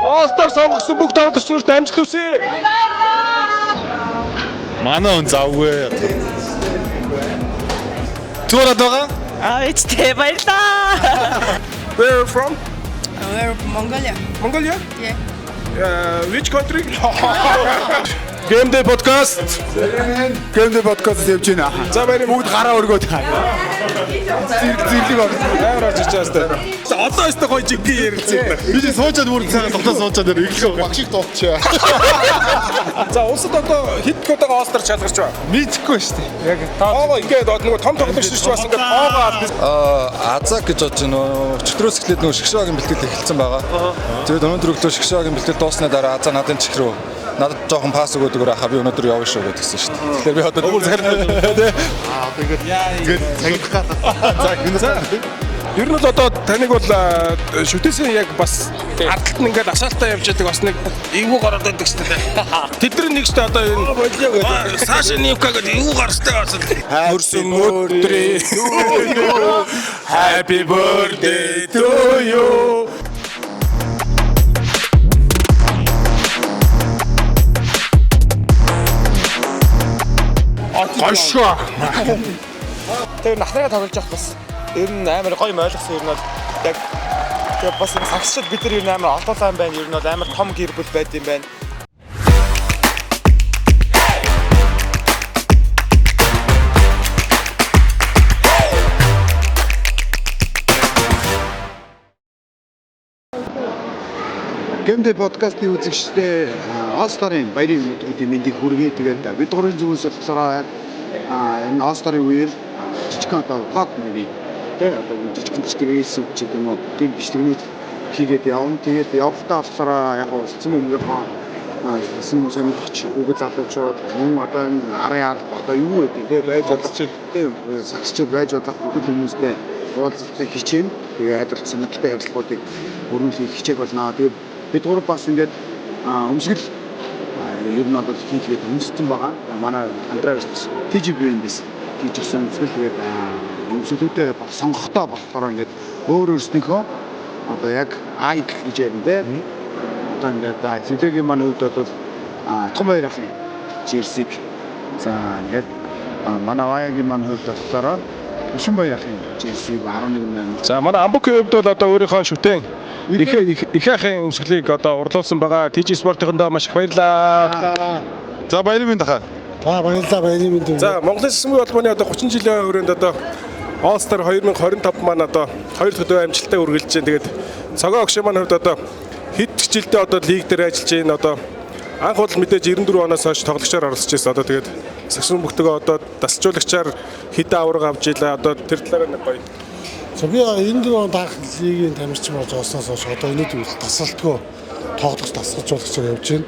All Star сонгогдсон бүх тоглогч нарт амжилт хүсье. Манай хүн завгүй. Зүгээр байгаа. Аа ээжтэй баярлаа. Where are you from? We're from Mongolia. Mongolia? Yeah. Which country? Game Day podcast. Game Day podcast явж байна. За баяр Бүгд гараа өргөөд. Зэрэг зэрлэг орсон. Амар орж иж байгаа сте. Одоо өстө гоё жинхэнэ ярилцсан юм байна. Би чи суучаад бүр цагаан дотоо суучаад ирэглэх байгаа. Багшиг дуулчаа. За улсад одоо хэд удаага All Star шалгарч байна? Мэдхгүй шүү дээ. Яг Тоогоо ингээд нөгөө том тоглогч нар ч бас ингээд тоогоо аль. Аа, Азаг гэж бодож байна. Өчигдрөөс эхлээд нөгөө шгшөөгийн бэлтгэл эхэлсэн байгаа. Тэгээд өнөөдөр өглөө шгшөөгийн бэлтгэл дууссаны дараа Азаа надын чих рүү надад жоохон пас өгөөд өгөр ахаа би өнөөдөр явна шүү гэдгсэн шүү дээ. Тэгэхээр би одоо Өгөр захирал. Тэгээд цаглах гал. За Ер нь бол одоо таныг бол шүтээсийн яг бас ардталт нь ингээд асаалтаа явж байдаг бас нэг эвгүй гараад байдаг шүү дээ. Тэд нар нэг ч одоо энэ болио гэдэг. Саша Нивка гэдэг эвгүй гарстай бас хөрсөн өдрийн Happy birthday to you. Гошоо. Тэр нахнараа тоглож явах бас ер нь амар гоё юм ойлгосон ер нь бол яг тэгээ бас энэ сагсчид бид нар ер нь амар олдоолаа юм байна. Ер нь бол амар том гэр бүл байд юм байна. Game Day podcast-ийн үзэгчдээ All Star-ын баярын өдрүүдийн мэндийг хүргэе. Тэгээд бид гурвын зүгээс болохоор энэ All Star-ын үеэр жижигхэн одоо vlog нэрийг тэ одоо жижигхэн жижиг рейс ч гэдэг юм уу тийм бичлэгнүүд хийгээд явна. Тэгээд явахдаа болохоор яг үлдсэн өмнөхөө эсэн сонирхч үг залуучууд мөн одоо энэ арын ард одоо юу гэдэг тэ байж болох тийм сагсчид байж болох бүхэл хүмүүстэй уулзалтыг хичээнэ. Тэгээ аль болох сонирхолтой ярилцлагуудыг өрнүүлэхийг хичээх болно. Тэгээд бид гурав бас ингээд өмсгөл ер нь бол хийгээд өмссөн байгаа. Манай Андрей TG брэндээс хийж өгсөн өмсгөл тэгээд өмсгөлүүдээ бас сонгохдоо болохоор ингээд өөр өөрснийхөө одоо яг idol гэж ярина те. Одоо ингээд Цэвлэгийн маань хувьд бол том хоёр ахын jersey-г за ингээд манай Ваягийн маань хувьд болохоор Өшин баяр ахын jersey-г 11 8 За манай Амбукийн хувьд бол одоо өөрийнхөө шүтэн их ахын өмсгөлийг одоо урлуулсан байгаа. TG Sport-ынхондоо маш их баярлалаа. За баярын мэнд хаа. За баярлалаа баярын мэнд. За Монголын сасмын холбооны одоо 30 жилийн хүрээнд одоо All Star 2025 маань одоо хоёр дахь өдөр амжилттай үргэлжлэж байна. Тэгээд Цогоо огшийн маань хувьд одоо хэд ч жилдээ одоо лиг дээр ажиллаж байна. Одоо анх бол мэдээж 94 оноос хойш тоглогчоор оролцож байсан. Одоо тэгээд сагсан бөхтөгөө одоо дасгалжуулагчаар хэдэн аварга авч илаа. Одоо тэр талаараа нэг гоё. За би 94 онд анх лигийн тамирчин болж олсноос хойш одоо өнөөдөр хүртэл тасралтгүй тоглогч дасгалжуулагчаар явж байна.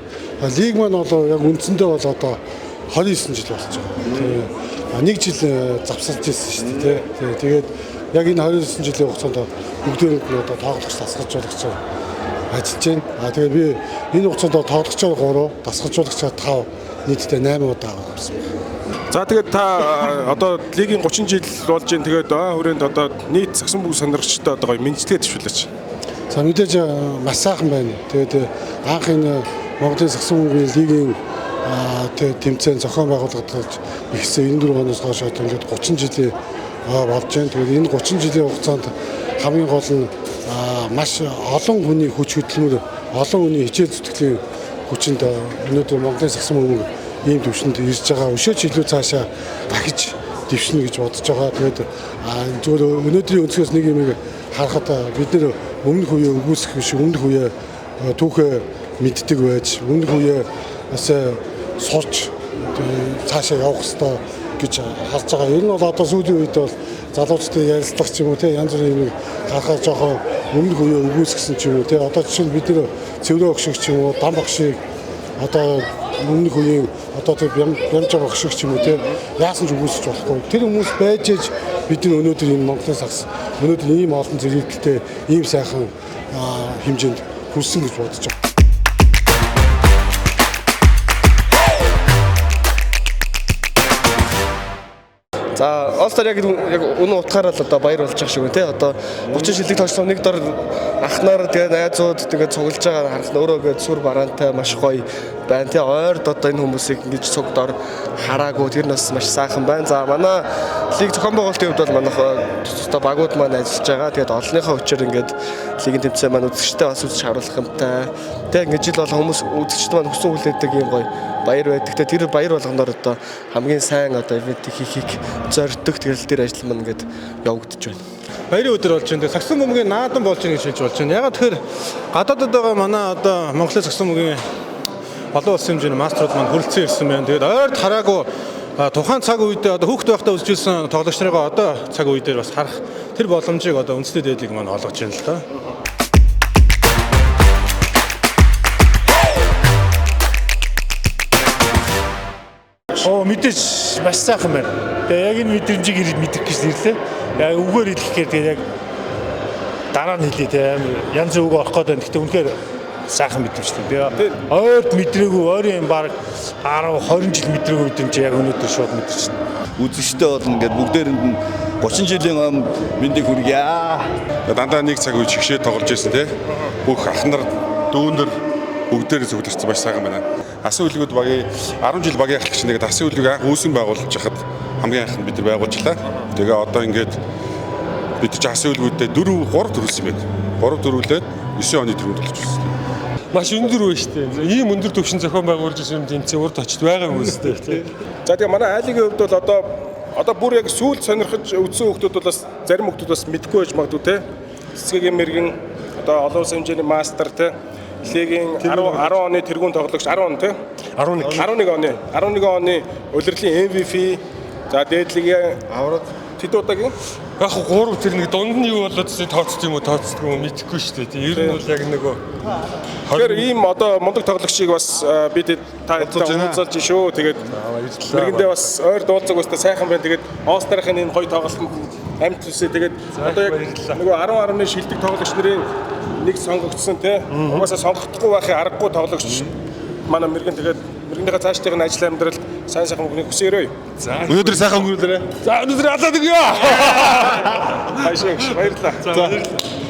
Лиг маань бол яг үндсэндээ бол одоо 29 жил болж байгаа. Тийм. Нэг жил завсарч ирсэн шүү дээ. Тийм. Тэгээд яг энэ 29 жилийн хугацаанд бүгдээрэнд нь одоо тоглогч дасгалжуулагчаар ажиллаж байна. А тэгээд би энэ хугацаанд тоглогчоор 3, дасгалжуулагчаар 5, нийтдээ 8 удаа авсан байна. За тэгээд та одоо лигийн 30 жил болж байна. Тэгээд хүрээнд одоо нийт сагсан бүх сонирхчтой одоо гоё мэндчилгээ дэвшүүлээч. За мэдээж маш сайхан байна. Тэгээд анх энэ Монголын сагсан бөмбөгийн лигийн тэмцээн зохион байгуулагдаж эхэлсэн 94 оноос хойш одоо ингээд 30 жилийн болж байна. Тэгээд энэ 30 жилийн хугацаанд хамгийн гол нь маш олон хүний хүч хөдөлмөр, олон хүний хичээл зүтгэлийн хүчинд өнөөдөр Монголын сагсан бөмбөг ийм төвшөнд ирж байгаа. Өшөөч илүү цаашаа дахиж дэвшнэ гэж бодож байгаа. Тэгээд зүгээр өнөөдрийн өнцгөөс нэг юм харахад бид нэр өмнөх үеэ үгүйсэх биш, өмнөх үеэ түүхээ мэддэг байж, өмнөх үеэ бас сурч цаашаа явах ёстой гэж харж байгаа. Ер нь бол одоо сүүлийн үед бол залуучдын ярилцлага ч юм уу те янз бүрийн юм гарахаар жоохон өмнөх үеэ үгүйсгэсэн ч юм уу те. Одоо жишээ нь бид нэр цэврээ огшиг ч юм уу, дам багшийг одоо өмнөх үеийн одоо тэр бямжаа багш ч юм уу те яасан ч үгүйсэж болохгүй. Тэр хүмүүс байж ээж бид нар өнөөдөр энэ Монголын сагс өнөөдөр ийм олон зэрэгэлтэй ийм сайхан хэмжээнд хүрсэн гэж бодож байгаа. За All Star яг үнэн утгаараа л одоо баяр болж байгаа шиг байна тий. Одоо 30 шилдэг тоглоом нэг дор ахнаар тэгээ найзууд тэгээ цуглаж байгаа харах нь өөрөө ингээд сүр бараантай маш гоё байна тий. Ойрд одоо энэ хүмүүсийг ингэж цуг дор хараагүй тэр нь бас маш сайхан байна. За манай лиг зохион байгуулалтын хувьд бол манайх тусдаа багууд маань ажиллаж байгаа. Тэгээд олонныхоо хүчээр ингээд лигийн тэмцээн маань үзэгчтэй бас үзэж харуулах юмтай. Тэг ингээд жил болго хүмүүс үзэгчд маань хүсэн хүлээдэг юм гоё баяр байдаг. Тэ тэр баяр болгоноор одоо хамгийн сайн одоо ивентийг хийхийг зорддог. Тэгэл тэр ажил маань ингээд явагдаж байна. Баярын өдөр болж байна. Сагсан бөмбөгийн наадам болж байна гэж хэлж болж байна. Ягаад тэгэхээр гадаадд байгаа манай одоо Монголын сагсан бөмбөгийн олон улсын хэмжээний мастерууд маань хүрэлцэн ирсэн байна. Тэгээд ойрд хараагүй тухайн цаг үедээ одоо хүүхэд байхдаа үзчихсэн тоглогч нарыгаа одоо цаг үе дээр бас харах тэр боломжийг одоо үндэсний дээдлийг маань олгож байна л доо. Оо мэдээж маш сайхан байна. Тэгээ яг энэ мэдрэмжийг мэдэх гэж ирлээ. Яг үгээр хэлэх гэхээр тэгээ яг дараа нь хэлье те амар янз бүр үг орох гээд байна. Гэхдээ үнэхээр сайхан мэдрэмжтэй. Би ойрд мэдрээгүй, ойрын баг 10 20 жил мэдрээгүй мэдрэмж яг өнөөдөр шууд мэдэрч байна. Үзэгчтэй болно ингээд бүгдээрэнд нь 30 жилийн өмнө мэндийг хүргье. Дандаа нэг цаг үе чигшээ тоглож байсан тий. Бүх ах нар, дүүнер бүгдээр зөвлөрсөн маш сайхан байна. Асын үлгүүд багийн 10 жил багийн ахлагч нэгэд асын үлгийг анх үүсэн байгуулж хахад хамгийн анх нь бид нар байгуулжлаа. Тэгээ одоо ингээд бид чи асын үлгүүдээ 4 3 төрүүлсэн юм байна. 3 төрүүлээд 9 оны тэргүүнд болчихсон. Маш өндөр үе шүү дээ. Ийм өндөр түвшин зохион байгуулж ирсэн юм тэмцээн урд очиж байгаагүй үстэй тий. За тэгээ манай айлын хувьд бол одоо бүр яг сүүлд сонирхож үзсэн хүмүүс бол бас зарим хүмүүс бас мэдгүй байж магадгүй тий. Цэцгэгийн мэрэгэн одоо олон улсын хэмжээний мастер тий. Лигийн 10 оны тэргүүн тоглогч 10 он тий. 11 оны 11 оны улирлын MVP за дээдлигийн авраг тэд удаагийн яг 3 тэр нэг дунд нь юу болоод тооцд юм уу тооцдгүй юм мэдэхгүй шүү дээ. Ер нь бол яг нөгөө Тэгэхээр ийм одоо мундаг тоглогчийг бас бид та уулзалж шүү. Тэгээд мэргэндээ бас ойр дуулцаг бас сайхан байна. Тэгээд All Star-ын энэ гоё тоглолтод амт төсөө. Тэгээд одоо яг нөгөө 10-11 шилдэг тоглогч нарын нэг сонгогдсон тий. Угаасаа сонгохдохгүй байхын аргагүй тоглогч манай мэрэгэн тэгээд мэрэгнийхээ цаашдын ажил амьдрал сайн сайхан өнгөрөх хүсье өрөө. За өнөөдөр сайхан өнгөрүүлээрэ. За өнөөдөр алаад өгье. Баярлалаа. Баярлалаа. За баярлалаа.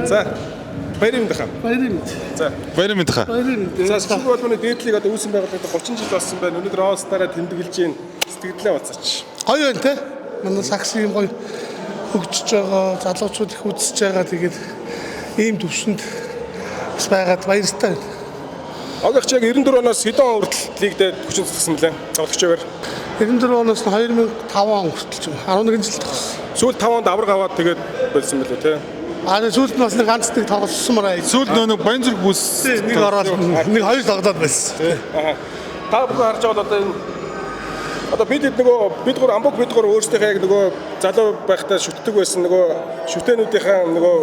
За баярын мэнд хаа. Баярын мэнд. За баярын мэнд хаа. Баярын мэнд. За сүүлийн холбооны дээдлийг одоо үүсэн байгууллагад 30 жил болсон байна. Өнөөдөр All Star-аа тэмдэглэж байна. Сэтгэлдээ болцооч. Гоё байна те. Манай сакс юм гоё хөгжиж байгаа, залуучууд их үзэж байгаа. Тэгээд ийм төвшөнд бас байгаад баяртай байна. Огч яг 94 оноос хэдэн он хүртэл лигдээ хүчин цэцсэн бэлээ? Тоглогчоор 94 оноос 2005 он хүртэл ч юм 11 жил тогсон. Сүүл 5 онд авраг аваад тэгээд болсон бэлээ те. Аа сүүлд нь бас нэг ганц нэг тоглосон мараа. Сүүлд нэг Баянзүрх бүс нэг ороод нэг хоёр тоглоод байсан. Та бүхэн харж байгаа бол одоо энэ одоо бид нөгөө бид гур амбуг бид гур өөрсдийнхээ яг нөгөө залуу байхдаа шүтдэг байсан нөгөө шүтэнүүдийнхээ нөгөө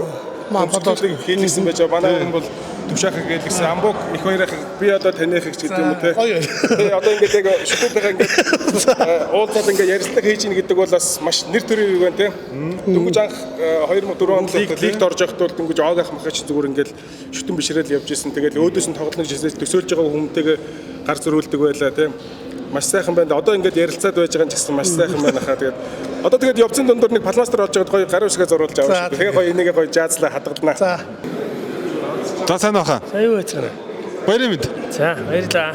өмсгөлийг хийлгэсэн байж байгаа. Манай хүн бол төвшаахыг хийлгэсэн. Амбуг их хоёрыг би одоо таныхыг ч гэдэг юм уу те. Тэгээ одоо ингээд яг шүтэнтэйгээ ингээд уулзаад ингээд ярилцлага хийж ийн гэдэг бол бас маш нэр төрийн үг байна те. Дөнгөж анх 2004 онд лигт орж явахд бол дөнгөж оог ах махач зүгээр ингээд шүтэн бишрээл явж исэн. Тэгээд өөдөөс нь тоглоно гэж хэлсэн төсөөлж байгаа хүмүүнтэйгээ гар зөрүүлдэг байлаа те. Маш сайхан байна. Одоо ингээд ярилцаад байж байгаа юм ч гэсэн маш сайхан байна хаа. Тэгээд одоо тэгээд явцын дундуур нэг пластер олж байгаад гоё гар үсгээ зуруулж аваа шүү. Тэгээ гоё энийг гоё жаазлаа хадгалнаа. За. За сайн уу хаа. За юу байцгаана. Баярын мэнд. За баярлалаа.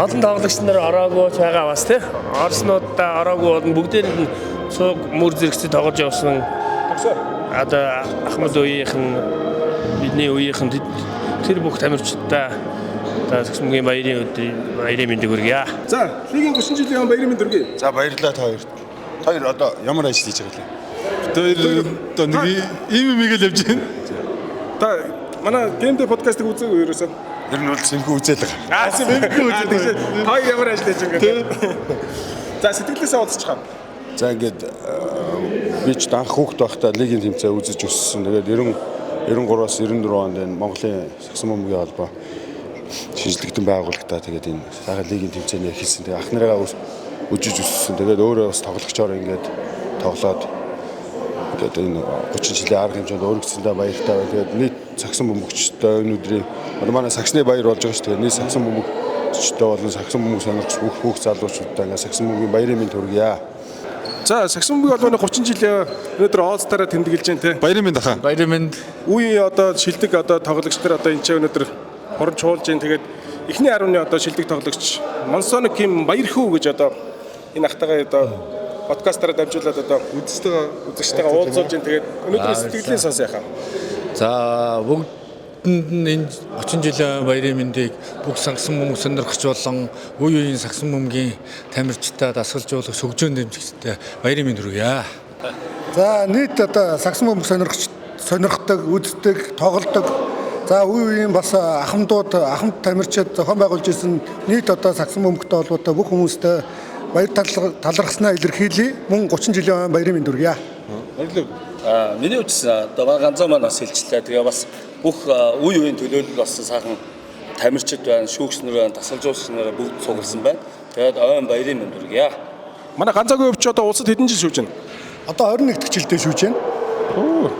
Олон тоглогч нар ороогүй байгаа бас тий. Орснуудаа ороогүй болон бүгдээрэнд нь цуг мөр зэрэгцээ тоглож явсан. Одоо Ахмад үеийнхэн бидний үеийнхэн тэр бүх тамирчдаа одоо сагсмгийн баярын өдрийн баярын мэндийг хүргье. За, лигийн 30 жилийн өмнө баярын мэнд хүргэе. За баярлалаа та хоёрт. Та хоёр одоо ямар ажил хийж байгаа вэ? Тэр одоо нэг ийм юм игээл явж байна. Та манай Game Day podcast-ыг үзээгүй ерөөсөө. Ер нь бол сэнхүү үзэл байгаа. Аа, сэнхүү үзэл. Та ямар ажил хийж байгаа юм бэ? За, сэтгэлээсээ уулзчих. За ингээд би ч анх хүүхэд байхдаа лигийн тэмцээн үзэж өссөн. Тэгээд 93-аас 94 онд энэ Монголын сагсан бөмбөгийн холбоо шинжлэгдэн байгуулагдаа. Тэгээд энэ сайхан лигийн тэмцээний эхэлсэн. Тэгээд ах нарыгаа үжиж өссөн. Тэгээд өөрөө бас тоглогчоор ингээд тоглоод ингээд энэ 30 жилийн арга хэмжээнд өргөцсөндөө баяртай байна. Тэгээд нийт сагсан бөмбөгчтэй өнөөдрийн Одоо манай сагсны баяр болж байгаа шүү дээ. Нийт сагсан бөмбөгчтэй болон сагсан бөмбөг сонирхч бүх бүх залуучуудаа ингээд сагсан бөмбөгийн баярын мэнд хүргье. За, сагсан бөмбөгийн холбооны 30 жилийн өнөөдөр All Star-аа тэмдэглэж байна те. Баярын мэнд ахаа. Баярын мэнд. Үе одоо шилдэг одоо тоглогч нар одоо энэ ч өнөөдөр хуран чуулж байна. Тэгээд эхний 10-ны одоо шилдэг тоглогч Монсоно Ким Баярхүү гэж одоо энэ ахтайгаа одоо подкастаараа дамжуулаад одоо үзэгчтэйгээ уулзуулж байна. Тэгээд өнөөдөр сэтгэлийн сонс яхаа. За, бүгдэнд нь энэ 30 жилийн баярын мэндийг бүх сагсан бөмбөг сонирхогч болон үе үеийн сагсан бөмбөгийн тамирчдаа, дасгалжуулагч, хөгжөөн дэмжигчдээ баярын мэнд хүргье. За, нийт одоо сагсан бөмбөг сонирхогч сонирхдаг, үздэг, тоглодог. За, үе үеийн бас ахмадууд, ахмад тамирчид зохион байгуулж ирсэн нийт одоо сагсан бөмбөгтэй холбоотой бүх хүмүүстээ баяр талархснаа илэрхийлье. Мөн 30 жилийн баярын мэнд хүргье. Баярлалаа. Миний хувьд одоо манай ганцаа маань бас хэлчлээ. Тэгээ бас бүх үе үеийн төлөөлөл болсон сайхан тамирчид байна, шүүгч нар байна, дасгалжуулагч нар бүгд цугласан байна. Тэгээд ойн баярын мэнд хүргье. Манай ганцаагийн өвч одоо улсад хэдэн жил шүүж байна? Одоо 21 дахь жилдээ шүүж байна. Оо.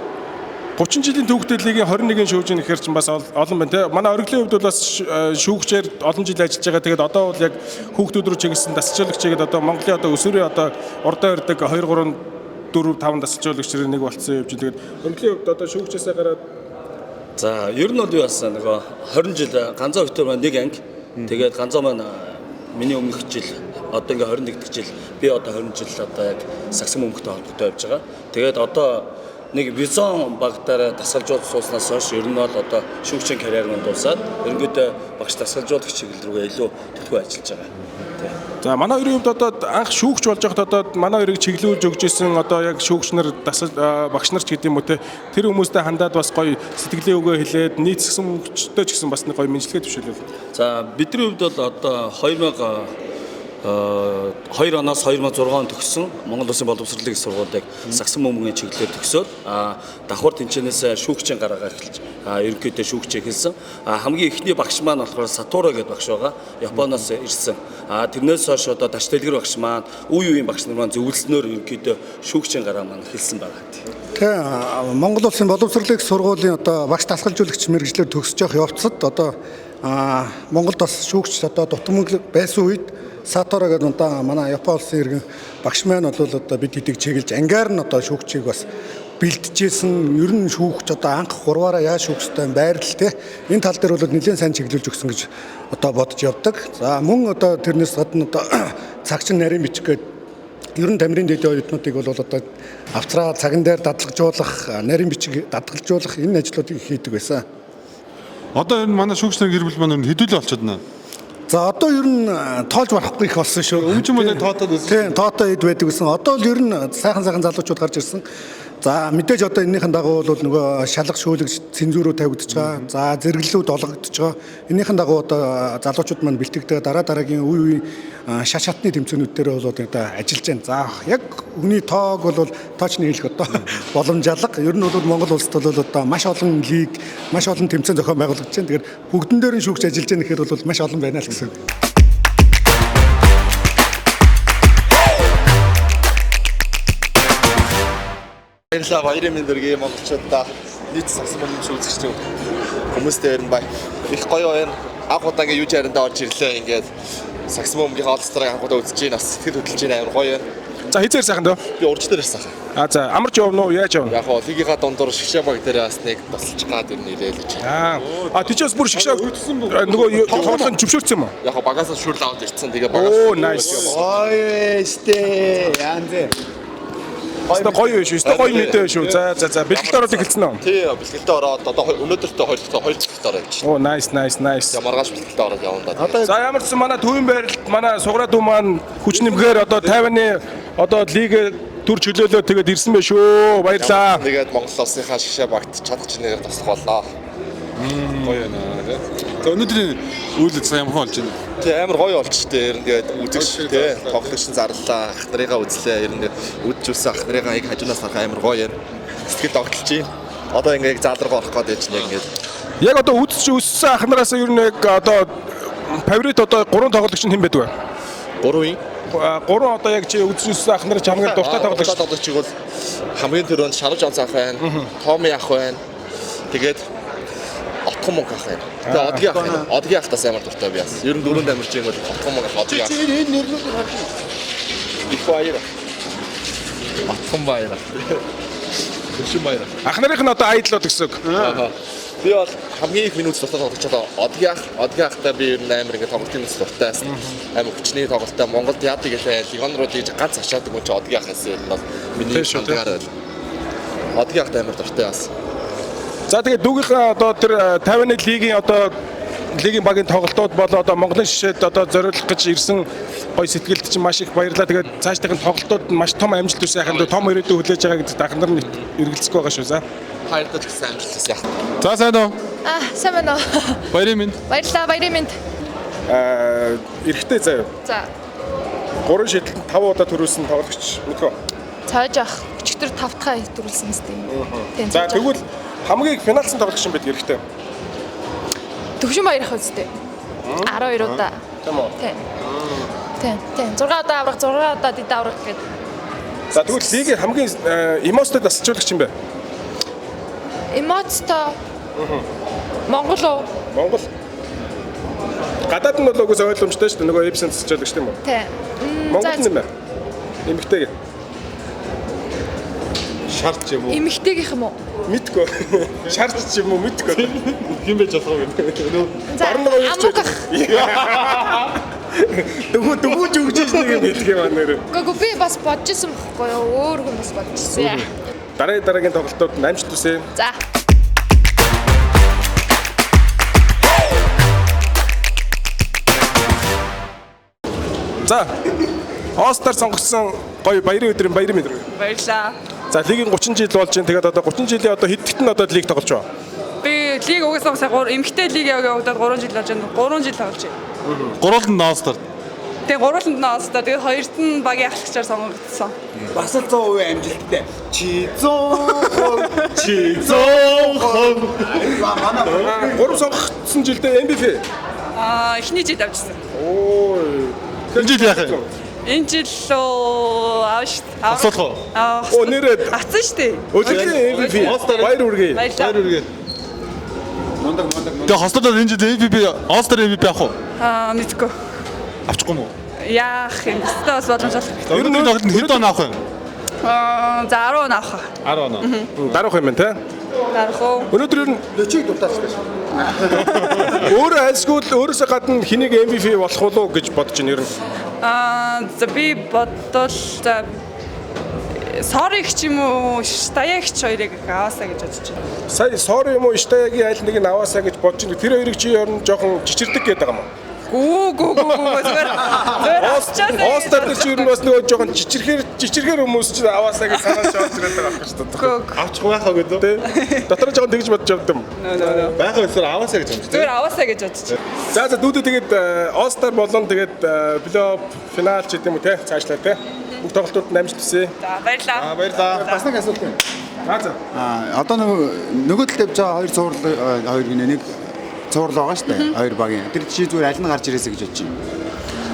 30 жилийн түүхтэй лигийн 21-ийн шүүж байна гэхээр чинь бас олон байна те. Манай оргилын хувьд бол бас шүүгчээр олон жил ажиллаж байгаа. Тэгээд одоо бол яг хүүхдүүд рүү чиглэсэн дасгалжуулагч хийгээд одоо Монголын одоо өсвөрийн одоо урдаа ирдэг 2 3 4 5 дасгалжуулагчдын нэг болсон юм чинь. Тэгээд оргилын хувьд одоо шүүгчээсээ гараад За, ер нь бол юу яасан нөгөө 20 жил ганцаа хөтөр маань нэг анги. Тэгээд ганцаа маань миний өмнөх жил одоо ингээ 21 дахь жил би одоо 20 жил одоо яг сагсан бөмбөгтэй холбоотой явж байгаа. Тэгээд одоо нэг визон багтаараа дасгалжуулах сууснаас хойш ер нь бол одоо шүүгчийн карьер маань дуусаад ерөнхийдөө багш дасгалжуулагч чиглэл рүүгээ илүү төлхөө ажиллаж байгаа. За, манай хоёрын хувьд одоо анх шүүгч болж байхад одоо манай хоёрыг чиглүүлж өгч исэн одоо яг шүүгч нар багш нар ч гэдэг юм уу те, тэр хүмүүстэй хандаад бас гоё сэтгэлийн үгээ хэлээд нийт сагсан бөмбөгчтэй ч гэсэн бас нэг гоё мэдлэгээ төвшөөлөл. За, бидний хувьд бол одоо 2002 оноос 2006 онд төгссөн Монгол Улсын боловсролын их сургуулийг сагсан бөмбөгийн чиглэлээр төгсөөд давхар тэнцэнээс шүүгчийн гараагаар эхэлж ерөнхийдөө шүүгч эхэлсэн. Хамгийн эхний багш маань болохоор Сатура гэдэг багш байгаа. Японоос ирсэн. Тэрнээс хойш одоо Даш Дэлгэр багш маань үе үеийн багш нар маань зөвлөснөөр ерөнхийдөө шүүгчийн гараа маань эхэлсэн байгаа. Тэ, Монгол Улсын боловсролын их сургуулийн одоо багш дасгалжуулагч мэргэжлээр төгсөж явах явцад одоо Монголд бас шүүгч одоо дутмаг байсан үед Сатора гэдэг одоо манай Япон улсын иргэн багш маань бол одоо бид хэдийг чиглэж ангаар нь одоо шүүгчийг бас бэлтжижсэн. Ер нь шүүгч одоо анх гурваараа яаж шүүх ёстой байрлал те, энэ тал дээр бол нэлээд сайн чиглүүлж өгсөн гэж одоо бодож явдаг. За, мөн одоо тэрнээс гадна одоо цагчин нарийн бичих гээд ер нь тамирын дэдийн оюутнуудыг бол одоо авцраа цаган дээр дадлагжуулах, нарийн бичиг дадлагжуулах энэ ажлуудыг хийдэг байсан. Одоо ер нь манай шүүгч нарын гэр бүл маань хэдүүлээ болчиход байна. За, одоо ер нь тоолж болохгүй их болсон шүү. Өмнө нь бол тоотоод байсан. Тийм, тоотой хэд байдаг гэсэн. Одоо л ер нь сайхан залуучууд гарч ирсэн. За, мэдээж одоо энэнийхэн дагуу бол нөгөө шалга шүүлэг цензурөө тавигдаж байгаа. За, зэрэглэлүүд олгогдож байгаа. Энэнийхэн дагуу одоо залуучууд маань бэлтгэдэг дараа дараагийн үе үеийн шат шатны тэмцээнүүд дээр бол одоо ажиллаж байна. За, яг хүний тоог бол тоочны хэлэх одоо боломж алга. Ер нь бол Монгол улсад бол одоо маш олон лиг, маш олон тэмцээн зохион байгуулагдаж байна. Тэгэхээр бүгдэн дээр нь шүүгч ажиллаж байна гэхээр бол маш олон байна л гэсэн. Баярлалаа, баярын мэнд хүргэе монголчуудаа, нийт сагсан бөмбөг үзэгч хүмүүстэй ер нь бай. Их гоё баяр. Анх удаа ингээ юу жарандаа орж ирлээ ингээд сагсан бөмбөгийн All Star-ыг анх удаа үзэж байна, бас сэтгэл хөдлөж байна, амар гоё байна. За, хизээр сайхан дөө. Би урж дээр сайхан. А за, амарч явна уу, яаж явна? Яг хоо лигийнхаа дундуур шгшээ баг дээр бас нэг тусалж гад ер нь ирээл гэж. Аа, тийчээс бүр шгшээ нөгөө тоглоом зөвшөөрсөн юм уу? Яг хоо багасаа шүрл аваад ирсэн. Тэгээ багаас. Оо, nice. Ой, сте, янз. Өстө гоё шүү. Өстө гоё мэдээ шүү. За за за. Бэлтгэлд ороод эхэлсэн үү? Тий, бэлтгэлд ороод одоо өнөөдөртөө хоёр бэлтгэлд ороо явчих. Оо, nice nice nice. За, маргааш бэлтгэлд ороод явна да. За, ямар ч сан манай төвийн байралд манай суграа дүү маань хүч нэмгээр одоо 50-ны одоо лиг төр чөлөөлөө тэгээд ирсэн байх шүү. Баярлаа. Тэгээд Монгол улсынхаа шгшээ багт чадах чинээгээр туслах боллоо. Гоё байна тий. За, өнөөдрийн үйл ажиллагаа ямар болж байна? Тий, амар гоё болч тий. Ер нь тэгээд үзэгч тий, тоглогч нь зарлаа, ах нарыгаа үзлээ. Ер нь үдч үсэн ах нарыгаа яг хажуунаас харах амар гоё юм. Сэтгэл догтлж байна. Одоо ингээ яг заалрага орох гээд байж нэг ингээд. Яг одоо үдч өссөн ах нараас ер нь яг одоо фаворит одоо 3 тоглогч нь хэн байдаг вэ? 3 юм. 3 одоо яг чи үдч өссөн ах нар ч хамгийн дуртай тоглогч. Дуртай тоглогчийг бол хамгийн түрүүнд Шарав Жонс ах байна. Томи ах байна. Тэгээд Отхон мөнгө ах юм. Тэгээ Одгийн ах юм. Одгийн ах тас амар дуртай би бас. Ер нь дөрөнд амарч юм бол Отхон мөнгө ах, Одгийн ах. Чи энэ нэрнүүдийг харж Их баяр. Отхон баяр. Хөшин баяр. Ах нарын нь одоо айдлууд гэсэн үг. Аа. Би бол хамгийн их минут дуртай тоглогч одоо Одгийн ах, Одгийн ахтай би ер нь амар ингэ тоглолтын мэт дуртай байсан. Амар хүчний тоглолттой Монголд яадаг гэлээ легион руу тийж ганц ачаадаг юм чи Одгийн ах гэсэн юм бол миний хандгаар бол Одгийн ахтай амар дуртай бас. За тэгээд дүүгийнхээ одоо тэр 51 лигийн одоо лигийн багийн тоглолтууд бол одоо Монголын шишээд одоо зориулах гэж ирсэн гоё сэтгэлд чинь маш их баярлалаа. Тэгээд цаашдын тоглолтууд нь маш том амжилт хүсье яханд том ирээдүй хүлээж байгаа гэдэгт ах нар нь эргэлзэхгүй байгаа шүү. За. Баярлалаа ч гэсэн амжилт хүсье. За сайн уу? Аа, сайн байна уу? Баярын мэнд. Баярлалаа, баярын мэнд. Аа, эрэгтэй заяа. За, 3 шийдэлд 5 удаа төрүүлсэн тоглогч мэдгүй. цааж ах. Өчигдөр 5 дахь төрүүлсэн мэт юм. Тийм. За тэгвэл хамгийн их финалсан тоглогч юм байдаг эрэгтэй. Төвшин баяр ах үстэй. 12 удаа. Тийм үү? Тийм. Тийм, тийм. 6 удаа аврах, 6 удаа дэд аврах гэдэг. За тэгвэл лигийн хамгийн эмоцтой дасгалжуулагч юм бэ? Эмоцтой Монгол уу? Монгол. Гадаад нь бол угсаа ойлгомжтой шүү дээ. Нөгөө Эпсон дасгалжуулагч тийм үү? Тийм. Монгол юм байна. Эмэгтэйг. Шарч юм уу? Эмэгтэйгийнх юм уу? Мэдгүй. Шарч ч юм уу мэдгүй. Хин байж болох вэ? За, амуг ах. Дөгөө дөгөөж өгч ийш нэг юм хэлдэг юм аа нэр. Үгүй би бас бодож исэн бохгүй юу? Өөр хүн бас бодож исэн. Дараа дараагийн тоглолтууд амжилт хүсье. За. За. All-Star сонгогдсон гоё баярын өдрийн баярын мэдрэг. Баярлалаа. За лигийн 30 жил болж байна. Тэгээд одоо 30 жилийн одоо хэд дахьт нь одоо лиг тоглож байна? Би лиг угаасаа сая гур эмэгтэй лиг явагдаад 3 жил болж байна. 3 жил тоглож байна. Гурван нь All-Star. Тэгээ гурван нь All-Star. Тэгээ хоёрт нь багийн ахлагчаар сонгогдсон. Бас л 100% амжилттай. Чи 100%, чи 100%. Манай гурав сонгогдсон жилдээ MVP. Аа, эхний жил авчихсан. Оо. Энэ жил яах юм? Энэ жил лөө аав шүү дээ. Асуулах уу? Аа. Оо нэрээ Авсан шүү дээ. Өдөрлийн MVP. Баяр хүргэе. Баярлалаа. Баяр хүргэе. Мундаг мундаг. Тэгээ хослолоор энэ жил MVP All-Star MVP авах уу? Аа, мэдгүй. Авчихгүй юм уу? Яах юм? Өстой бас боломж болох. Ер нь тоглолтод хэд он авах юм? Аа, за 10 он авах. 10 он. Дарах юм байна те. Дарах уу? Өнөөдөр ер нь лөчийг дутаачтай шүү. Өөрөө альсгүй л өөрөөсөө гадна хэнийг MVP болох болов уу гэж бодож байна ер нь. Аа, за би бодвол за Сори их ч юм уу, Штая их ч хоёрыг аваасаа гэж бодож байна. Сая Сори юм уу Штаягийн аль нэг нь аваасаа гэж бодож байна. Тэр хоёрыг чи ер нь жоохон чичирдэг гэдэг юм уу? Гүү гүү гүү гүү зүгээр зүгээр авчаасаа. All-Star дээр чи ер нь бас нөгөө жоохон чичирхээр хүмүүс чи аваасаа гэж санаа орж ирээд байгаа байхгүй шүү дээ. Авчих байхаа гэдэг. Дотор жоохон тэгж бодож явд юм. Байхаа эсвэл аваасаа гэж бодож. Зүгээр аваасаа гэж бодож. За за дүүдээ тэгээд All-Star болон тэгээд плей-офф финал ч гэдэм үү те цаашлаа те. Бүх тоглолтууд нь амжилт хүсье. За баярлалаа. Аа баярлалаа. Бас нэг асуулт юм. За за. Аа одоо нөгөө талд явж байгаа хоёр цуврал хоёр гинэ нэг цуврал байгаа шүү дээ. Хоёр багийн. Тэр чи зүгээр аль нь гарч ирээсэ гэж бодож байна.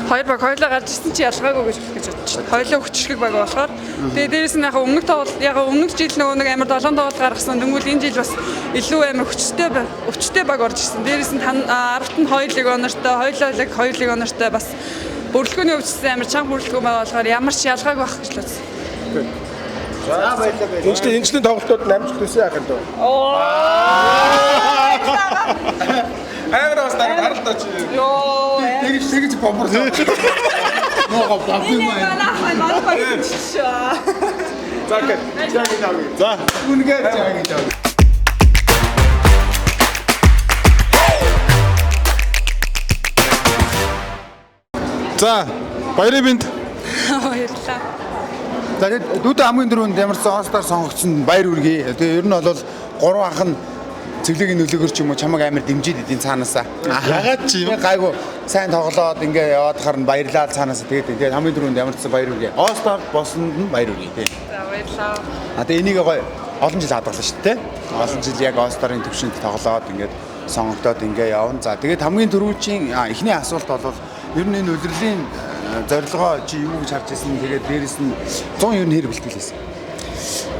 Хоёр баг хоёулаа гарч ирсэн чи ялгаагүй гэж бодох гэж бодож байна. Хоёулаа хүчрхэг баг болохоор. Тэгээ дээрэс нь яг өмнөх тоглолт яг өмнөх жил нөгөө нэг амар 7 тоглолт гаргасан. Тэнгүүл энэ жил бас илүү амар хүчтэй баг орж ирсэн. Дээрэс нь 10-т нь 2 легионертой, хоёулаа лег 2 легионертой бас бүрэлдэхүүний өвчсөн амар чанга бүрэлдэхүүн байгаа болохоор ямар ч ялгаагүй байх гэж бодсон. За баярлалаа. Энэ жилийн тоглолтууд нь амжилт хүсье яах юм дөө. Оо. Амар бас дараа харалтаа чи. Йоо. Тэгж бомборлоо. Ногоо бомб юм аа. За окей. За. Үнэхээр жаа гэж аа. За, баярын мэнд. Баярлалаа. За тэгээд дүүдээ хамгийн түрүүнд ямар ч All-Star сонгогдсон баяр хүргэе. Тэгээ ер нь бол гурван ах нь цэглэгийн нөлөөгөр ч юм уу чамайг амар дэмжиж идэв цаанаасаа. Ягаад ч юм. Гайгүй сайн тоглоод ингээ яваад харна баярлаа цаанаасаа тэгээд тэгээд хамгийн түрүүнд ямар ч баяр хүргэе. All-Star болсонд нь баяр хүргэе тий. За баярлалаа. А тэгээ энийг гоё олон жил хадгалсан шүү дээ. Олон жил яг All-Star-ын төвшөнд тоглоод ингээд сонгогдоод ингээ явна. За тэгээд хамгийн түрүүчийн эхний асуулт бол ер нь энэ удирдлагын зорилгоо чи юу гэж харж ирсэн? Тэгээд дээрэс нь 100 ер нь хэр бэлтгэлээсэн?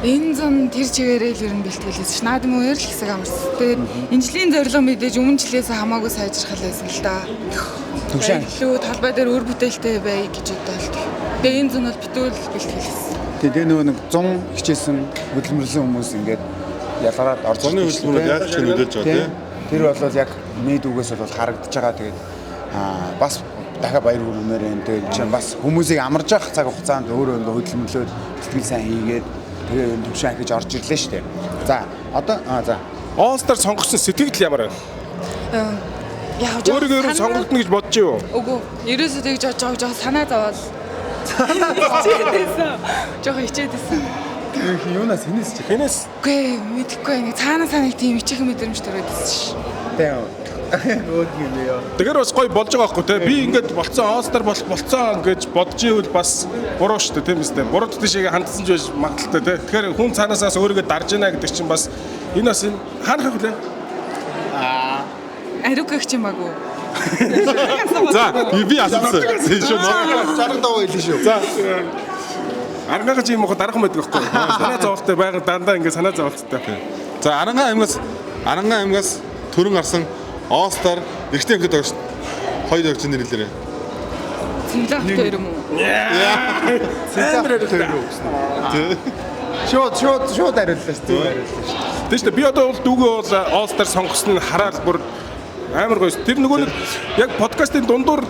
Энэ зун тэр чигээрээ л ер нь бэлтгэлээс ш. Наадмын үеэр л хэсэг амарсан. Тэгээд энэ жилийн зорилго мэдээж өмнө жилээс хамаагүй сайжрах л байсан л да. Төвшин. Илүү талбай дээр үр бүтээлтэй бай гэж бодоол. Тэгээд энэ зун бол битүүл бэлтгэлээс. Тэгээ нөгөө нэг 100 хичээсэн хөдөлмөрлсөн хүмүүс ингээд ялгараад орж Зуны хөдөлмөр яаж ч нөлөөлж байгаа тий. Тэр бол яг нийт үгээс бол харагдаж байгаа. Тэгээд бас дахиад баяр хүргэмээр байна. Тэгээд чинь бас хүмүүсийг амарж явах цаг хугацаанд өөрөө ингээд хөдөлмөрлөөд сэтгэл сайн хийгээд тэгээ ер нь төвшин ахиж орж ирлээ шүү дээ. За одоо за All Star сонгогдсон сэтгэл ямар байна? Яг Өөрийгөө ер нь сонгогдно гэж бодож юу? Үгүй. Ерөөсөө тэгж бодож байгааг жоохон санаа зовоол. Хичээдээсэн. Жоохон хичээдээсэн. Юунаас хинээс чи? Хинээс? Үгүй мэдэхгүй нэг цаанаас нэг тийм ичихэн мэдрэмж төрөөдсөн ш. Тийм. Өөр юм яа. Тэгэхээр бас гоё болж байгаа байхгүй те. Би ингээд болцсон All Star болох болцсон гэж бодож ивэл бас буруу шүү дээ тийм үстэй. Буруу тийшээ хандсан ч байж магадaltaй те. Тэгэхээр хүн цаанаасаас өөрийгөө дарж ийна гэдэг чинь бас энэ бас энэ хаанах вэ? Ариуг гэх юм агуу. За би асуусан. Тийм шүү. 65 хэлсэн шүү. За Арангаач юм уу дараахан байдаг байхгүй. Санаа зовлттой байга дандаа ингээд санаа зовлттой. За Арангаа аймгаас төрөн гарсан All Star эрэгтэй эмэгтэй тоглогч хоёр тоглогчийн нэр хэлээрэй. Цэвлэг хоёр юм уу? Цэвлэг хоёр уу гэсэн. Шууд хариуллаа шүү. Зөв хариуллаа шүү. Тийм шүү дээ. Би одоо бол дүүгээ бол All Star сонгосон нь хараад бүр амар гоё. Тэр нөгөө нэг яг подкастын дундуур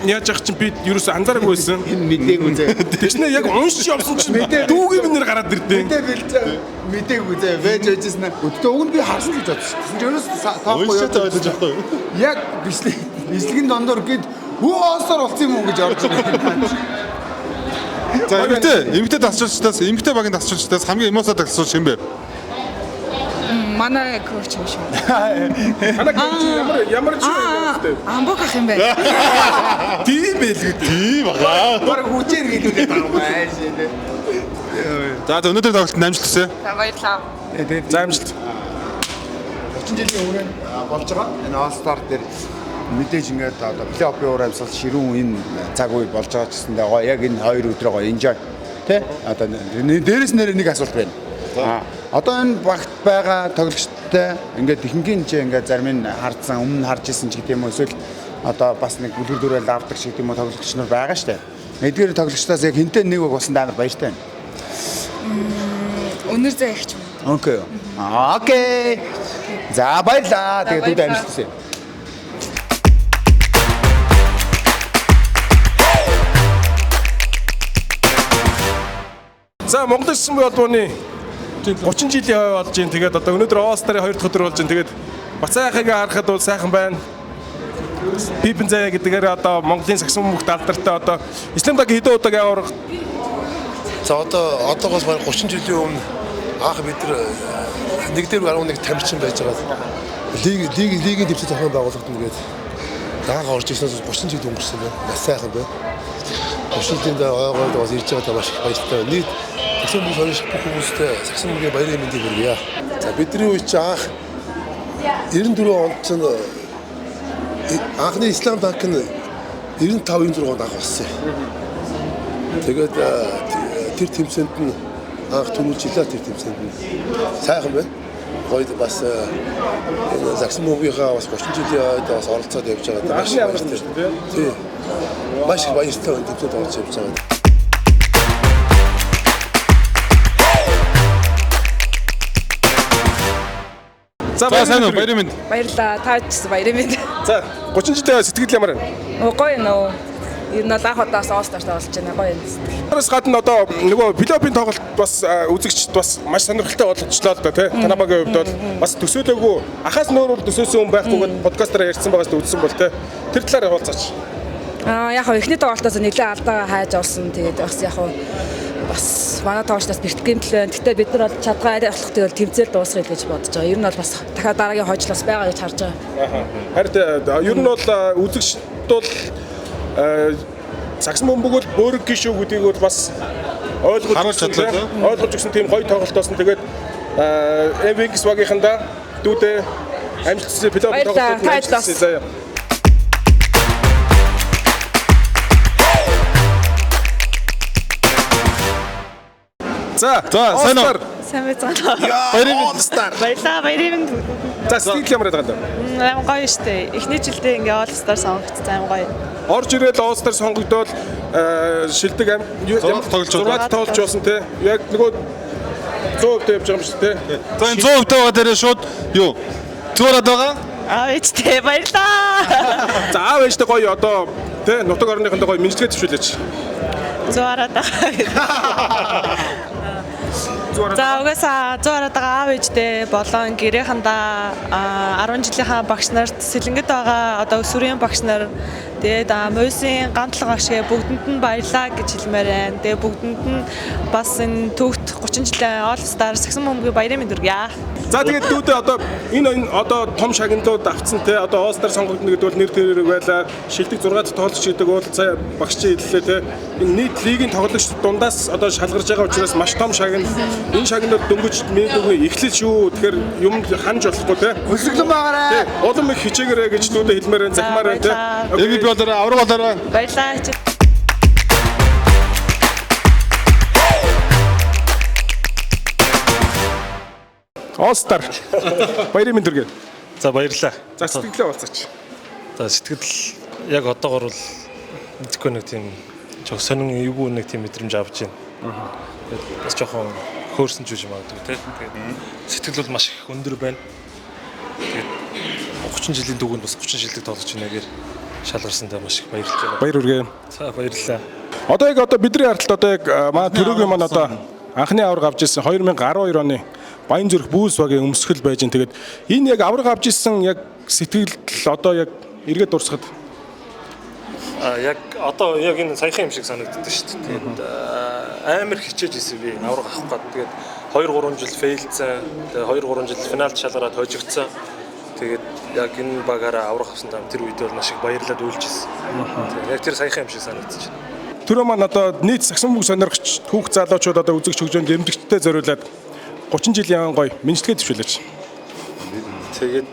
яаж яах чинь би ерөөсөө анзаараагүй байсан. Энэ мдээгүй зэ. Тэгснэ яг уншиж явсан чинь дүүгийн минь нэр гараад ирдээ. Мэдээ бэлдээ. Мдээгүй зэ. Вэж байжсэн. Өдөртөө уг нь би харсан гэж бодсон. Тэгсэн чинь ерөөсөө тоохгүй явж байгаа байхгүй юу? Яг бичлэг бичлэгийн дундуур гээд хүү All Star болсон юм уу гэж орж ирсэн. За эмэгтэй дасгалжуулагчдаас эмэгтэй багийн дасгалжуулагчдаас хамгийн эмоцоо дасгалжуулагч хэн бэ? Манай коуч юм шүү. Манай коуч ямар ч юм бэ? Амбок ах юм байна. Тийм байлгүй. Тийм бага. Бараг хүчээр гэлүүлээд байгаа юм ааш. За өнөөдөр тоглолтод амжилт хүсье. За баярлалаа. За амжилт. 30 жилийн өмнө болж байгаа. Энэ All Star дээр мэдээж ингээд одоо плей-оффын уур амьсгал ширүүн энэ цаг үе болж байгаа ч гэсэндээ гоё яг энэ хоёр өдрөө гоё enjoy тэ. Одоо дээрэс нэр нэг асуулт байна. Одоо энэ багт байгаа тоглогчтой ингээд ихэнхийн ч ингээд зарим нь хардсан, өмнө харж исэн ч гэдэг юм уу эсвэл одоо бас нэг бүлгэр дүрэл авдаг ч гэдэг юм уу тоглогч нар байгаа штэ. Эдгээр тоглогчдоос яг хинтээ нэг баг болсон амар баяртай байна. Өнөр зай их ч юм. Окей. Окей. За баярлаа. Тэгээд дүүд амжилт хүсье. За Монгол Улсын холбооны 30 жилийн хой болж байна. Тэгээд одоо өнөөдөр All Star-ын 2 дахь өдөр болж байна. Тэгээд Бацаахыг харахад бол сайхан байна. Пипэн заяа гэдгээр одоо Монголын сагсан бөмбөгт алдартай одоо Ислам даг хэдэн удаагийн аварга. За одоогоос бараг 30 жилийн өмнө анх бид нар 1.11 тамирчин байж байгаа. Лигийн тэмцээн зохион байгуулагдана гэдэг. Анх орж ирснээс 30 жил өнгөрсөн байна. Маш сайхан байна. 30 жилийн дараа ойгоод бас ирж байгаадаа маш их баяртай байна. Нийт сагсан бөмбөг сонирхох бүх хүмүүстээ сагсан бөмбөгийн баярын мэндийг хүргье. За бидний үе чи анх 94 онд чинь анхны Ислам банк нь 95 96 онд анх болсон юм. Тэгээд тэр тэмцээнд нь анх түрүүлж илаа тэр тэмцээнд нь сайхан байна. Гоё бас энэ сагсан бөмбөгийнхаа бас 30 жилийн ойд бас оролцоод явж байгаа маш их баяртай. Тий. Маш их баяртай байна тэмцээнд оролцож явж байгаа. За сайн уу баярын мэнд. Баярлалаа. Та ч гэсэн баярын мэнд. За 30 жилийн сэтгэл ямар байна? Гоё нөө. Ер нь бол анх удааас All Star тоглож байна. Гоё юм сэтгэл. Тэрээс гадна одоо нөгөө плей-оффын тоглолт бас үзэгчд бас маш сонирхолтой болчихлоо л да тий. Танамагийн хувьд бол бас төсөөлөөгүй ахаас нөр бол төсөөсөн хүн байхгүйгээд подкастаараа ярьсан байгаас үзсэн бол тий. Тэр талаар хуваалцаач. Яг хав эхний тоглолтоос нэлээд алдаа хайж олсон. Тэгээд бас яг хав бас манай тоглогчдоос бэртэх гэмтэл байна. Гэтэ бид нар бол чадгаа арай болох тэгэл тэмцээл дуусгая гэж бодож байгаа. Ер нь бол бас дахиад дараагийн хожил бас байгаа гэж харж байгаа. Харин ер нь бол үзэгчд бол сагсан бөмбөг бол бөөрөг гişүү гэдгийг бол бас ойлгож чадлаа. Ойлгож өгсөн тийм гоё тоглолт болсон. Тэгээд MVX багийнхандаа дүүдээ амжилтсан плей-офф тоглолтод амжилтсан. За. За. За, сайн уу? Сайн байцгаана. Баярын All Star. Баярлаа, баярын мэнд. За, сэтгэл ямар байдаг юм? Аим гоё штэ. Эхний жилдээ ингээ All Star сонгогдсон, аим гоё. Орж ирээд All Star сонгогдоод шилдэг тоглож 6 тоглож байсан те. Яг нөгөө 100% явж байгаа юм шүү те. За, энэ 100% байгаа дээрээ шууд юу? Зуураад байгаа? Аав ээжтэй баярлаа. За, аав ээжтэй гоё одоо те нутаг орныхондоо гоё мэнчилгээ төвшүүлээч. Зуураад байгаа. За, угаасаа зуураад байгаа аав ээжтэй болон гэрээхэндээ 10 жилийнхаа багш нарт, Сэлэнгэд байгаа одоо өсвөрийн багш нар, тэгээд Муйсын гантлага багш гээ бүгдэнд нь баярлаа гэж хэлмээр байна. Тэгээд бүгдэнд нь бас энэ төвхт 30 жилийн All Star сагсан бөмбөгийн баярын мэнд хүргье. За, тэгээд дүүдээ одоо энэ одоо том шагналууд авцсан те, одоо All Star сонгогдно гэдэг бол нэр тэрэг байлаа. Шилдэг 6 дахь тоглогч гэдэг бол сая багш чи хэллээ те. Энэ нийт лигийн тоглогч дундаас одоо шалгарч байгаа учраас маш том шагнал. Энэ шагналууд дөнгөж миний дүүгийн эхлэл шүү. Тэгэхээр юм ханж болохгүй те. Өсөглөн байгаарай. Улам их хичээгээрэй гэж дүүдээ хэлмээр байна, захимаар байна те. MVP болоорой, авраг болоорой. Баярлалаа. All Star. Баярын мэнд хүргэе. За, баярлалаа. За, сэтгэлээ болцооч. За, сэтгэл яг одоогор бол мэдгүй нэг тийм жоо сонин эвгүй нэг тийм мэдрэмж авч байна. Тэгээд бас жоохон хөөрсөн ч үж магадгүй те. Тэгээд сэтгэл бол маш их өндөр байна. Тэгээд 30 жилийн түүхэнд бас 30 шилдэг тоглож байгагаар шалгарсандаа маш их баярлж байна. Баяр хүргэе. За, баярлалаа. Одоо яг одоо бидний ардталд одоо яг манай төрөгийн маань одоо анхны аварга авч ирсэн 2012 оны Баян зүрх Бүүс багийн өмсгөл байж гэн. Тэгээд энэ яг аварга авч ирсэн яг сэтгэл одоо яг эргээд дурсахад яг одоо яг энэ саяхан юм шиг санагддаг шүү дээ. Тэгээд амар хичээж исэн би аварга авах гээд. Тэгээд 2 3 жил фейлдсэн. Тэгээд 2 3 жил финалд шалгараад хожигдсон. Тэгээд яг энэ багаараа аварга авсан дам тэр үед бол маш их баярлаад уйлж исэн. Тэгээд яг тэр саяхан юм шиг санагдчих. Түрүү маань одоо нийт сагсан бөмбөг сонирхч түүх залуучууд одоо үзэгч хөгжөөнд дэмжигчтэй зориулаад 30 жилийн гоё мэнчилгээ төвшүүлээч. Тэгээд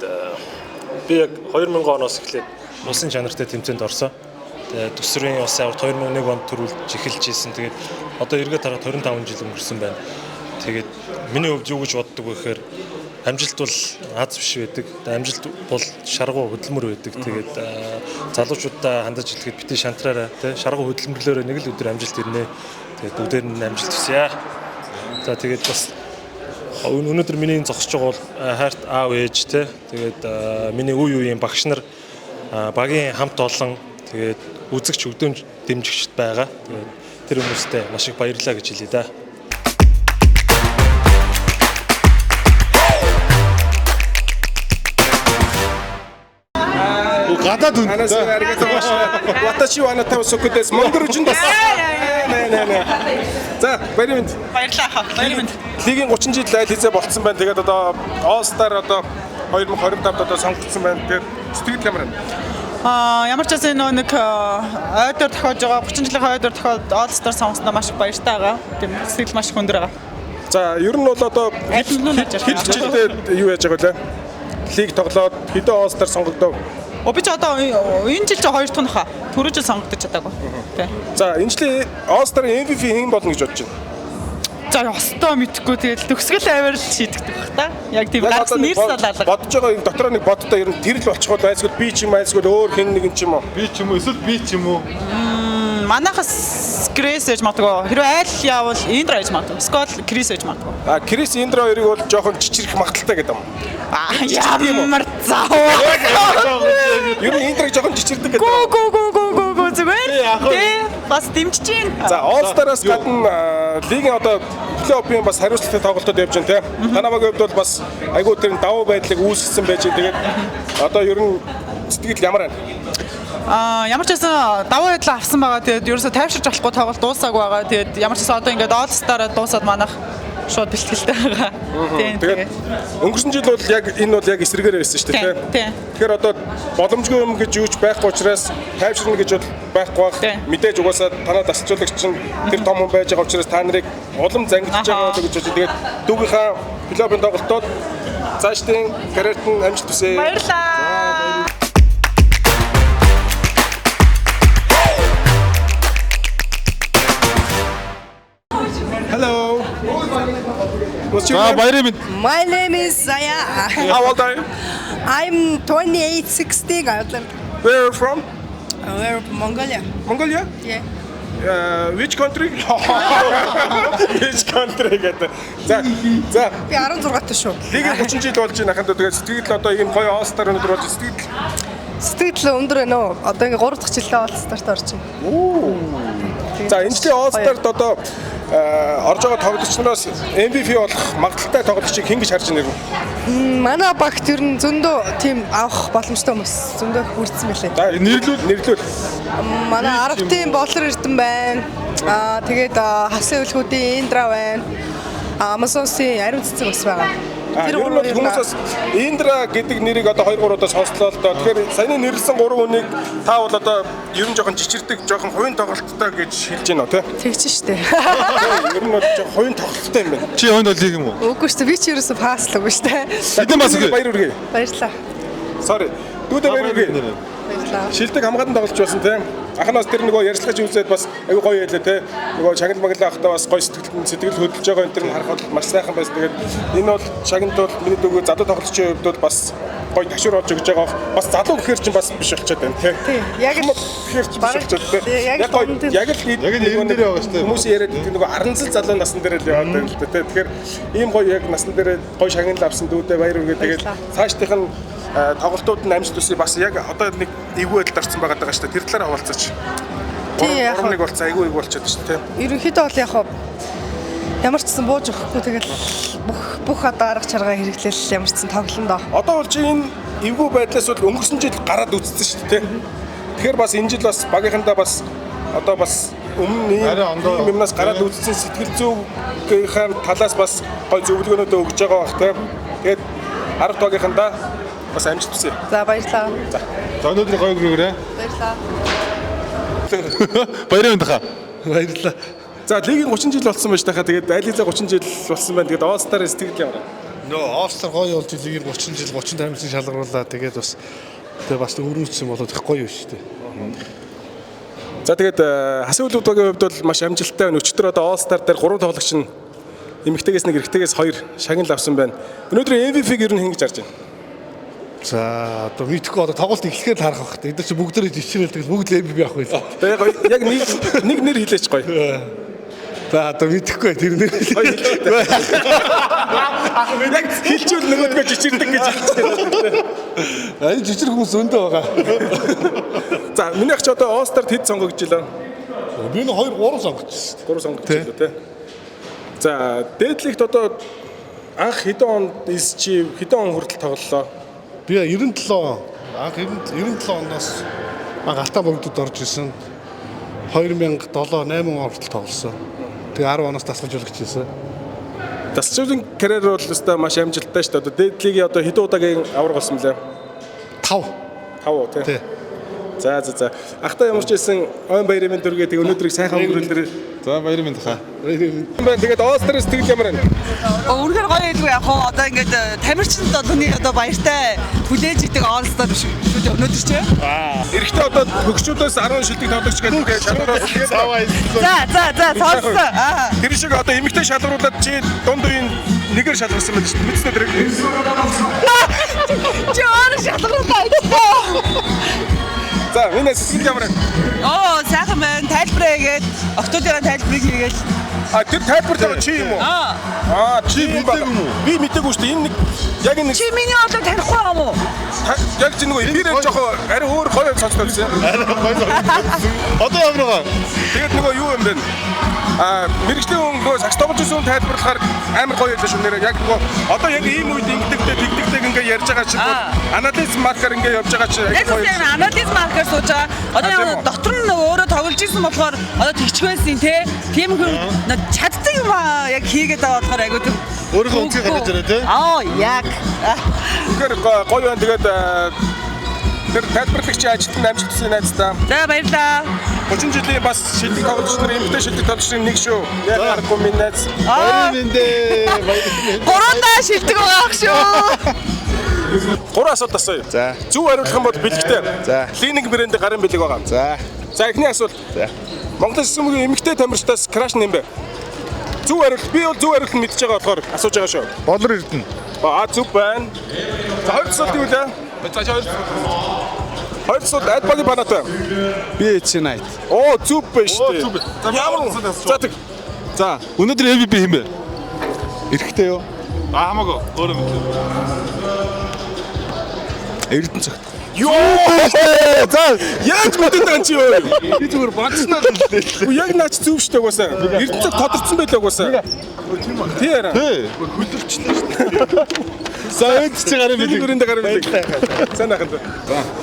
би яг 2000 оноос эхлээд улсын чанартай тэмцээнд орсон. Тэгээд төсвөрийн улсын аварга 2001 онд төрүүлж эхэлж исэн. Тэгээд одоо эргээд харахад 25 жил өнгөрсөн байна. Тэгээд миний хувьд юу гэж боддог вэ гэхээр амжилт бол аз биш байдаг. Амжилт бол шаргуу хөдөлмөр байдаг. Тэгээд залуучуудаа хандаж хэлэхэд бити шантраарай, тэ шаргуу хөдөлмөрлөөрөө нэг л өдөр амжилт ирнэ. Тэгээд бүгдээр нь амжилт хүсье. За, тэгээд бас өнөөдөр миний зогсож байгаа бол хайрт аав ээж те, тэгээд миний үе үеийн багш нар, багийн хамт олон, тэгээд үзэгч өгдөмж дэмжигчд байгаа. Тэгээд тэр хүмүүстээ маш их баярлалаа гэж хэлье да. Гадаад үнд. Ваташи ва аната сокудес монгоржин бас. Нэ нэ нэ. За, баярын мэнд. Баярлалаа. Баярын мэнд. Лигийн 30 жил айл хийзээ болцсон байна. Тэгээд одоо All Star одоо 2025-д одоо сонгогдсон байна. Тэгээд сэтгэл ямар байна? Ямар ч байсан нөгөө нэг ойдор тохиож байгаа 30 жилийн ойдор тохиолдолд All Star сонгосноо маш их баяртай байгаа. Тийм, сэтгэл маш их өндөр байгаа. За, ер нь бол одоо хэд жилдээ юу яаж байгаа вэ? Лиг тоглоод хэдэн All Star сонгогдов? Би ч одоо энэ жил ч хоёр дахь нь хаа. Түрүү жил сонгогдож чадаагүй. Тий. За, энэ жилийн All Star-ын MVP хэн болно гэж бодож байна? За, ёстой мэдэхгүй, тэгэл төгсгөл аваар л шийдэгдэх бах та. Яг тийм гарсан нэр салаалга. Бодож байгаа юм дотроо нэг бодтой ер нь тэр л болчих бол айсгал би ч юм айсгал өөр хэн нэгэн ч юм уу? Би ч юм уу эсвэл би ч юм уу? Манайхас Крис ээж магадгүй. Хэрвээ айл явбал Индра ээж магадгүй. Эсвэл Крис ээж магадгүй. А, Крис Индра хоёрыг бол жоохон чичрэх магадaltaй гэдэг юм. Аа, ямар зав. Ер нь Индраг жоохон чичирдэг гэдэг. Гүү гүү гүү гүү гүү гүү зүгээр. Тэ бас дэмжиж гин. За, All Star-аас гадна лигийн одоо плей-оффын бас хариуцлагатай тоглолтод явж байна те. Танаа багийн хувьд бол бас айгүй тэр давуу байдлыг үүсгэсэн байж байна. Тэгээд одоо ер нь сэтгэл ямар байна? Ямар ч байсан давуу байдлаа авсан байгаа. Тэгээд ерөөсө тайвширч болохгүй тоглолт дуусаагүй байгаа. Тэгээд ямар ч байсан одоо ингээд All Star-аа дуусаад манайх шууд бэлтгэлтэй байгаа. Тийм. Тэгээд өнгөрсөн жил бол яг энэ бол яг эсрэгээр байсан шүү дээ, тийм. Тэгэхээр одоо боломжгүй юм гэж юу ч байхгүй учраас тайвширна гэж бол байхгүй бах. Мэдээж угаасаа танаа дасгалжуулагч чинь тэр том хүн байж байгаа учраас та нарыг улам зангидж байгаа болоо гэж бодож. Тэгээд дүүгийнхаа плей-оффын тоглолтод цаашдын карьерт нь амжилт хүсье. Баярлалаа. Hello. What's your За name? баярын мэнд. My name is Zaya. How old are you? I'm 28, 16. Where are you from? We're from Mongolia. Mongolia? Yeah. Which country? Which country гэдэг. За за. Би 16 та шүү. Лигийн 30 жил болж байна ханд тэгээд сэтгэл одоо ийм гоё All Star өнөдөр болж сэтгэл Сэтгэл өндөр байна уу? Одоо ингээ 3 дахь жилдээ All Star-т орж байна. За энэ жилийн All Star-д одоо орж байгаа тоглогч нараас MVP болох магадaltaй тоглогчийг хэн гэж харж байна вэ? Манай багт ер нь зөндөө тийм авах боломжтой хүмүүс зөндөө хүрсэн мэлээ. За нэрлүүл нэрлүүл. Манай 10-ын Болор Эрдэн байна. Аа тэгээд Хасын өлгүүдийн Индра байна. Amazon-сын ариун цэцэг бас байгаа. Тэр нь бол хүмүүс бас Индра гэдэг нэрийг одоо 2 3 удаа сонслоо л доо. Тэгэхээр саяны нэрлсэн 3 хүнийг та бол одоо ер нь жоохон жичирдэг, жоохон хувийн тоглолттой гэж хэлж байна уу те? Тэгж штэ. Ер нь бол жоохон хувийн тоглолттой юм байна. Чи хувийн тоглох юм уу? Үгүй штэ би ч ерөөсө паслаагүй штэ. Хэдэн бас баяр хүргэе. Баярлалаа. Sorry. Дүүдээ баяр хүргэе. Баярлалаа. Шилдэг хамгаалан тоглолч байсан тийм. Анханаас тэр нөгөө ярилцлагаж үзээд бас айгүй гоё ялээ те. Нөгөө шагнал маглаа ахтаа бас гоё сэтгэл хөдлөж байгаа энэ төр нь харахад маш сайхан байсан. Тэгээд энэ бол шагналд бол миний дүүгээ залуу тоглогчийн хувьд бол бас гоё ташуур олж өгч байгаа. Бас залуу гэхэр чинь бас биш болчиход байна те. Тийм. Яг л гэхэр чинь биш болчиход те. Яг гоё яг л Яг л нэрэн дээр байгаа шүү дээ. Хүмүүс яриад байдаг нөгөө аранзал залуу насан дээр л яваад байна л да те. Тэгэхээр ийм гоё яг насан дээр гоё шагнал авсан дүүдээ баяр хүргэе. Тэгээд цаашдынх нь тоглолтууд нь амжилт хүсье. Бас яг одоо нэг эвгүй байдалд орсон байгаа даа шүү дээ. Тэр талаар хаваалцаач. Тийм, яг 3-1 болцсон айгүй эвгүй болчиход шүү дээ. Ерөнхийдөө бол яг ямар ч гэсэн бууж өгөхгүй тэгэл бүх одоо арга чаргаа хэрэглээл ямар ч гэсэн тоглоно доо. Одоо бол чи энэ эвгүй байдлаас бол өнгөрсөн жил гараад үзсэн шүү дээ. Тэгэхээр бас энэ жил бас багийнхандаа бас одоо бас өмнө ийм юмнаас гараад үзсэн сэтгэл зүйнхээ талаас бас гой зөвлөгөөнүүдөө өгж байгаа бах тийм. Тэгээд 10 багийнхандаа бас амжилт хүсье. За баярлалаа. За. За өнөөдөр гоё өнгөрөөрэй. Баярлалаа. Баярын мэнд хаа. Баярлалаа. За лигийн 30 жил болсон байж тахаа тэгээд Ализа 30 жил болсон байна. Тэгээд All Star сэтгэл ямар вэ? Нөө All Star гоё болж лигийн 30 жил 30 тамирчин шалгарууллаа. Тэгээд бас тэгээ бас өрөөцсөн болоод их гоё шүү дээ. За тэгээд Хасын үйл удаагийн хувьд бол маш амжилттай байна. Өчигдөр одоо All Star дээр 3 тоглогч нь эмэгтэйгээс нэг эрэгтэйгээс 2 шагнал авсан байна. Өнөөдөр MVP-г ер нь хэн гэж харж байна? За одоо мэдхгүй одоо тоглолт эхлэхээр л харах бах. Эдгээр чи бүгдээрээ жичрэл тэгэл бүгд л MVP авах байлаа. Тэгээ гоё яг нэг нэр хэлээч гоё. За одоо мэдэхгүй тэр нэр. Яг хэлчихвэл нөгөөдгөө жичирдэг гэж хэлчихсэн. Энэ жичир хүмүүс зөндөө байгаа. За миний ах чи одоо All Star-д хэд сонгогдож илаа? Би нэг 2 3 сонгогдсон. 3 сонгогдож илаа тий. За дээдлэгт одоо анх хэдэн онд SG хэдэн он хүртэл тоглолоо? Би 97 он. Анх 97 оноос анх Алтан богдод орж исэн. 2007 8 он хүртэл тоглосон. Тэгээ 10 оноос дасгалжуулагч хийсэн. Дасгалжуулын карьер бол өстой маш амжилттай шүү дээ. Одоо дээдлигийн одоо хэдэн удаагийн аварга болсон бэлээ? 5. 5 уу тий. За за за. Ахтай ямар ч байсан ойн баярын мэнд төргээ тэг өнөөдрийг сайхан өнгөрүүлээрэй. За баярын мэнд хаа. Баярын мэнд. Тэгээд All Star сэтгэл ямар байна? Үнэхээр гоё байлгүй яг хоо одоо ингээд тамирчинд бол үнийг одоо баяртай хүлээж идэг All Star биш шүү дээ өнөөдөр чи. Эрэхтэй одоо хөгшчүүдээс 10 шилдэг тоглогч гэдэг шалгаруулсан. За за за сонссон. Аа. Тэр шиг одоо эмэгтэй шалгаруулад чи дунд үеийн нэгээр шалгарсан байх шүү дээ. Мэдсэн үү тэрийг? Чи өөрөө шалгаруулаа ажиллаа. За миний сэтгэл ямар байна? Оо сайхан байна. Тайлбараа хийгээд октоодын тайлбарыг хийгээл. А тэр тайлбар дээр чи юм уу? Аа чи мдээгүй юм уу? Би мдээгүй шүү дээ. Энэ нэг яг энэ Чи миний бодлоо танихгүй байгаа юм уу? Яг чи нөгөө эфирээр жоохон арай өөр гоё сонсдог байсан. Арай гоё сонсдог. Одоо ямар байгаа? Тэгээд нөгөө юу юм бэ? А мэргэжлийн хүн нөгөө сакс тоглож байсан хүн тайлбарлахаар амар гоё байлаа шүү нэрээ. Яг нөгөө одоо яг ийм үед ингэдэгтэй тэгдэгтэй ингээ ярьж байгаа чинь бол анализ маркер ингээ явж байгаа чинь Яг үгүй анализ маркер сууж байгаа. Одоо яг дотор нь нөгөө өөрөө тоглож исэн болохоор одоо тэгчих байсан те. Тийм хүн чаддаг юм аа яг хийгээд байгаа болохоор айгуу тийм өөрийнхөө үнцгийг гаргаж ирээ те. Аа яг. Тэгэхээр гоё байна. Тэгээд тэр тайлбарлагчийн ажилд нь амжилт хүсье найздаа. За баярлалаа. 30 жилийн бас шилдэг тоглогч нар, эмэгтэй шилдэг тоглогч нарын нэг шүү. Яг аргагүй минь найз. Баярын мэндээ. Баярын мэндээ. Гурван шилдэг байгаа ах шүү. Гурван асуулт асууя. За. Зөв хариулах юм бол бэлэгтэй. За. Клиник брэндийн гарын бэлэг байгаа. За. За эхний асуулт. За. Монголын сүмгийн эмэгтэй тамирчдаас краш нэм бэ? Зөв хариулт би бол зөв хариулт нь мэдж байгаа болохоор асууж байгаа шүү. Болор Эрдэнэ. Аа, зөв байна. За, хоёр асуулт юу лээ? За, хоёр. Хоёр асуулт аль багийн фанат вэ? BHC Night. Оо, зөв байна шүү дээ. Зөв. За, Ямар За, тэг. За, өнөөдөр MVP хэн бэ? Эрэгтэй юу? Аа, хамаагүй. Өөрөө мэд. Эрдэнэ цагт. Йоо! За, яаж мэдээд байгаа юм чи юу? Би зүгээр бодсноо л хэллээ. Үгүй, яг наач зөв шүү дээ угаасаа. Эрдэнэ цаг тодорцсон байлаа угаасаа. Тий яра. Тий. Хөлөрчлээ шүү дээ. За, энд чи гарын бэлэг. Өрөөндөө гарын бэлэг. Сайн ахын.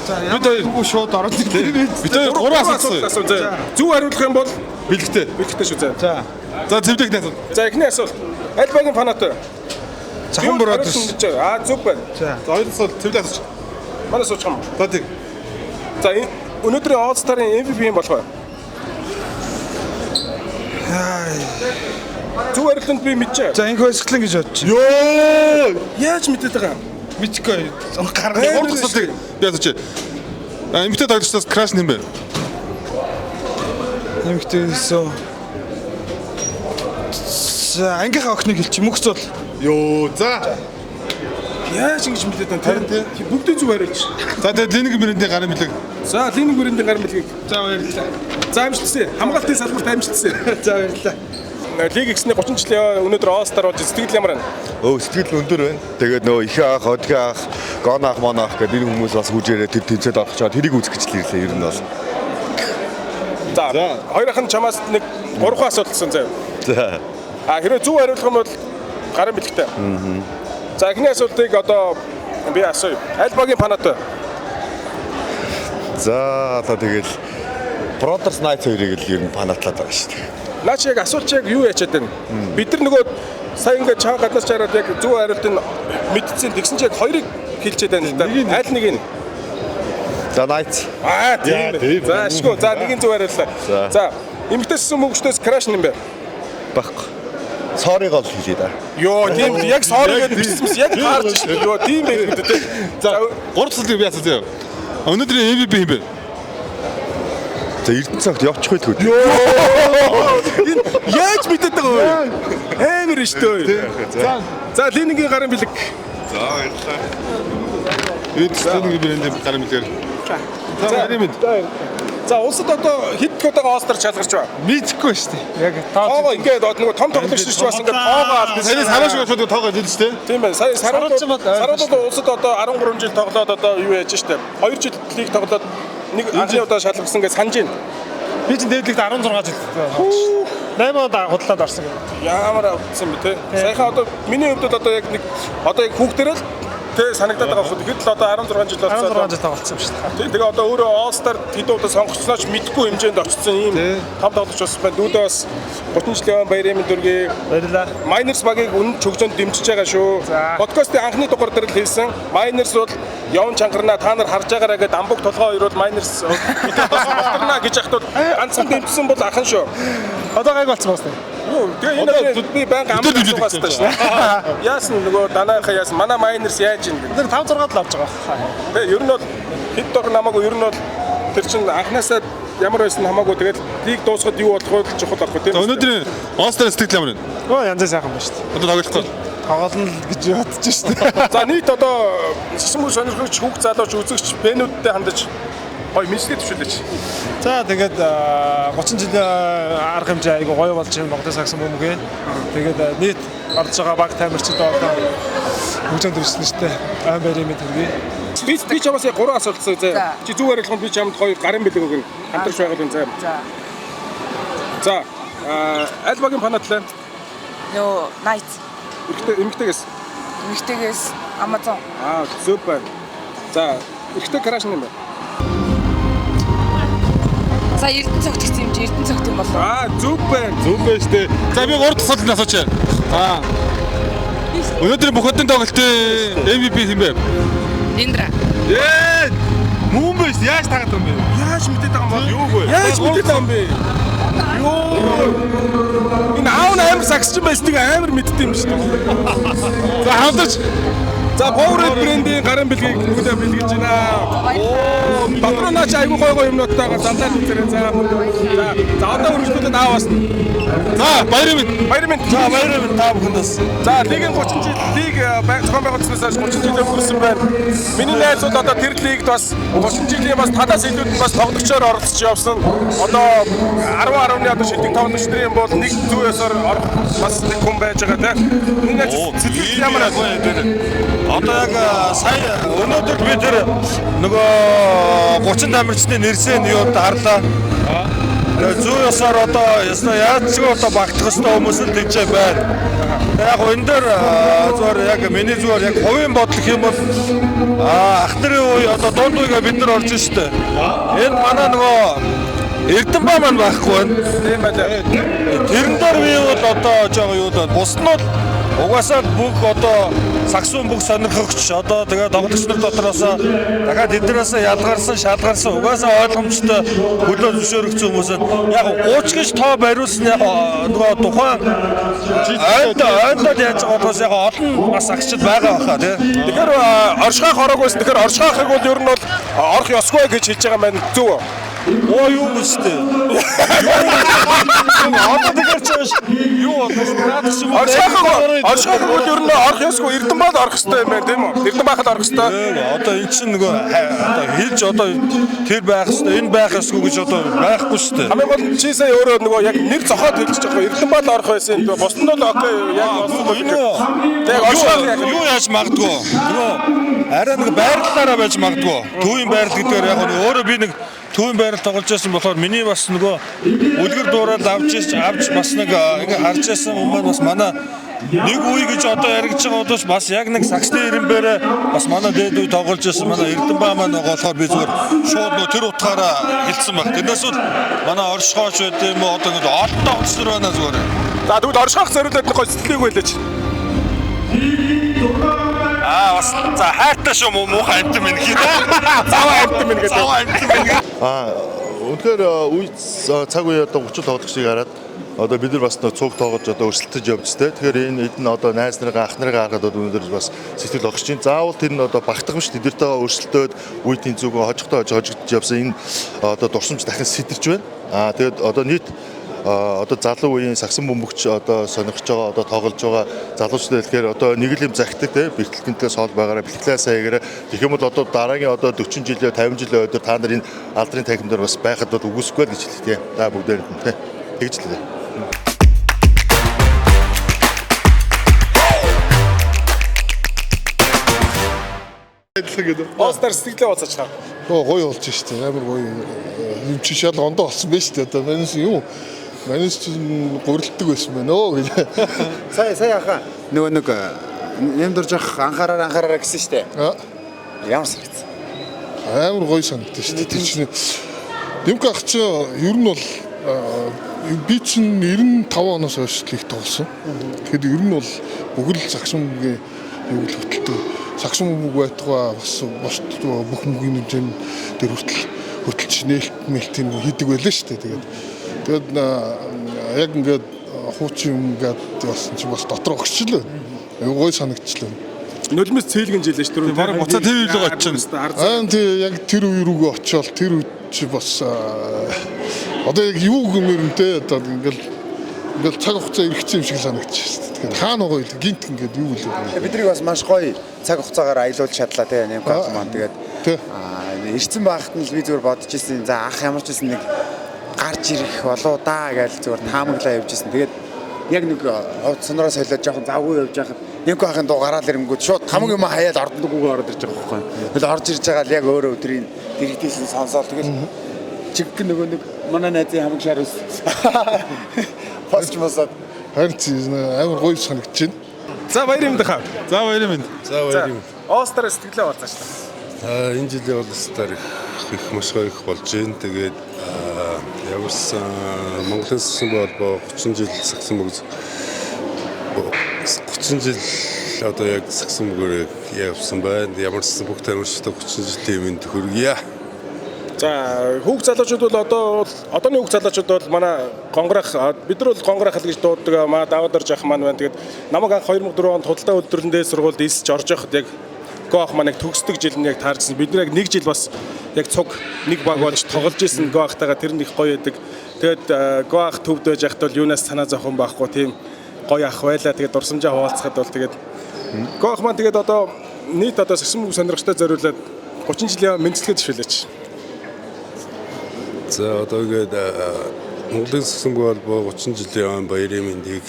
За, бид хоёр шууд ороод ирлээ. Бид хоёр гурван асуулт асуусан. За, зөв хариулах юм бол бэлэгтэй. Бэлэгтэй шүү заа. За. За, зэвдэг асуулт. За, эхний асуулт. Аль багийн фанат вэ? Захан Brothers. Аа, зөв байна. За. За, хоёр асуулт зэвдэг асууч. Манай суучих юм. За, тэг. За, энэ өнөөдрийн All Star-ын MVP юм болох вэ? Зөв хариултанд би мэдчихэ. За, инх баясгалан гэж бодчих. Йоо! Яаж мэдээд байгаа юм? Мэдхгүй. Гаргаа. Гурав дахь асуултыг би асууч. А, эмэгтэй тоглогчдоос краш нэм бэ? Эмэгтэйс. За, ангийнхаа охиныг хэлчих. Мөнх зул. Йоо, за. Яаж ингэж мэдээд байна? Харин тий. Бүгдийн зөв хариулж. За, тэгээд Ленинг брэндийн гарын бэлэг. За, Ленинг брэндийн гарын бэлгийг. За, баярлалаа. За, амжилтсан. Хамгаалтын салбарт амжилтсан. За, баярлалаа. Лиг X-ний 30 жилийн өнөөдөр All Star болж сэтгэл ямар байна? Өө, сэтгэл өндөр байна. Тэгээд нөгөө их ах, одгийн ах, гон ах, мон ах гэдэг энэ хүмүүс бас хүжээрээ тэр тэмцээд орох чаа тэрийг үзэх гэж л ирлээ ер нь бол. За, хоёр ах нь чамаас нэг гурван асуулт асуусан заяа. За. А, хэрвээ зөв хариулах юм бол гарын бэлэгтэй. Аа. За, эхний асуултыг одоо би асууя. Аль багийн фанат вэ? За, одоо тэгэл Brothers Night хоёрыг л ер нь фанатлаад байгаа шүү дээ. Наа чи яг асуулт чи яг юу ячаад байна? Бид нар нөгөө сая ингээд чаан гаднаас чараад яг зөв хариултыг мэдсэн. Тэгсэн чи яг хоёрыг хэлчихэд байна л да. Аль нэг нь? За, Night. Аа, тийм ээ. За, ашгүй. За, нэг нь зөв хариуллаа. За, эмэгтэй ссэн мөгчдөөс краш нэм бэ? Байхгүй. Сорыг л хэлье да. Йоо, тийм яг сорыг гэдэг бичсэн яг таарч шүү дээ. Йоо, тийм байх үү те. За, гурав дахь асуултыг би асууя заяа. Өнөөдрийн MVP хэн бэ? За, Эрдэнэ цагт явчих байлгүй. Йоо! Энэ яаж мэдээд байгаа вэ? Амар шүү дээ. За. За, Ленингийн гарын бэлэг. За, баярлалаа. Энд Ленингийн брэндийн гарын бэлгээр. За, баярын мэнд. За, улсад одоо хэд удаа All Star шалгарч байна? Мэдхгүй шүү дээ. Яг тоогоо ингээд нөгөө том тоглогч ч бас ингээд тоогоо алдсан. Саяны сараа шиг шууд тоогоо хэлж шүү дээ. Тийм байна. Сая сарууд сарууд улсад одоо 13 жил тоглоод одоо юу яаж штэ. 2 жил лиг тоглоод нэг анхны удаа шалгарсан гэж санаж байна. Би чинь дээдлэгт 16 жил тоглож. 8 онд худалдаанд орсон гэх. Ямар авсан бэ те. Саяхан одоо миний хувьд бол одоо яг нэг одоо яг хүүхдэрэл тэ санагдаад байгаа хөө. Тэгэхэд л одоо 16 жил болсон. 16 жил тоглолцсон юм шүү дээ. Тийм, тэгээ одоо өөрөө All Star хэдэн удаа сонгогдсноо ч мэдэхгүй хэмжээнд очсон ийм том тоглогч бас байна. Дүүдээ бас 30 жилийн баярын мэнд хүргэе. Баярлалаа. Miners багийг үнэн чөгжөөнд дэмжиж байгаа шүү. Подкастын анхны дугаар дээр л хэлсэн. Miners бол явн чангарнаа та нар харж байгаараа гэдээ амбуг толгой хоёр бол Miners болторнаа гэж яхад бол ганцхан дэмжсэн бол ахан шүү. Одоо гайг болсон байна. Юу, тэгээ энэ хоёрыг би байнга амрах асуугаас таа шүү. Яасан нөгөө данаахаа яасан манай Miners яаж юм бэ? Тэр 5 6 л авч байгаа. Тэгээ ер нь бол хэд дор намаагүй ер нь бол тэр чинь анханасаа ямар байсан хамаагүй тэгэл лиг дуусахад юу болох вэ чухал байхгүй тийм. Өнөөдрийн All Star сэтгэл ямар вэ? Өө, янз сайхан байна шүү дээ. Одоо тоглохгүй. Тоглоно л гэж бодож шүү дээ. За, нийт одоо сэсэм бүх сонирхогч хүүхд залууч үзэгч фэнүүдтэй хандаж гоё мэдлэг төвшүүлээч. За, тэгээд 30 жилийн арга хэмжээ айгу гоё болж байна Монголын сагсан бөмбөг. Тэгээд нийт орж байгаа баг тамирчид болон хөгжөөнд төрсөн шүү дээ. Айн баярын мэнд хүргэе. Би чамаас яг гурван асуулт асууя заа. Чи зөв хариулах нь би чамд гоё гарын бэлэг өгнө. Хамтрагч байгуулсан заа. За. За, аль багийн фанат лээ? Нөө Night. Эмэгтэйгээс. Эмэгтэйгээс Amazon. Аа, зөв байна. За, эрэгтэй краш нэм бэ? За, Эрдэнэ цогт гэсэн юм чи Эрдэнэ цогт юм болов уу? Аа, зөв байна. Зөв байна шүү дээ. За, би гурав дахь асуултанд асууч. Аа. Өнөөдрийн бүх одын тоглолтын MVP хэн бэ? Индра. Ээ! Мөн биш яаж таагаад байгаа юм бэ? Яаж мэдээд байгаа юм бол? Юу вэ? Яаж мэдээд байгаа юм бэ? Йоо! Энэ аав нь амар сагсчин байсныг амар мэддэг юм шүү дээ. За, хамтарч. За, Powerade брендийн гарын бэлгийг бүгдээ бэлгэлж байна. Оо, дотор нь наач айгүй гой гой юмнуудтайгаа занлаад үзээрэй. За. За, одоо үргэлжлүүлээд аав басна. За, баярын мэнд. Баярын мэнд. За, баярын мэнд та бүхэнд бас. За, лигийн 30 жил лиг зохион байгуулснаас хойш 30 жил өнгөрсөн байна. Миний найз бол одоо тэр лигт бас 30 жилийн бас талаас илүүд нь бас тоглогчоор оролцож явсан. Одоо 10 10-ны одоо шилдэг тоглогч нарын бол нэг зүй ёсоор орох бас нэг хүн байж байгаа тийм. Миний найз сэтгэл ямар байна? Одоо яг сая өнөөдөр би тэр нөгөө 30 тамирчны нэрсээ нь юунд харлаа. Тэгээ зүй ёсоор одоо ясна яаж ч одоо багтах ёстой хүмүүс л тэгж байна. Тэгээ яг энэ дээр зүгээр яг миний зүгээр яг хувийн бодол гэх юм бол ах нарын үе одоо дунд үегээ бид нар орж штэ. Энэ манай нөгөө Эрдэнэбаа маань байхгүй байна. Тийм байлаа. Тэрэн дээр би бол одоо жоо юу даа бус нь бол угаасаа бүх одоо сагсуун бүх сонирхогч одоо тэгээ тоглогч нар дотроос дахиад эднээс ялгарсан шалгарсан угаасаа ойлгомжтой хөлөө зөвшөөрөгдсөн хүмүүс нь яг 30 гэж тоо бариулсан яг нөгөө тухайн ойдод яаж байгаа болохоос яг олон бас агчид байгаа баха тий. Тэгэхээр оршихаах ороог байсан. Тэгэхээр оршихаахыг бол ер нь бол орох ёсгүй гэж хэлж байгаа маань зөв үү? Оо юу юм бэ? Юу одоо тэгэхээр чи юу болсон? Наадах шиг Оршихаахыг бол ер нь орох ёсгүй. Эрдэнэбаал орох ёстой юм байна тийм үү? Эрдэнэбаахад орох ёстой. Одоо эн чинь нөгөө одоо хэлж одоо тэр байх ёстой, энэ байх ёсгүй гэж одоо байхгүй шүү дээ. Хамгийн гол нь чи сая өөрөө нөгөө яг нэр зохиод хэлж байгаа юм. Эрдэнэбаал орох байсан. Бусд нь бол окей яг тэг оршихаах яг юу яаж магадгүй. Нөгөө арай нэг байрлалаараа байж магадгүй. Төвийн байрлал гэдгээр яг өөрөө би нэг төвийн байрал тоглож байсан болохоор миний бас нөгөө үлгэр дуурайл авч бас нэг ингээ харж байсан юм маань бас манай нэг үе гэж одоо яригдж байгаа боловч бас яг нэг сагсны ирэнбэрээ бас манай дээд үе тоглож байсан манай Эрдэнэбаа маань болохоор би зүгээр шууд нөгөө тэр утгаараа хэлсэн баг. Тэрнээс бол манай оршихооч байд юм уу одоо ингээ олон тоглогч нар байна зүгээр. За тэгвэл оршихоох зориулаад нэг гой сэтгэлийг байлаач. Аа бас за хайртай шүү муухай амтан минь гэх. Заваа амтан минь гэдэг. Заваа амтан минь. Аа үнэхээр үе цаг үе одоо 30 тоглогчийг хараад одоо бид нар бас нөө цуг тоглож одоо өрсөлдөж явж тээ. Тэгэхээр энэ эд нь одоо найз нарыгаа ах нарыгаа харахад одоо өнөөдөр бас сэтгэл огч чинь. Заавал тэр нь одоо багтах биш тэднэртэйгээ өрсөлдөөд үе тэнцүүгөө хожигтой хожигдож явсан энэ одоо дурсамж дахин сэтэрч байна. Аа тэгээд одоо нийт одоо залуу үеийн сагсан бөмбөгч одоо сонирхож байгаа одоо тоглож байгаа залуучууд хэлэхээр одоо нэг л юм захидаг те бэлтгэлтнээс хоол байгаараа бэлтгэлээ сайн хийгээрэй. Тэгэх юм бол одоо дараагийн одоо 40 жилээ 50 жилийн өдөр та нар энэ алдрын танхим дээр бас байхад бол үгүйсэхгүй л гэж хэлэх те. Та бүгдээрэнд нь те. Тэгж л дээ. All-Star сэтгэлээ уулзаач та. Оо гоё болж штэ. Амар гоё юм чи шал ондоо болсон байж штэ. Одоо манайс юу? Манайс чинь гурилддаг байсан байна өө гэж. Сая ахаа нөгөө нэг нэмдэрж ах анхаараа гэсэн штэ. Ямар санагдсан? Амар гоё санагдсан штэ. Тэр чинь Дэмк ах чи ер нь бол би чинь 95 оноос хойш лиг тоглосон. Тэгэхээр ер нь бол бүхэл сагсан бөмбөгийн юу л хөтэлдэг. Сагсан бөмбөг байтугай бас бос бүх мөгийн хэмжээнд дээр хүртэл хөтөлж нээлт мэлтийн хийдэг байлаа шүү дээ. Тэгээд яг ингээд хуучин юм гээд явсан чинь бас дотор огчлоо. Айгуу гоё санагдчлаа. Нулимс цээлгэн жилээ шүү дээ. Бараг буцаа тэр үеийг очино. Аа тий яг тэр үе рүүгээ очиод тэр үед чи бас одоо яг юу гэмээр юм те одоо ингээл цаг хугацаа эргэцсэн юм шиг санагдчих шүү дээ. Тэгэхээр хаана байгаа вэ? Гинт ингээд юу гэлээ. Биднийг бас маш гоё цаг хугацаагаар аялуулж чадлаа те Нэмка маань тэгээд ирсэн байхад нь л би зүгээр бодож ирсэн. За ах ямар ч байсан нэг гарч ирэх болоо да гэж зүгээр таамаглаа явж ирсэн. Тэгээд яг нэг хувцсанараа солиод жоохон завгүй явж байхад Нэмка ахын дуу гараал ирэнгүүт шууд хамаг юм хаяад ордонд гүгээ ороод ирж байгаа байхгүй. Тэгэл орж ирж байгаа л яг өөрөө өдрийн дэрэгдээсэн сонсоол тэгэл чиг нөгөө нэг манай найзын хамаг шар ус. Пост мосод харин амар гоё санагдаж байна. За баярын мэнд хаа. За баярын мэнд. За баярын мэнд. All-Star сэтгэлээ уулзаач та. За энэ жилийн All-Star их маш гоё их болж байна. Тэгээд ямарсан Монголын сагсан холбоо 30 жил сагсан бөмбөг 30 жил одоо яг сагсан бөмбөгөөр явсан байна. Ямарсан бүх тамирчдад 30 жилийн мэнд хүргье. За хүүхд залуучууд бол одоо одооны хүүхд залуучууд бол манай гонгорах бид нар бол гонгорах л гэж дууддаг. Манай Даваадар жах маань байна. Тэгээд намайг анх 2004 онд худалдаа үйлдвэрлэлийн дээд сургуульд элсэж орж байхад яг Го ах маань яг төгсдөг жил нь яг таарчсан. Бид нар яг нэг жил бас яг цуг нэг баг болж тоглож исэн Го ахтайгаа тэр нь их гоё байдаг. Тэгээд Го ах төвд байж байхад бол юунаас санаа зовхон байхгүй тийм гоё ах байлаа. Тэгээд дурсамжаа хуваалцахад бол тэгээд Го ах маань тэгээд одоо нийт одоо сагсан бөмбөг сонирхчтой зориулаад 30 жилийн мэндчилгээ дэвшүүлээч. За одоо ингээд Монголын сагсан бөмбөг холбоо 30 жилийн он баярын мэндийг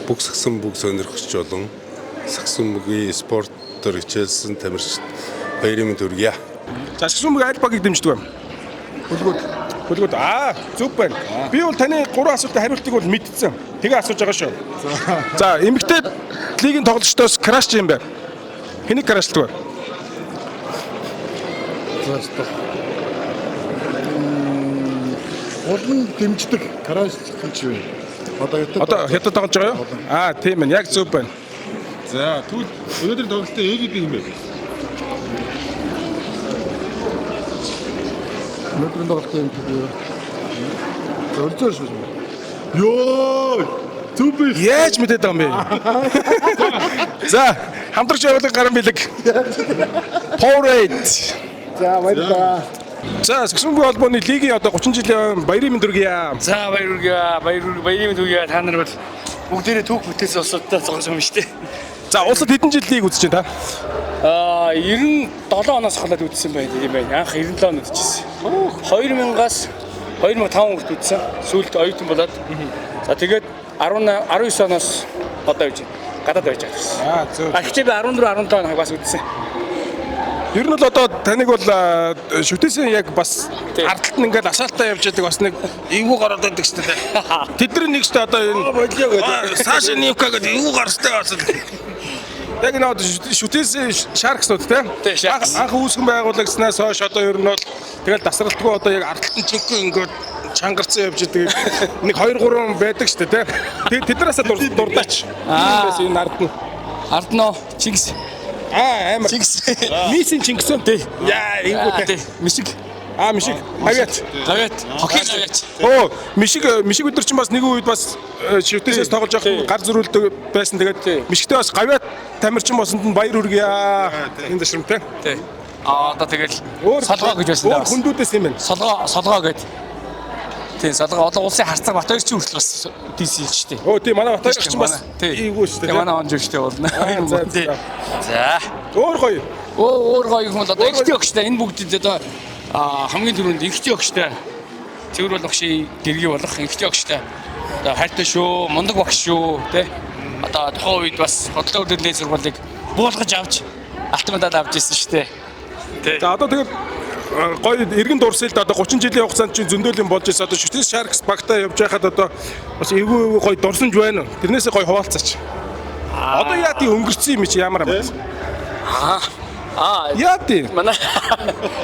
бүх сагсан бөмбөг сонирхогч болон сагсан бөмбөгийн спортоор хичээлсэн тамирчид баярын мэнд хүргье. За сагсан бөмбөг аль багийг дэмждэг вэ? Хүлгүүд. Хүлгүүд. Аа, зөв байна. Би бол таны гурван асуултын хариултыг бол мэдсэн. Тэгээ асууж байгаа шүү. За, эмэгтэй лигийн тоглогчдоос crush юм байна. Хэнийг crush лдаг вэ? Crush лдаг. Улан дэмждэг crush гэж юу? Одоо хятад Одоо хятад тоглож байгаа юу? Аа, тийм ээ. Яг зөв байна. За, тэгвэл өнөөдрийн тоглолтын MVP хэм бэ? Өнөөдрийн тоглолтын MVP юу? Өрзөр шүү. Йоо! Зөв биш. Яаж мэдээд байгаа юм бэ? За, хамтрагч явуулан гарын бэлэг. Powerade. За, баярлалаа. За, Сагсан бөмбөг холбооны лигийн одоо 30 жилийн баярын мэнд хүргье. За баяр хүргье. Баяр баярын мэнд хүргье. Та нар бол бүгдээрээ түүх бүтээсэн улсуудтай зогсож юм шүү дээ. За, улсад хэдэн жил лиг үзэж байна та? Аа 97 оноос холоод үзсэн байх юм байна. Анх 97 онд үзчихсэн. 2000-аас 2005 хүртэл үзсэн. Сүүлд оюутан болоод. За тэгээд 18 19 оноос одоо байж байна. Гадаад байж байгаа гэсэн. Аа зөв. А гэхдээ би 14 17 он бас үзсэн. Ер нь бол одоо таныг бол шүтээсийн яг бас ардталт нь ингээл асаалтаа явж байдаг бас нэг эвгүй гараад байдаг шүү дээ. Тэдний нэг шүү дээ одоо энэ болио гэдэг. Саша Нивка гэдэг эвгүй гарстай бас. Яг энэ одоо шүтээсийн Sharks-ууд те. Анх үүсгэн байгуулагснаас хойш одоо ер нь бол тэгэл дасралтгүй одоо яг ардталт нь жинхэнэ ингээд чангарсан явж идэг нэг 2 3 байдаг шүү дээ те. Тэгээд тэднээсээ дурдаач. Аа. Энэ ард нь. Ард нь Чингис. Аа амар. Чингис. Мисийн Чингис үү? Тий. Яа, эвгүй тий. Мишиг. Аа, мишиг. Авиач. Гавьяат. Хоккей гавьяач. Оо, мишиг мишиг өдөр чинь бас нэг үед бас шүтээсээс тоглож явах гар зөрүүлдэг байсан. Тэгээд мишигтэй бас гавьяат тамирчин болсонд нь баяр хүргье. Энэ зашрамтай. Тий. Аа одоо тэгэл солгоо гэж байсан Өөр хүндүүдээс юм байна. Солгоо солгоо гэд. Тий, солгоо одоо улсын харцаг Батбаяр чинь хүртэл бас DC шүү дээ. Өө тий, манай Батбаяр чинь бас эвгүй шүү дээ. Тий, манай он живчтэй болно. За, Тий. За. Өөр гоё. Өөр гоё юм бол одоо ихтэй өгчтэй энэ бүгдэд одоо хамгийн түрүүнд ихтэй өгчтэй цэвэр болох ши дэргий болох ихтэй өгчтэй одоо хайртай шүү, мундаг багш шүү, тий. Одоо тухайн үед бас бодлоо хөдөлгөөний сургуулийг буулгаж авч алтан медаль авч ирсэн шүү дээ. Тий. За одоо тэгээд гоё эргэн дурсъя л да одоо 30 жилийн хугацаанд чинь зөндөөл юм болж ирсэн. Одоо Шүтээс Sharks багтаа явж байхад одоо бас эвгүй эвгүй гоё дурсамж байна. Тэрнээсээ гоё хуваалцаач. Одоо яа тий өнгөрцөн юм чи ямар юм бэ? Аа. Аа. Яа тий. Манай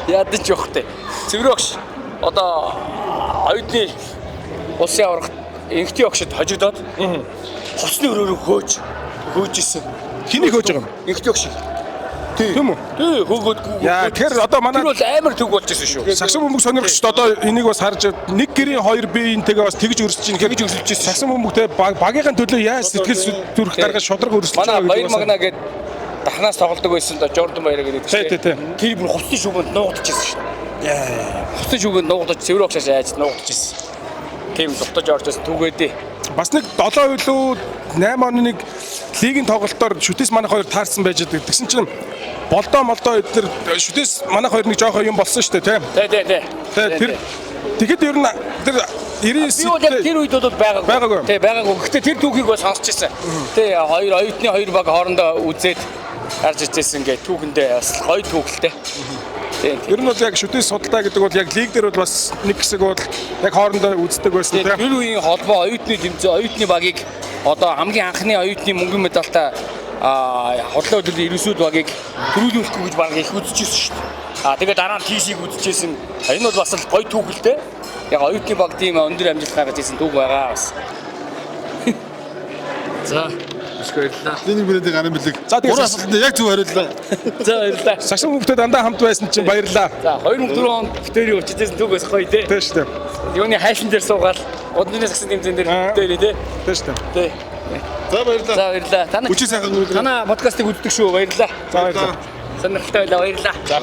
яадаг ч явахтай. Цэвэр огш. Одоо оюутны улсын аварга эмэгтэй огшид хожигдоод хувцсны өрөөрөө хөөж исэн. Хэнийг хөөж байгаа юм? Эмэгтэй огшиг. Тийм үү? Тий, хөөгөөд Яа, тэгэхээр одоо манай Тэр бол амар төг болж исэн шүү. Сагсан бөмбөг сонирхогчд одоо энийг бас харж нэг гэрийн хоёр биеинтэйгээ бас тэгж өрсөж ийн гэхээр тэгж өрсөж ирсэн. Сагсан бөмбөгтэй багийнхын төлөө яаж сэтгэл зүрх гаргаж шудраг өрсөж Манай Баяр Магна гээд дахнаас тоглодог байсан доо Жордан Баяр гэдэг Тий, тий, тий. Тэр бүр хувцсны шүүгэнд нуугдаж ирсэн шүү. Яа. Хувцсны шүүгэнд нуугдаж цэвэр огшоос айж нуугдаж ирсэн. Тийм дутаж орж ирсэн түүгээдээ. Бас нэг 7 билүү 8 оны нэг лигийн тоглолтоор шүтээс манайх хоёр таарсан байж байгаа. Тэгсэн чинь болдоо молдоо эднэр шүтээс манайх хоёр нэг жоохон юм болсон шүү дээ, тийм. Тий, тий, тий. Тий, тэр тэгэхэд ер нь тэр 99 Би бол яг тэр үед бол байгаагүй. Байгаагүй. Тий, байгаагүй. Гэхдээ тэр түүхийг бас сонсч ирсэн. Тий, хоёр оюутны хоёр баг хоорондоо үзээд гарч иржсэн гэ түүхэндээ бас гоё түүхэлтэй. Тий. Ер нь бол яг шүтээс судалдаа гэдэг бол яг лиг дээр бол бас нэг хэсэг бол яг хоорондоо үздэг байсан тийм. Тэр үеийн холбоо оюутны тэмцээн, оюутны багийг одоо хамгийн анхны оюутны мөнгөн медальтай хурлын өдрийн 99 багийг төрүүлүүлэхгүй гэж баг их үзчихсэн шүү дээ. Аа тэгээ дараа нь TC-г үзчихсэн. Энэ бол бас л гоё түүхэлтэй. Яг оюутны баг тийм өндөр амжилт гаргаж ирсэн түүх байгаа бас. За, их баярлалаа. Ленин брендийн гарын бэлэг. За гурван асуултанд яг зөв хариуллаа. За баярлалаа. Сагсан хүмүүстээ дандаа хамт байсан чинь баярлалаа. За 2004 онд битэрийн өчигдсэн түүх бас гоё тий. Тийм шүү дээ. Юуны хайлан дээр суугаал удны сагсан тэмцээн дээр битэрий тий. Тийм шүү дээ. Тий. За баярлалаа. За баярлалаа. Та нар Үчи сайхан өнгөрүүлээ. Танаа подкастыг үздэг шүү. Баярлалаа. За баярлалаа. Сонирхолтой байлаа. Баярлалаа. За.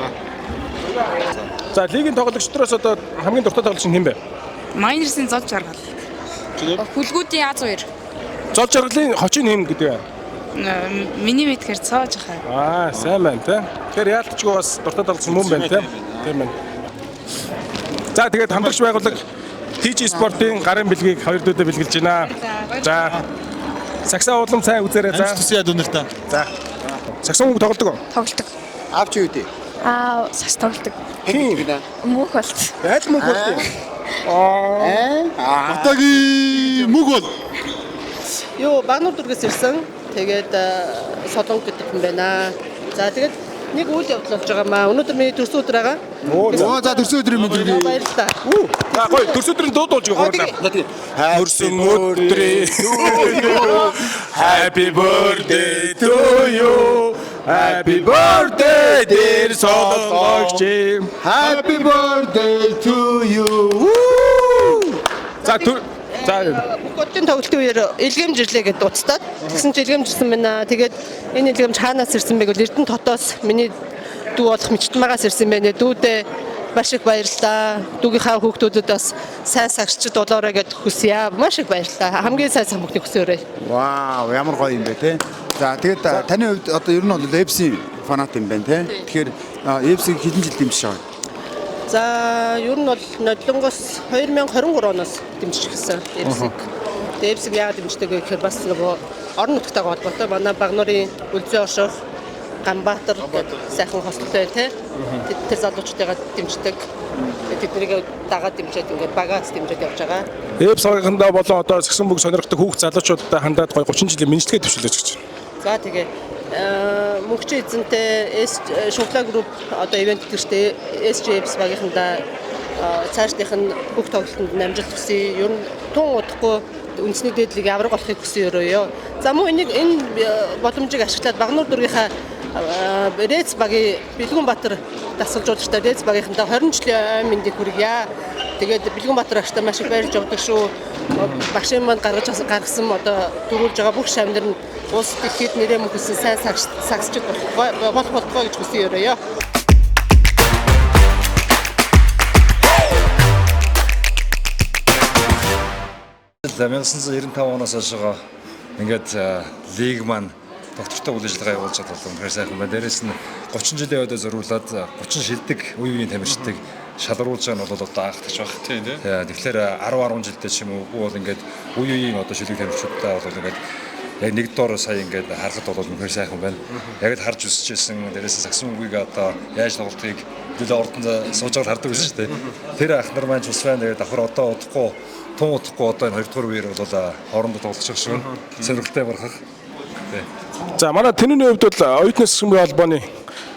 За лигийн тоглогчдоос одоо хамгийн дуртай тоглогч нь хэн бэ? Майнерсын зол жаргал. Хүлгүүдийн Аз хоёр. Зол жаргалын хочин хэм гэдэг вэ? Миний мэдхээр цоож хаа. Аа, сайн байна те. Тэгэхээр яалтчгүй бас дуртай тоглосон мөн байна те. Тийм байна. За тэгээд хамтрагч байгууллага TG Sport-ын гарын бэлгийг хоёр дүүдэд бэлгэлж байна. За. Сагсаа улам сайн үзээрэй за. Амжилт хүсье дүүнэртээ. За. Сагсан үг тоглодог уу? Тоглодог. Аав чи юу дээ? Аа, сагс тоглодог. Хин гинэ? Мөнх болт. Аль мөнх болт юм? Аа. Батагийн мөнх бол. Юу, Багнуур дүүргээс ирсэн. Тэгээд Солонг гэдэг хүн байна. За тэгээд нэг үйл явдал болж байгаа маа. Өнөөдөр миний төрсөн өдөр байгаа. Оо за төрсөн өдрийн мэнд хүргэе. Баярлалаа. За гоё төрсөн өдрийн дуу дуулж байгаа гурлаа. Төрсөн өдрийн Happy birthday to you. Happy birthday dear Солонгогч. Happy birthday to you. За төр за Бүх одын тоглолтын үеэр илгээмж ирлээ гэдээ уцтаад. Тэгсэн чинь илгээмж ирсэн байна. Тэгээд энэ илгээмж хаанаас ирсэн бэ гэвэл Эрдэнэ хотоос миний дүү болох Мичтмагаас ирсэн байна. Дүүдээ маш их баярлалаа. Дүүгийнхаа хүүхдүүдэд бас сайн сагсчд болоорой гэд хүсье. Маш их баярлалаа. Хамгийн сайн самбухны хүсөөрэй. Вау, ямар гоё юм бэ те. За тэгээд таны хувьд одоо ер нь бол FC фанат юм байна те. Тэгэхээр FC-г хэдэн жил дэмжиж байгаа вэ? За ер нь бол Нодлонгоос 2023 оноос дэмжиж эхэлсэн FC-г. Тэгээд FC-г яагаад дэмждэг вэ гэхээр бас нөгөө орон нутгтайгаа холбоотой. Манай Багнуурын Өлзий орших Ганбаатар гэдэг сайхан хостой те. Тэр залуучуудыгаа дэмждэг. Тэднийг дагаад дэмжиж ингээд багаас дэмжиж явж байгаа. Эпс багийнхандаа болон одоо сагсан бүг сонирхдаг хүүхд залуучуудад хандаад гоё 30 жилийн мэндчилгээ төвшлөөч гэж. За тэгээ мөнхчийн эзэнтэй S Шуглаа групп одоо ивент тэтгэжтэй SJFs багийнхандаа цаашдынх нь бүх тоглолтод нь амжилт хүсье. Ер нь тун удахгүй үндэсний дээдлийг авраг болохыг хүсэн өрөөё. За мөн энийг энэ боломжийг ашиглаад Багнуур дүүргийнхаа Рец багийн Бэлгүн Баатар дасгалжуулагчтай Рец багийнхандаа 20 жилийн ой мэндийг хүргье. Тэгээд Бэлгүн Баатар агштай маш их баярлж явдаг шүү. Багшийн манд гаргаж гаргасан одоо дөрүүлж байгаа бүх шавнар нь улс дэлхийд нэрээ мөхөсөн сайн сагсчид болох болтгой гэж хүсэн өрөөё. За 1995 оноос хойшоо ингээд лиг маань доктортой үйл ажиллагаа явуулж байгаа бол үнэхээр сайхан байна. Дээрээс нь 30 жилийн өдөө зориулаад 30 шилдэг үе үеийн тамирчдыг шалгаруулж байгаа нь бол одоо анхдагч баг. Тийм тий. Тэгэхээр 10 10 жилдээ ч юм уу үгүй бол ингээд үе үеийн одоо шилдэг тамирчдаа бол ингээд яг нэг доор сая ингээд харахад бол үнэхээр сайхан байна. Яг л харж өсөж байсан. Дээрээс нь сагсан үгийг одоо яаж тоглолтыг хэдүүлээ ордон сууж байгаа хардаг байсан шүү дээ. Тэр ах нар маань ч бас байна. Тэгээд давхар одоо удахгүй тун удахгүй одоо энэ хоёрдугаар үеэр бол хоорондоо тоглох шиг байна. Сонирхолтой барах. Тий. За манай тэнүүний хувьд бол оюутны сэсгэнбий холбооны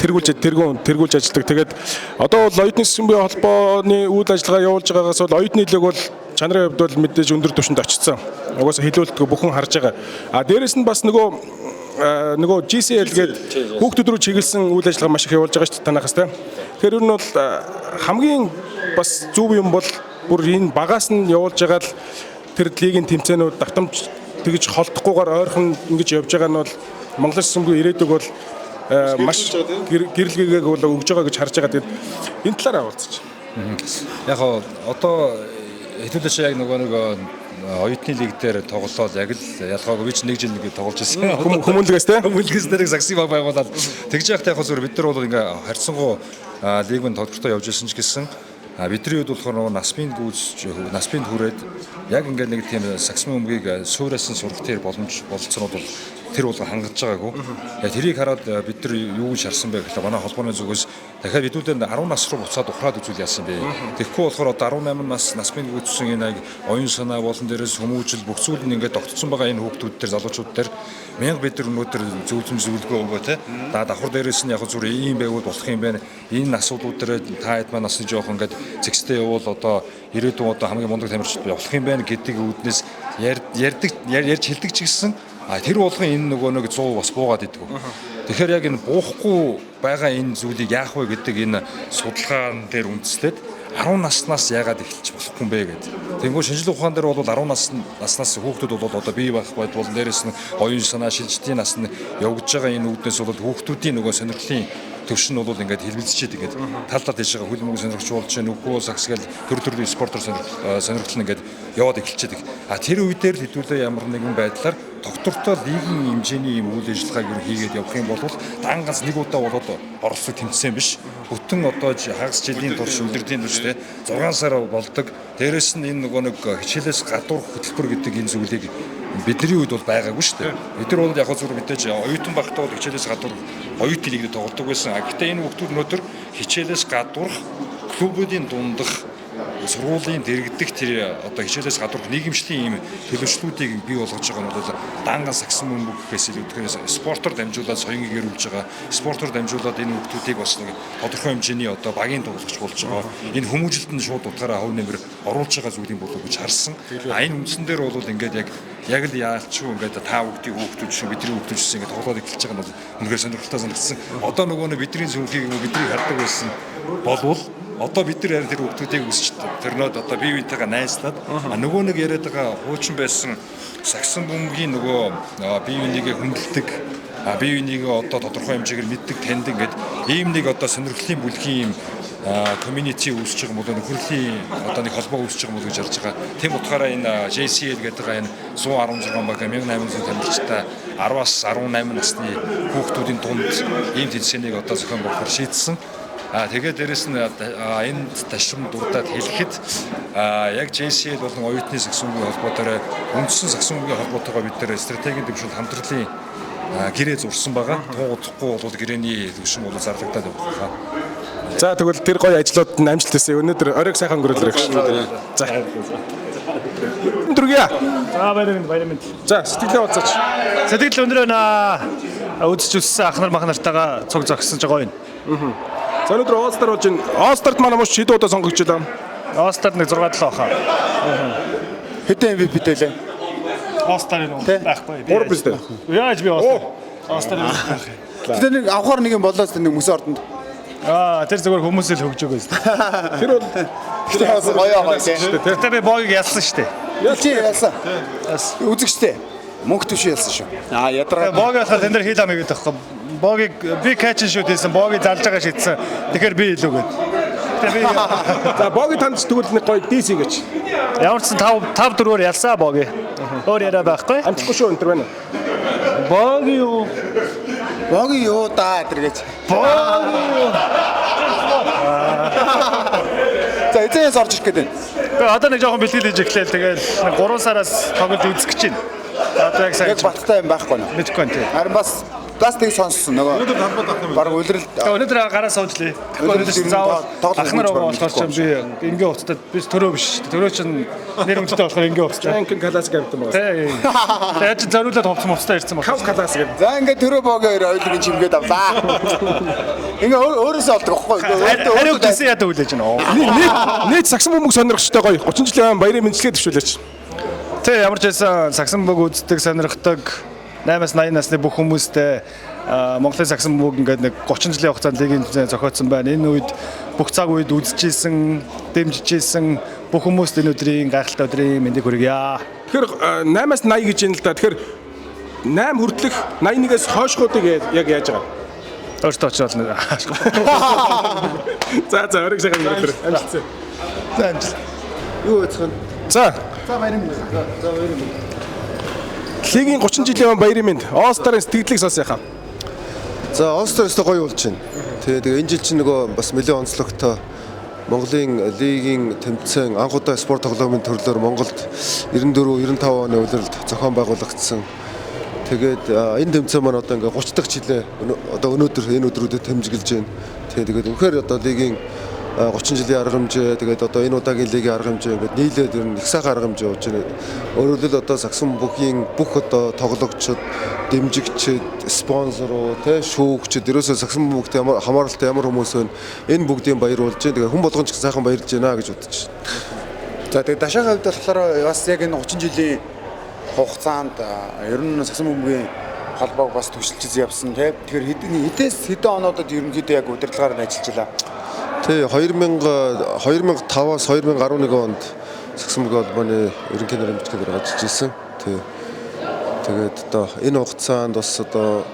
тэргүүлж ажилладаг. Тэгээд одоо бол оюутны сэсгэнбий холбооны үйл ажиллагаа явуулж байгаагаас бол оюутны лиг бол чанарын хувьд бол мэдээж өндөр түвшинд очсон. Угаасаа хилүүлэлтгүй бүхэн харж байгаа. А дээрэс нь бас нөгөө GCL гээд хүүхдүүд рүү чиглэсэн үйл ажиллагаа маш их явуулж байгаа шүү дээ танахаас те. Тэгэхээр ер нь бол хамгийн бас зөв юм бол бүр энэ багаас нь явуулж байгаа л тэр лигийн тэмцээнүүд давтамж тэгж холдохгүйгээр ойрхон ингэж явж байгаа нь бол Монгол Сэмгүй ирээдүг бол маш гэрэлгээгийг бол өгж байгаа гэж харж байгаа. Тэгээд энэ талаараа уулзчих. Яг одоо хэдүүлээ чи яг нөгөө нэг оюутны лиг дээр тоглолоод яг л ялгаагүй би ч нэг жил нэг тоглож байсан. Хүмүүнлэгээс те? Хүмүүнлэгээс нэрийг сагсыг баг байгуулад тэгж яхад яг зүгээр бид нар бол ингээ харьцангуй лиг мөн тодорхой явж исэн ч гэсэн бидний хувьд болохоор нөгөө насбийн гүйцэж насбийн хүрээд яг ингээд нэг тийм сагсмын өмгийг суураас нь сурах тэр боломж болцснууд бол тэр болгон хангаж байгаагүй. Яг тэрийг хараад бид нар юу гэж харсан бэ гэхлээр манай холбооны зүгээс дахиад бидүүдээ 10 нас руу буцаад ухраад үзүүл яасан бэ. Тэгэхгүй болохоор одоо 18 нас насбийн гүйцсэн энэ яг оюун санаа болон дээрээс хүмүүжил бүх зүйл нь ингээд огтцсон байгаа энэ хүүхдүүд дээр залуучууд дээр мянга бид нар өнөөдөр зөвлөмж зөвлөгөө өгөө те. Давхар дээрээс нь яг зүгээр ийм байвал болох юм байна. Энэ асуудлууд дээр та хэд маань насны жоох ингээд зэгцтэй явуул одоо ирээдүйн одоо хамгийн мундаг тамирчид болох юм байна гэдэг үүднээс ярьдаг ярьж хэлдэг ч гэсэн тэр болгон энэ нөгөө нэг 100 бас буугаад идэг. Тэгэхээр яг энэ буухгүй байгаа энэ зүйлийг яах вэ гэдэг энэ судалгаан дээр үндэслээд 10 наснаас яагаад эхэлж болохгүй юм бэ гэдэг. Тэнгүү шинжлэх ухаан дээр бол 10 наснаас хүүхдүүд бол одоо бие байх байдал болон дээрээс нь оюун санаа шилжилтийн нас нь явагдаж байгаа энэ үүднээс бол хүүхдүүдийн нөгөө сонирхлын төвшин бол ингээд хэлбэлзчихэд ингээд тал тал тийшээ хөл бөмбөг сонирхч болж байна. Үгүй бол сагс гэл төр төрлийн спортоор сонирхол нь ингээд яваад эхэлчихэд. А тэр үе дээр л хэдүүлээ ямар нэгэн байдлаар тогтвортой лигийн хэмжээний ийм үйл ажиллагааг ер хийгээд явах юм бол дан ганц нэг удаа болоод оролцох тэмцээн биш. Бүтэн одоо хагас жилийн турш, үлрэлтийн турш те 6 сар болдог. Дээрэс нь энэ нөгөө нэг хичээлээс гадуур хөтөлбөр гэдэг энэ зүйлийг бидний үед бол байгаагүй шүү дээ. Бид нар бол яг зүгээр мэдээж оюутан байхдаа бол хичээлээс гадуур оюутны лигд тоглодог байсан. Гэхдээ энэ хүүхдүүд өнөөдөр хичээлээс гадуурх клубүүдийн дундах сургуулийн дэргэдэх тэр одоо хичээлээс гадуурх нийгэмшлийн ийм төлөвшлүүдийг бий болгож байгаа нь бол данган сагсан бөмбөг гэхээс илүү тэгэхээр спортоор дамжуулаад соёнгийг эрүүлж байгаа, спортоор дамжуулаад энэ хүүхдүүдийг бас нэг тодорхой хэмжээний одоо багийн тоглогч болж байгаа. Энэ хүмүүжилтэнд нь шууд утгаараа хувь нэмэр оруулж байгаа зүйлийн болов гэж харсан. А энэ үндсэн дээр бол ингээд яг л яалчгүй ингээд та бүгдийн хүүхдүүд шүү, бидний хүүхдүүд шээ ингээд тоглоод эхэлж байгаа нь бол үнэхээр сонирхолтой санагдсан. Одоо нөгөө нэг бидний сүнхийг юм уу бидний хардаг байсан болвол одоо бид нар харин тэр хүүхдүүдийг өсч тэрнүүд одоо бие биентэйгээ найзлаад нөгөө нэг яриад байгаа хуучин байсан сагсан бөмбөгийн нөгөө бие бинийгээ хүндэлдэг, бие бинийгээ одоо тодорхой хэмжээгээр мэддэг, таньдаг ингээд ийм нэг одоо сонирхлын бүлгийн юм community үүсэж байгаа юм бол нөхөрлийн одоо нэг холбоо үүсэж байгаа юм бол гэж харж байгаа. Тийм утгаараа энэ JCL гэдэг байгаа энэ 116 баг 1800 тамирчтай 10-аас 18 насны хүүхдүүдийн дунд ийм тэмцээнийг одоо зохион байгуулахар шийдсэн. Тэгээд дээрэс нь энэ ташрамд дурдаад хэлэхэд яг JCL болон оюутны сагсан бөмбөгийн холбоотойгоо үндсэн сагсан бөмбөгийн холбоотойгоо бид нэр стратегийн төвшөнд хамтрлын гэрээ зурсан байгаа. Туу удахгүй бол гэрээний төвшин бол зарлагдаад явах байхаа. За тэгвэл тэр гоё ажлууд нь амжилт хүсье. Өнөөдөр оройг сайхан өнгөрөөлрэй гэж. За. Өндрөг. За баярын баярын мэнд. За сэтгэлээ уулзаач. Сэтгэл өндөр байна. Үзэж өссөн ах нар мах нартайгаа цуг зогссон ч гоё юм. За өнөөдөр All Star болж байна. All Star-т манай мөч хэд удаа сонгогдчихлаа? All Star нэг 6 7 хаа. Хэдэн MVP-тэй лээ? All Star-ын байхгүй. 3 биз дээ. Яаж би All Star? All Star байх. Тэр нэг авахар нэг юм болоос нэг мөсөн ордонд. Аа тэр зүгээр хүмүүс л хөгжөг байсан. Тэр бол тэр бас гоё гоё тийм. Тэр би богийг ялсан шүү дээ. Чи ялсан. Үзэгчтэй. Мөнх төвшин ялсан шүү. Аа ядаргаа. Боги болохоор тэн дээр хил ам хийгээд байхгүй. Богийг би catch and shoot хийсэн, боги залж байгаа шийдсэн. Тэгэхээр би илүү гээд. Тэгээ би За боги танд тэгвэл нэг гоё DC гэж. Ямар ч сан 5 5 4-өөр ялсан боги. Өөр яриа байхгүй. Амжихгүй шүү энэ төр байна. Боги юу? Боги юу даа тэр гэж. Боги юу? За эзэнээс орж ирэх гээд байна. Би одоо нэг жоохон бэлтгэл хийж эхлээл тэгэл 3 сараас тоглож үзэх гэж байна. Одоо яг сайн. Яг баттай юм байхгүй нөө. Мэдэхгүй байна тий. Харин бас тийг сонссон нөгөө. Өнөөдөр талбайд авах юм. Бараг улирал. Тэгээ өнөөдөр гараа сууж лээ. Өнөөдөр заавал ах нар байгаа болохоор ч би энгийн хувцастай би төрөө биш шүү дээ. Төрөө чинь нэр хүндтэй болохоор энгийн хувцастай. Жанкин классик амтан байгаа. Тий. Тэгээ чи зориулаад хувцас мувцтай ирсэн байна. Хав классик юм. За ингээд төрөө богийн хоёр ойлгийн чимгээд авлаа. Ингээ өөрөөсөө олдог байхгүй. Хариу гэсэн яадаг үлээж байна. Нийт сагсан бөмбөг сонирхчтой гоё 30 жилийн баярын мэндчилгээ дэвшүүлээч. Тий ямар ч байсан сагсан бөмбөг үздэг сонирхдаг 8-аас 80 насны бүх хүмүүстэй Монголын сагсан бөмбөг ингээд нэг 30 жилийн хугацаанд лигийн тэмцээн зохиоцсон байна. Энэ үед бүх цаг үед үзчихсэн, дэмжижсэн бүх хүмүүст энэ өдрийн гайхалтай өдрийн мэндийг хүргье. Тэгэхээр 8-аас 80 гэж юм л да. Тэгэхээр 8 хүртэлх 81-ээс хойшхуудыг яг яаж байгаа? Өөртөө очиод нэг. За за оройг сайхан өнгөрөөлрэй. Амжилт. За амжилт. Юу үзэх вэ? За. За баярын мэнд. За баярын мэнд. Лигийн 30 жилийн баярын мэнд. All Star-ын сэтгэлийг сонсъё хаа. За All Star өстой гоё болж байна. Тэгээ энэ жил чинь нөгөө бас нэлээд онцлогтой Монголын лигийн тэмцээн анх удаа спорт тоглоомын төрлөөр Монголд 94 95 оны улиралд зохион байгуулагдсан. Тэгээд энэ тэмцээн маань одоо ингээ 30 дахь жилээ одоо өнөөдөр энэ өдрүүдэд тэмдэглэж байна. Тэгээд үнэхээр одоо лигийн 30 жилийн арга хэмжээ тэгээд одоо энэ удаагийн лигийн арга хэмжээ ингээд нийлээд ер нь их сайхан арга хэмжээ болж байна. Өөрөөр хэлбэл одоо сагсан бүхийн бүх одоо тоглогчид, дэмжигчид, спонсоруу, тэ шүүгчид ерөөсөө сагсан бүхтэй ямар хамааралтай ямар хүмүүс вэ? Энэ бүгдийн баяр болж байна. Тэгээд хүн болгон ч сайхан баярлж байна гэж бодож байна. За тэгээд Дашаахын хувьд болохоор бас яг энэ 30 жилийн хугацаанд ер нь сагсан бөмбөгийн холбоог бас төвшилж явсан тий. Тэгэхээр хэдээс хэдэн оноодод ерөнхийдөө яг удирдлагаар нь ажиллаж байлаа. Тий 2005-аас 2011 онд сагсан бөмбөгийн холбооны ерөнхий нэрмжлэгээр ажиллаж исэн. Тий. Тэгээд одоо энэ хугацаанд бас одоо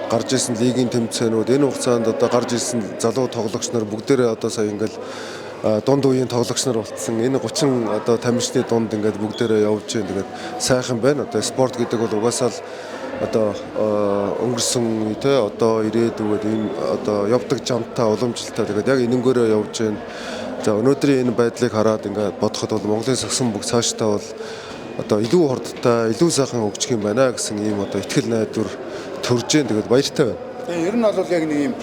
гарч ирсэн лигийн тэмцээнүүд, энэ хугацаанд одоо гарч ирсэн залуу тоглогч нар бүгдээрээ одоо сая ингээл дунд үеийн тоглогч нар болцсон. Энэ 30 одоо тамирчны дунд ингээд бүгдээрээ явж байна. Тэгээд сайхан байна. Одоо спорт гэдэг бол угаасаа л одоо өнгөрсөн үе те одоо ирээдүгээд энэ одоо явдаг жамтай уламжлалтай тэгээд яг энэнгөөрөө явж байна. За өнөөдрийн энэ байдлыг хараад ингээд бодоход бол Монголын сагсан бүх цаашдаа бол одоо илүү хурдтай, илүү сайхан хөгжих юм байна гэсэн ийм одоо итгэл найдвар төрж जैन. Тэгээд баяртай байна. Тэгээ ер нь бол яг нэг ийм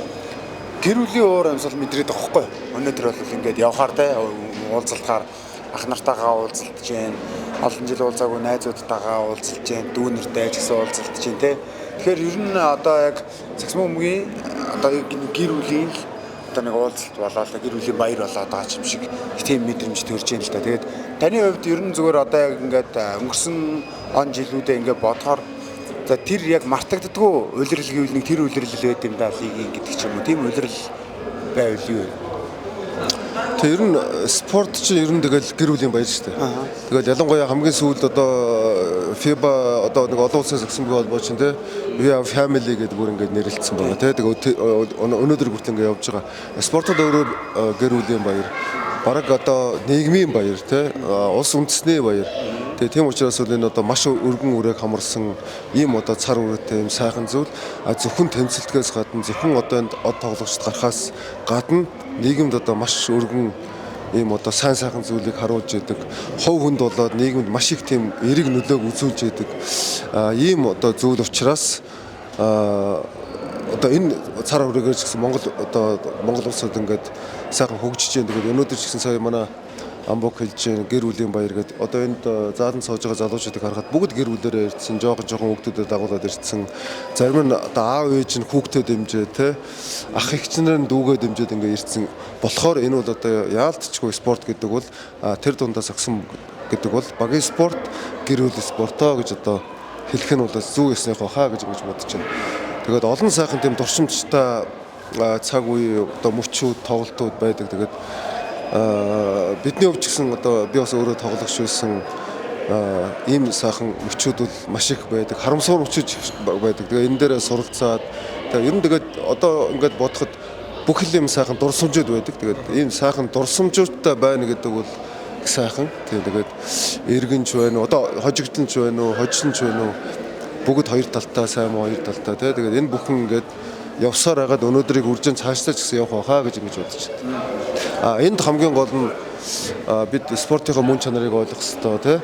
гэр бүлийн уур амьсгал мэдрээд байгаа байхгүй юу? Өнөөдөр бол ингээд явхаар те уулзалтаар ах нартайгаа уулзалж जैन, олон жил уулзаагүй найзуудтайгаа уулзалж जैन, дүү нартай ч гэсэн уулзалж जैन те. Тэгэхээр ер нь одоо яг сагсан бөмбөгийн одоо гэр бүлийн л одоо нэг уулзалт болоод гэр бүлийн баяр болоод байгаа юм шиг тийм мэдрэмж төрж जैन л та. Тэгээд таны хувьд ер нь зүгээр одоо яг ингээд өнгөрсөн он жилүүдээ ингээд бодохоор за тэр яг мартагддаггүй улирал гэвэл нэг тэр улирал байд юм да лигийн гэдэг ч юм уу. Тийм улирал байвал юу вэ? Тэг ер нь спорт чинь ер нь тэгэл гэр бүлийн баяр шүү дээ. Тэгэл ялангуяа хамгийн сүүлд одоо FIBA одоо нэг олон улсын сагсан бие холбоо чинь те We are family гэдэг бүр ингээд нэрлэлсэн байгаа те. Тэгээ өнөөдөр хүртэл ингээд явж байгаа. Спортод өөрөө гэр бүлийн баяр. Бараг одоо нийгмийн баяр те улс үндэсний баяр. Тэгээ тийм учраас бол энэ одоо маш өргөн үрээг хамарсан ийм одоо цар үрээтэй ийм сайхан зүйл. А зөвхөн тэмцэлтгээс гадна зөвхөн одоо энд од тоглогчд гарахаас гадна нийгэмд одоо маш өргөн ийм одоо сайн сайхан зүйлийг харуулж идэг. Хувь хүнд болоод нийгэмд маш их тийм эерэг нөлөөг үзүүлж идэг. Ийм одоо зүйл учраас одоо энэ цар хүрээгээр ч гэсэн Монгол одоо Монгол улсад ингээд сайхан хөгжиж байна. Тэгээд өнөөдөр ч гэсэн сая манай Амбок хэлж байна, гэр бүлийн баяр гэдэг. Одоо энд зааланд сууж байгаа залуучуудыг харахад бүгд гэр бүлээрээ ирсэн, жоохон жоохон хүүхдүүдэд дагуулад ирсэн. Зарим нь одоо аав ээж нь хүүхдээ дэмжээ те. Ах эгч нар нь дүүгээ дэмжээд ингээд ирсэн. Болохоор энэ бол одоо яалтчгүй спорт гэдэг бол тэр дундаа сагсан гэдэг бол багийн спорт, гэр бүлийн спортоо гэж одоо хэлэх нь бол зүү ёсныхоо хаа гэж бодож байна. Тэгээд олон сайхан тийм дурсамжтай цаг үе одоо мөчүүд, тоглолтууд байдаг. Тэгээд бидний хувьд ч гэсэн одоо би бас өөрөө тоглогч байсан ийм сайхан мөчүүд бол маш их байдаг. Харамсуур мөчүүд байдаг. Тэгээ энэ дээрээ суралцаад тэгээ ер нь тэгээд одоо ингээд бодоход бүх юм сайхан дурсамжууд байдаг. Тэгээд ийм сайхан дурсамжуудтай байна гэдэг бол их сайхан. Тэгээд эргэнч байна уу, одоо хожигдлонч байна уу, хожсон ч байна уу, бүгд хоёр талтай сайн муу хоёр талтай тий. Тэгээд энэ бүхэн ингээд явсаар хагаад өнөөдрийг үржин цаашдаа ч гэсэн явах байхаа гэж ингэж бодож байна. Энд хамгийн гол нь бид спортынхоо мөн чанарыг ойлгох ёстой тий.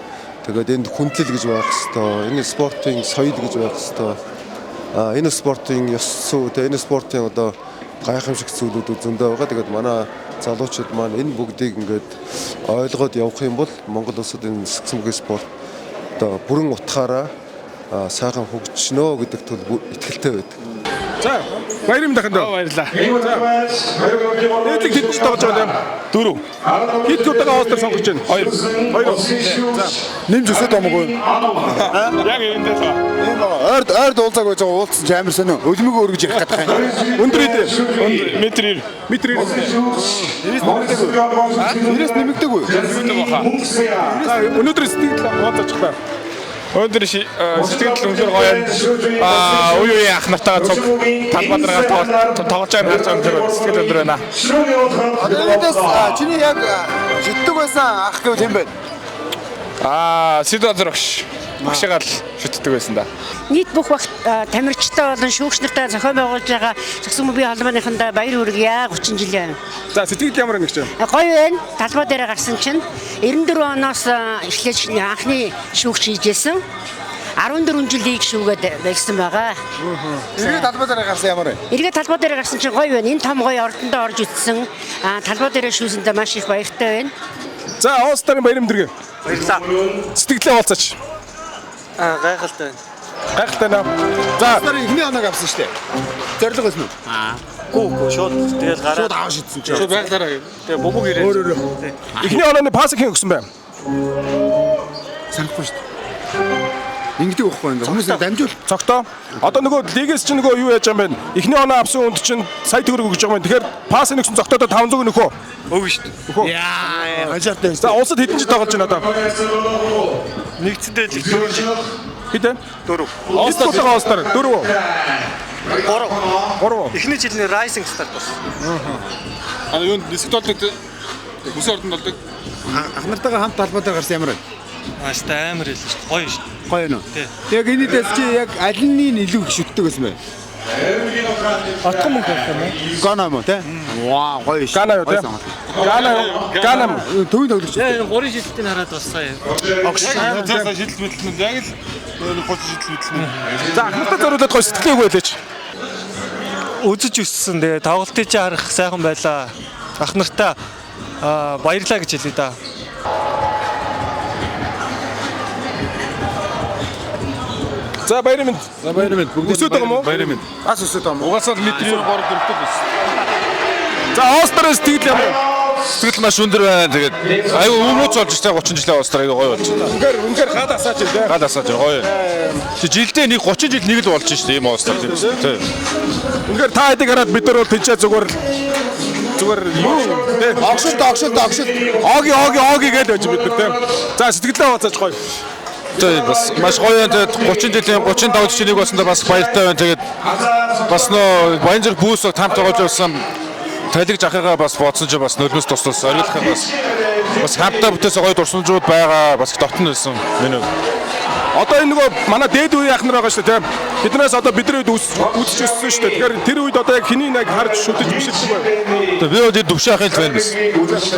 Тэгээд энд хүндлэл гэж байх ёстой. Энэ спортын соёл гэж байх ёстой. Энэ спортын ёс зүй тий, энэ спортын одоо гайхамшиг зүйлүүд зөндөө байгаа. Тэгээд манай залуучууд маань энэ бүгдийг ингээд ойлгоод явах юм бол Монгол улсад энэ сагсан бөмбөгийн спорт одоо бүрэн утгаараа сайхан хөгжнө гэдэг төл итгэлтэй байдаг. За, баярын дахинд. Баярлалаа. Нийтлэг хэдэн жил тоглож байгаа юм? 4. Хэд удаага All-Star сонгож байна? 2. 2. За, нэмж өсөд амгүй. Яг эндээ л. Ойрд ойрд уулзааг байж байгаа уулзсан ч амар сонио. Өлмөгөө өргөж ярих гэдэг юм. Өндөр хэд? Метр 90. Метр 90. 90-ээс нэмэгдээгүй. Нэмэгдээгүй баха. За, өнөөдөр сэтгэл хуваалцаж байна. Өнөөдөр сэтгэл үнэхээр гоё юм. Үе үеийн ах нартайгаа цуг талбай дээр тоглож байгаа харж байгаа юм сэтгэл өндөр байна. Одоо энэс чиний яг шиддэг байсан ах гэвэл хэн бэ? Сидо Зөрөгш. Багшигаа л шүтдэг байсан да. Нийт бүх багт тамирчтай болон шүүгч нартай зохион байгуулж байгаа сагсан бөмбөгийн холбооныхондоо баяр хүргье 30 жилийн. За, сэтгэл ямар нэг чинь? Гоё байна. Талбай дээр гарсан чинь 94 оноос эхлэж анхны шүүгч хийжсэн. 14 жил лиг шүүгээд байсан байгаа. Эргээд талбай дээр гарсан ямар вэ? Эргээд талбай дээр гарсан чинь гоё байна. Энэ том гоё ордондоо орж үтсэн. Талбай дээр шүүсэндээ маш их баяртай байна. За, All-Star-ын баяр мэндэргээ. Баярлалаа. Сэтгэлээ хуваалцаач. Гайхалтай байна. Гайхалтай наа. За, All-Star-ын эхний оног авсан шүү дээ. Зорилго байсан уу? Гүү шууд тэгэл гараад шууд аав шидсэн чинь. Шууд байглаараа. Тэгээ бөмбөг ирээд. Өөр. Эхний онооны пас хэн өгсөн бэ? Санахгүй шүү дээ. Ингэдэг байхгүй ингээ хүмүүс дамжуул. Цогтоо. Одоо нөгөө лигээс чинь нөгөө юу яаж байгаа юм бэ? Эхний оноо авсан хүнд чинь сая төгрөг өгж байгаа юм. Тэгэхээр пас нэгсэн цогтоодоо 500 нөхөө. Өгнө шүү дээ. Яа, хажаартай. За, улсад хэдэн жил тоглож байна одоо? Нэгдсэндээ л 4 жил. Хэд вэ? 4. All-Star All-Star 4. 3. 3. Эхний жилийн Rising Star болсон. Аа юунд нисэх болдог бүсэн ордонд болдог. Ах нартайгаа хамт талбай дээр гарсан ямар вэ? Аа шүү амар хэлсэн шүү. Гоё шүү. Гоё нөө. Тий. Яг энэ дэс чи яг аль нь илүү их шүтдэг байсан бэ? Отгон мөнгө авах юм уу? Гана юм уу те? Ваа гоё шүү. Гана юу те? Гана юу? Гана. Төвийн тоглогч. Яг энэ гурван шилтийг хараад бас сая. Огш. За шидэл мэдлэн яг л 30 шидэл мэдлэн. За ах нартай зориулаад гоё сэтгэлээ өгөөлээч. Үзэж өссөн. Тэгээ тоглолтыг чи харах сайхан байлаа. Ах нартаа баярлаа гэж хэлье да. За баярын мэнд. За баярын мэнд. Бүгд Өсөөд байгаа юм уу? Баярын мэнд. Бас өсөөд байгаа юм уу? Угаасаа л метрийн 3 4 дэх өссөн. За All-Star-ын сэтгэл ямар вэ? Сэтгэл маш өндөр байна. Тэгээд аюу өвмөц болж штэ 30 жилийн All-Star аюу гоё болж байна. Үнэхээр үнэхээр гал асаач юм те. Гал асаач гоё. Чи жилдээ нэг 30 жил нэг л болж штэ ийм All-Star тийм үү? Тий. Үнэхээр та хэдийг хараад бид нар бол тэнцээ зүгээр зүгээр юу те. Огшилт огшилт огшилт. Оги оги оги гэж байж бид нар те. За сэтгэлээ хуваалцаач гоё. Тий бас маш гоё байна. Тэгээд 30 жилийн 35 жишээ нэг болсондоо бас баяртай байна. Тэгээд бас нөө Баянжир бүүс хамт тоглож байсан талиг жахыгаа бас бодсон чи бас нөлмөс тусласан. Оргилохын бас бас хамтаа бүтээсээ гоё дурсамжууд байгаа. Бас их дотн байсан. Миний хувьд. Одоо энэ нөгөө манай дээд үеийн ах нар байгаа шүү дээ тийм. Биднээс одоо бидний үед үзэж өссөн шүү дээ. Тэгэхээр тэр үед одоо яг хэнийг яг харж шүтэж биширдэг байв. Тэгээ би бол Төвшин ахын л фэн байсан.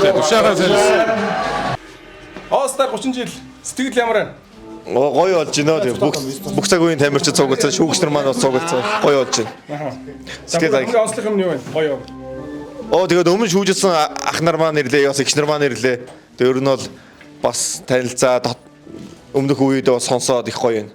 Тэгээ Төвшин ахын фэн байсан. All-Star 30 жил сэтгэл ямар байна? Гоё болж байна. Тэгээ бүх бүх цаг үеийн тамирчин цугласан, шүүгч нар маань бас цугласан. Гоё болж байна. Сэтгэл аяг. Онцлог юм нь юу вэ? Гоё. Оо тэгээд өмнө шүүжсэн ах нар маань ирлээ, бас эгч нар маань ирлээ. Тэгээд ер нь бол бас танилцаад өмнөх үед бас сонсоод их гоё байна.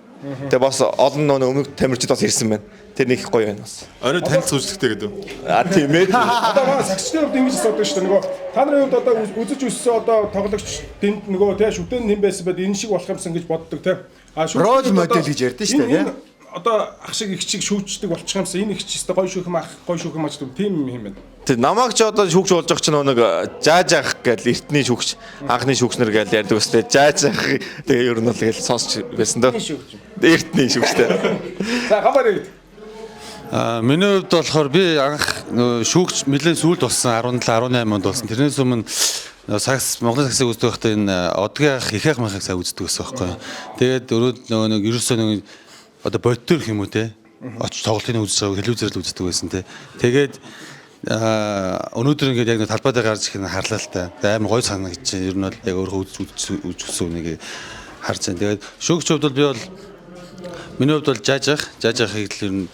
Тэгээ бас олон нөө өмнөх тамирчид бас ирсэн байна. Тэр нэг их гоё байна бас. Орой танилцсан үзлэгтэй гэдэг. А тийм ээ. Одоо манай сагсчдын хувьд ингэж асуудаг шүү дээ. Нөгөө та нарын хувьд одоо үзэж өссөн одоо тоглогч тэнд нөгөө тий шүтэн хэн байсан байд энэ шиг болох юмсан гэж боддог тий. А Role model гэж ярьдэн шүү дээ, тий. Одоо ах шиг их чиг шүүждэг болчих юмсан. Энэ их ч өстой гоё шүүх юм ах, гоё шүүх юм ач тийм юм байна. Тэг намайг ч одоо шүүгч болж байгаа чинь нэг жааж ах гэж эртний шүүгч, анхны шүүгч нар гэж ярьдаг ус тэ жааж ах тэгээ ер нь бол тэгэл сонсч байсан дөө. Эртний шүүгчтэй. За гамбар. Миний хувьд болохоор би анх шүүгч нэлээд сүүлд болсон 17 18 онд болсон. Тэрнээс өмнө сагс Монголын сагсыг үздэг байхдаа энэ одгийн ах их ах махыг сайн үздэг байсан байхгүй. Тэгээд өрөөд нөгөө нэг ерөөсөө нэг одоо бодтоор юм уу те очиж тоглолтыг үзэж байгааг телевизээр л үздэг байсан те. Тэгээд өнөөдөр ингээд яг нэг талбай дээр гарч ирэх нь харлаа л та. Тэгээд амар гоё санагдаж байна. Ер нь бол яг өөрөө үзэж өссөн үнийг харж байна. Тэгээд шүүгч хувьд бол би бол миний хувьд бол жааж ахыг л ер нь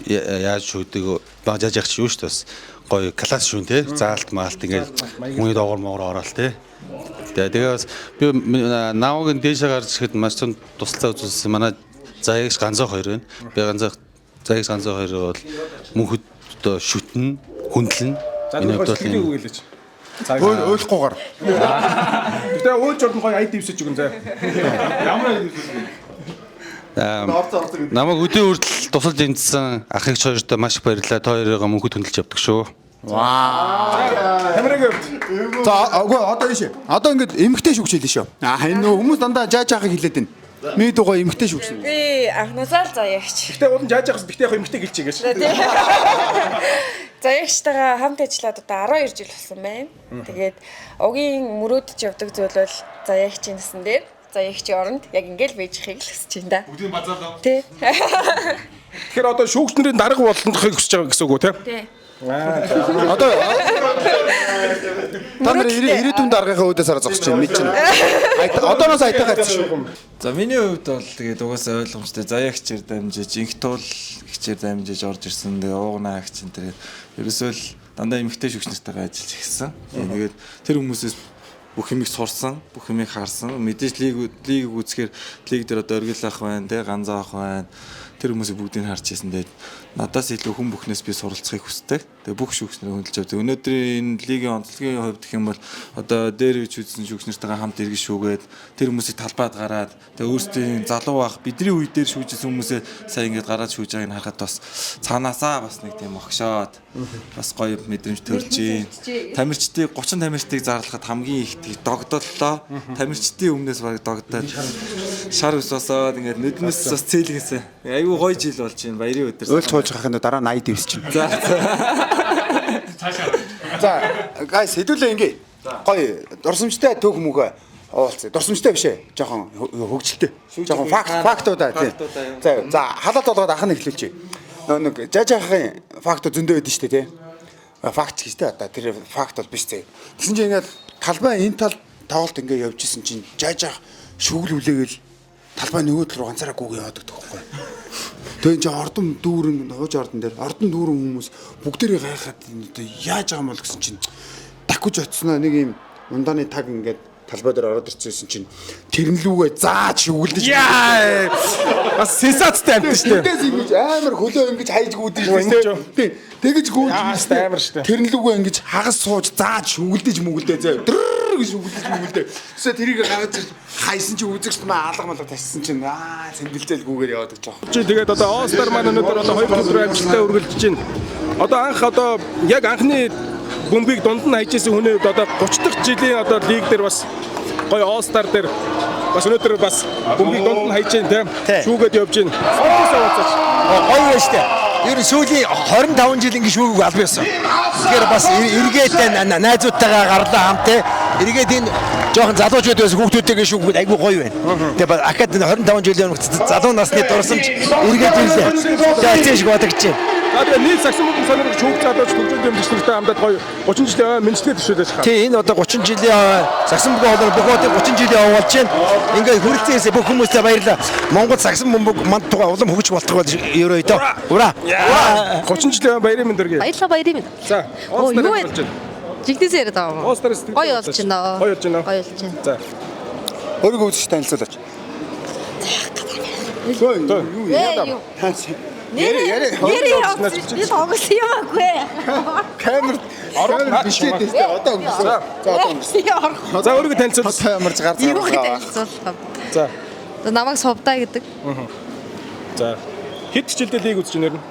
яаж шүүдэг жааж ах чи юу шүү дээ бас гоё класс шүүн те заалт маалт ингээд хүний доогоор моогоор ороод те. Тэгээ бас би наавгийн дээшээ гарч ирэхэд маш том тусалцаа үзүүлсэн манай Заяагч Ганзаа хоёр байна. Би Ганзаа Заяагч Ганзаа хоёр бол мөнхөд одоо шүтэн хүндлэн. За Миний хувьд бол сэтгэлээ өгөөлээч. Өөлөхгүйгээр. Гэтэ өөж ордон гоё ай дэвсэж өгөн заа. Ямар ай дэвсэж өгөн? Намайг өдөө хүртэл тусалж дэмжсэн ах эгч хоёртой маш их баярлалаа. Та хоёрыгаа мөнхөд хүндэлж явдаг шүү. Ваа. Тамирагийн хувьд. За үгүй одоо ийш. Одоо ингээд эмгтэй шүүгч хэлнэ шүү. Аа энэ нөө хүмүүс дандаа жааж ахыг хэлээд байна. Миний дугуй эмгтэй шүүгч. Би анхнаасаа л заяагч. Гэтэ уул нь жааж ахс гэтэ яг эмгтэй гэлчих гэж. Заяагчтайгаа хамт ажиллаад одоо 12 жил болсон байна. Тэгээд угийн мөрөөдөж явдаг зүйл бол заяагчийн насан дээр заяагчийн оронд яг ингээл байж ихийг л хүсэж байна да. Бүгдийг базаалаа. Тий. Тэгэхээр одоо шүүгч нарын дарга болохыг хүсэж байгаа гэсэн үг үү те? Тий. Одоо та нар ирээдүйн даргийнхаа үүдээс хараа зогсож байна мэд чинь. Одооноос айтайхан харьцсан шүү. За миний хувьд бол тэгээд угаасаа ойлгомжтой заяагчээр дамжиж, инх туул гिचээр дамжиж орж ирсэн. Тэгээ уугнаа агч энэ тэр ерөөсөө л дандаа эмэгтэй шүүгч нартайгаа ажиллаж эхэлсэн. Тэгээд тэр хүмүүсээс бүх юмыг сурсан, бүх юмыг харсан. Мэдээж лиг үзэхээр лиг дээр одоо оргил ах байна, тэ ганзаа ах байна. Тэр хүмүүсийг бүгдийг харж ирсэн. Тэгээд надаас илүү хүн бүхнээс би суралцахыг хүсдэг. Тэгээ бүх шүүгч нарыг хөндлөж явдаг. Өнөөдрийн энэ лигийн онцлогийн хувьд гэх юм бол одоо дээр үеч үзсэн шүүгч нартайгаа хамт эргэж шүүгээд тэр хүмүүсийг талбайд гараад тэгээ өөрсдийн залуу ах бидний үе дээр шүүжсэн хүмүүсээ сая ингээд гараад шүүж байгааг нь харахад бас цаанаасаа бас нэг тийм огшоод бас гоё мэдрэмж төрж ийн. Тамирчдыг 30 тамирчдыг зарлахад хамгийн их догдоллоо. Тамирчдын өмнөөс баг догдоод шар ус босоод ингээд нүднээс бас цээлгэсэн. Айгүй Айгүй гоё жил болж байна. Баярын өдөр. Уйлж хуулж хахын дараа 80 дэвс чинь. За. За, guys хэдүүлээ ингээ. Гоё дурсамжтай төг мөгөө уулзъя. Дурсамжтай биш ээ. Жохон хөгжилтэй. Жохон фактуудаа тий. За, за халаат болгоод ах нь эхлүүлчихье. Нөө нэг жаажахын факт зөндөө байдэн шүү дээ тий. Факт гэж тий одоо тэр факт бол биш зэ. Тэгсэн чинь ингээд талбай энэ тал тоглолт ингээ явж исэн чинь жаажах шүгэл үлээгээл талбай нөгөө тал руу ганцаараа гүг яваад гэдэг байхгүй. Тэгээ энэ чинь ордон дүүрэн хууж ордон дээр ордон дүүрэн хүмүүс бүгдээрээ гайхаад энэ одоо яаж байгаа юм бол гэсэн чинь дахиж очсноо нэг юм ундааны таг ингээд талбай дээр ороод ирчихсэн чинь тэрэн лүүгээ зааж шүгэлдэж Яа! Бас сенсацтай амт шүү дээ. Тэндээс ингэж амар хөлөө ингэж хайж гүйдэж шүү дээ. Тий. Тэгэж гүйж амар шүү дээ. Тэрэн лүүгээ ингэж хагас сууж зааж шүгэлдэж мүгэлдээ зөө. Дэрр гэж шүгэлдэж мүгэлдээ. Тэсээ тэрийг гаргаж ирж хайсан чи үзэгч маа алга малга тассан чинь аа сэмбэлзэл гүүгээр яваад гэж байгаа. Чи тэгээд одоо All Star маань өнөөдөр одоо 2 өдөр амжилттай үргэлжлэж байна. Одоо анх одоо яг анхны бөмбөгийг дунд нь хайж исэн хүний хувьд одоо 30 дахь жилийн одоо лиг дээр бас гоё All Star дээр бас өнөөдөр бас бөмбөгийг дунд нь хайж байна тийм. Шүүгээд явж байна. Сэтгэлээсээ уулзаач. Гоё байна штэ. Ер нь сүүлийн 25 жил ингэ шүүгүүг алба байсан. Тэгэхээр бас эргээд найзуудтайгаа гарлаа хамт те. Эргээд энэ жоохон залуучууд байсан хүүхдүүдтэйгээ шүүгүүд айгүй гоё байна. Тэгээ бас ахад 25 жилийн өмнөх залуу насны дурсамж эргээд ирлээ. Тэгээ тийм шиг бодогдож байна. За тэгээ нийт сагсан бөмбөг сонирхож шүүх залууч төгжөнд дэмжигч нартай хамтад гоё 30 жилийн мэндчилгээ төвшүүлж хаа. Тий, энэ одоо 30 жилийн сагсан бөмбөг хоолоор бүх хотын 30 жилийн овоо болж байна. Ингээд хүрэлцэн бүх хүмүүстээ баярлалаа. Монгол сагсан бөмбөг манд тугаа улам хөгжих болтгоо ерөөе дөө. Ура. 30 жилийн баярын мэнд өргөе. Баярлалаа баярын мэнд. За, Оо, All Star юу болж байна. Жигнэсээ яриад байгаа юм уу? All Star сэтгэл Гоё болж байна. Гоё болж байна. Гоё болж байна. За. Өөрийгөө үзэгч танилцуулаач. Юу Ээ, юу? Нэрээ яриа. Нэрээ явуулсан. Би тоглосон юм аагүй. Камер камер бичээд байна шүү дээ. Одоо өнгөрсөн. За одоо өнгөрсөн. За өөрийгөө танилцуул. Амарч гар Юу танилцуулах юм? За. За намайг Сувдаа гэдэг. За. Хэд жилдээ лиг үзэж байна нэр нь?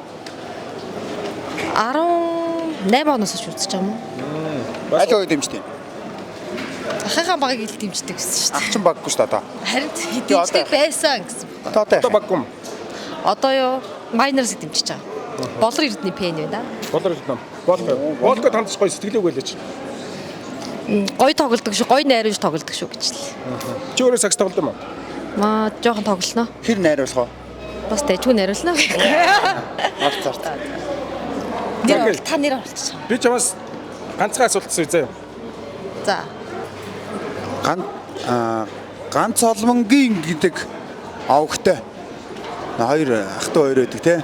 18 оноос хойш үзэж байгаа юм уу? Аль хоёр дэмждэг юм? Ахыхаа багыг ил дэмждэг гэсэн шүү дээ. Ах чинь баггүй шүү дээ одоо. Харин дэмждэг байсан гэсэн. Одоо баггүй юм. Одоо юу? Miners-ыг дэмжиж байгаа. Болор Эрдэнэ пен байна. Болор Эрдэнэ. Болко. Болко тандч гоё сэтгэлээ өгөөлээч. Гоё тоглодог шүү, гоё найруулж тоглодог шүү гэж л. Чи өөрөө сагс тоглодог юм уу? Маа жоохон тоглоно. Хэр найруулах вэ? Бас дэжгүй найруулна. Арц арц. Нэр та нэр оролцож. Би чамаас ганцхан асуулт асууя заяа. За. Ганц олмонгийн гэдэг овогтой. Хоёр ах トゥ хоёр байдаг те.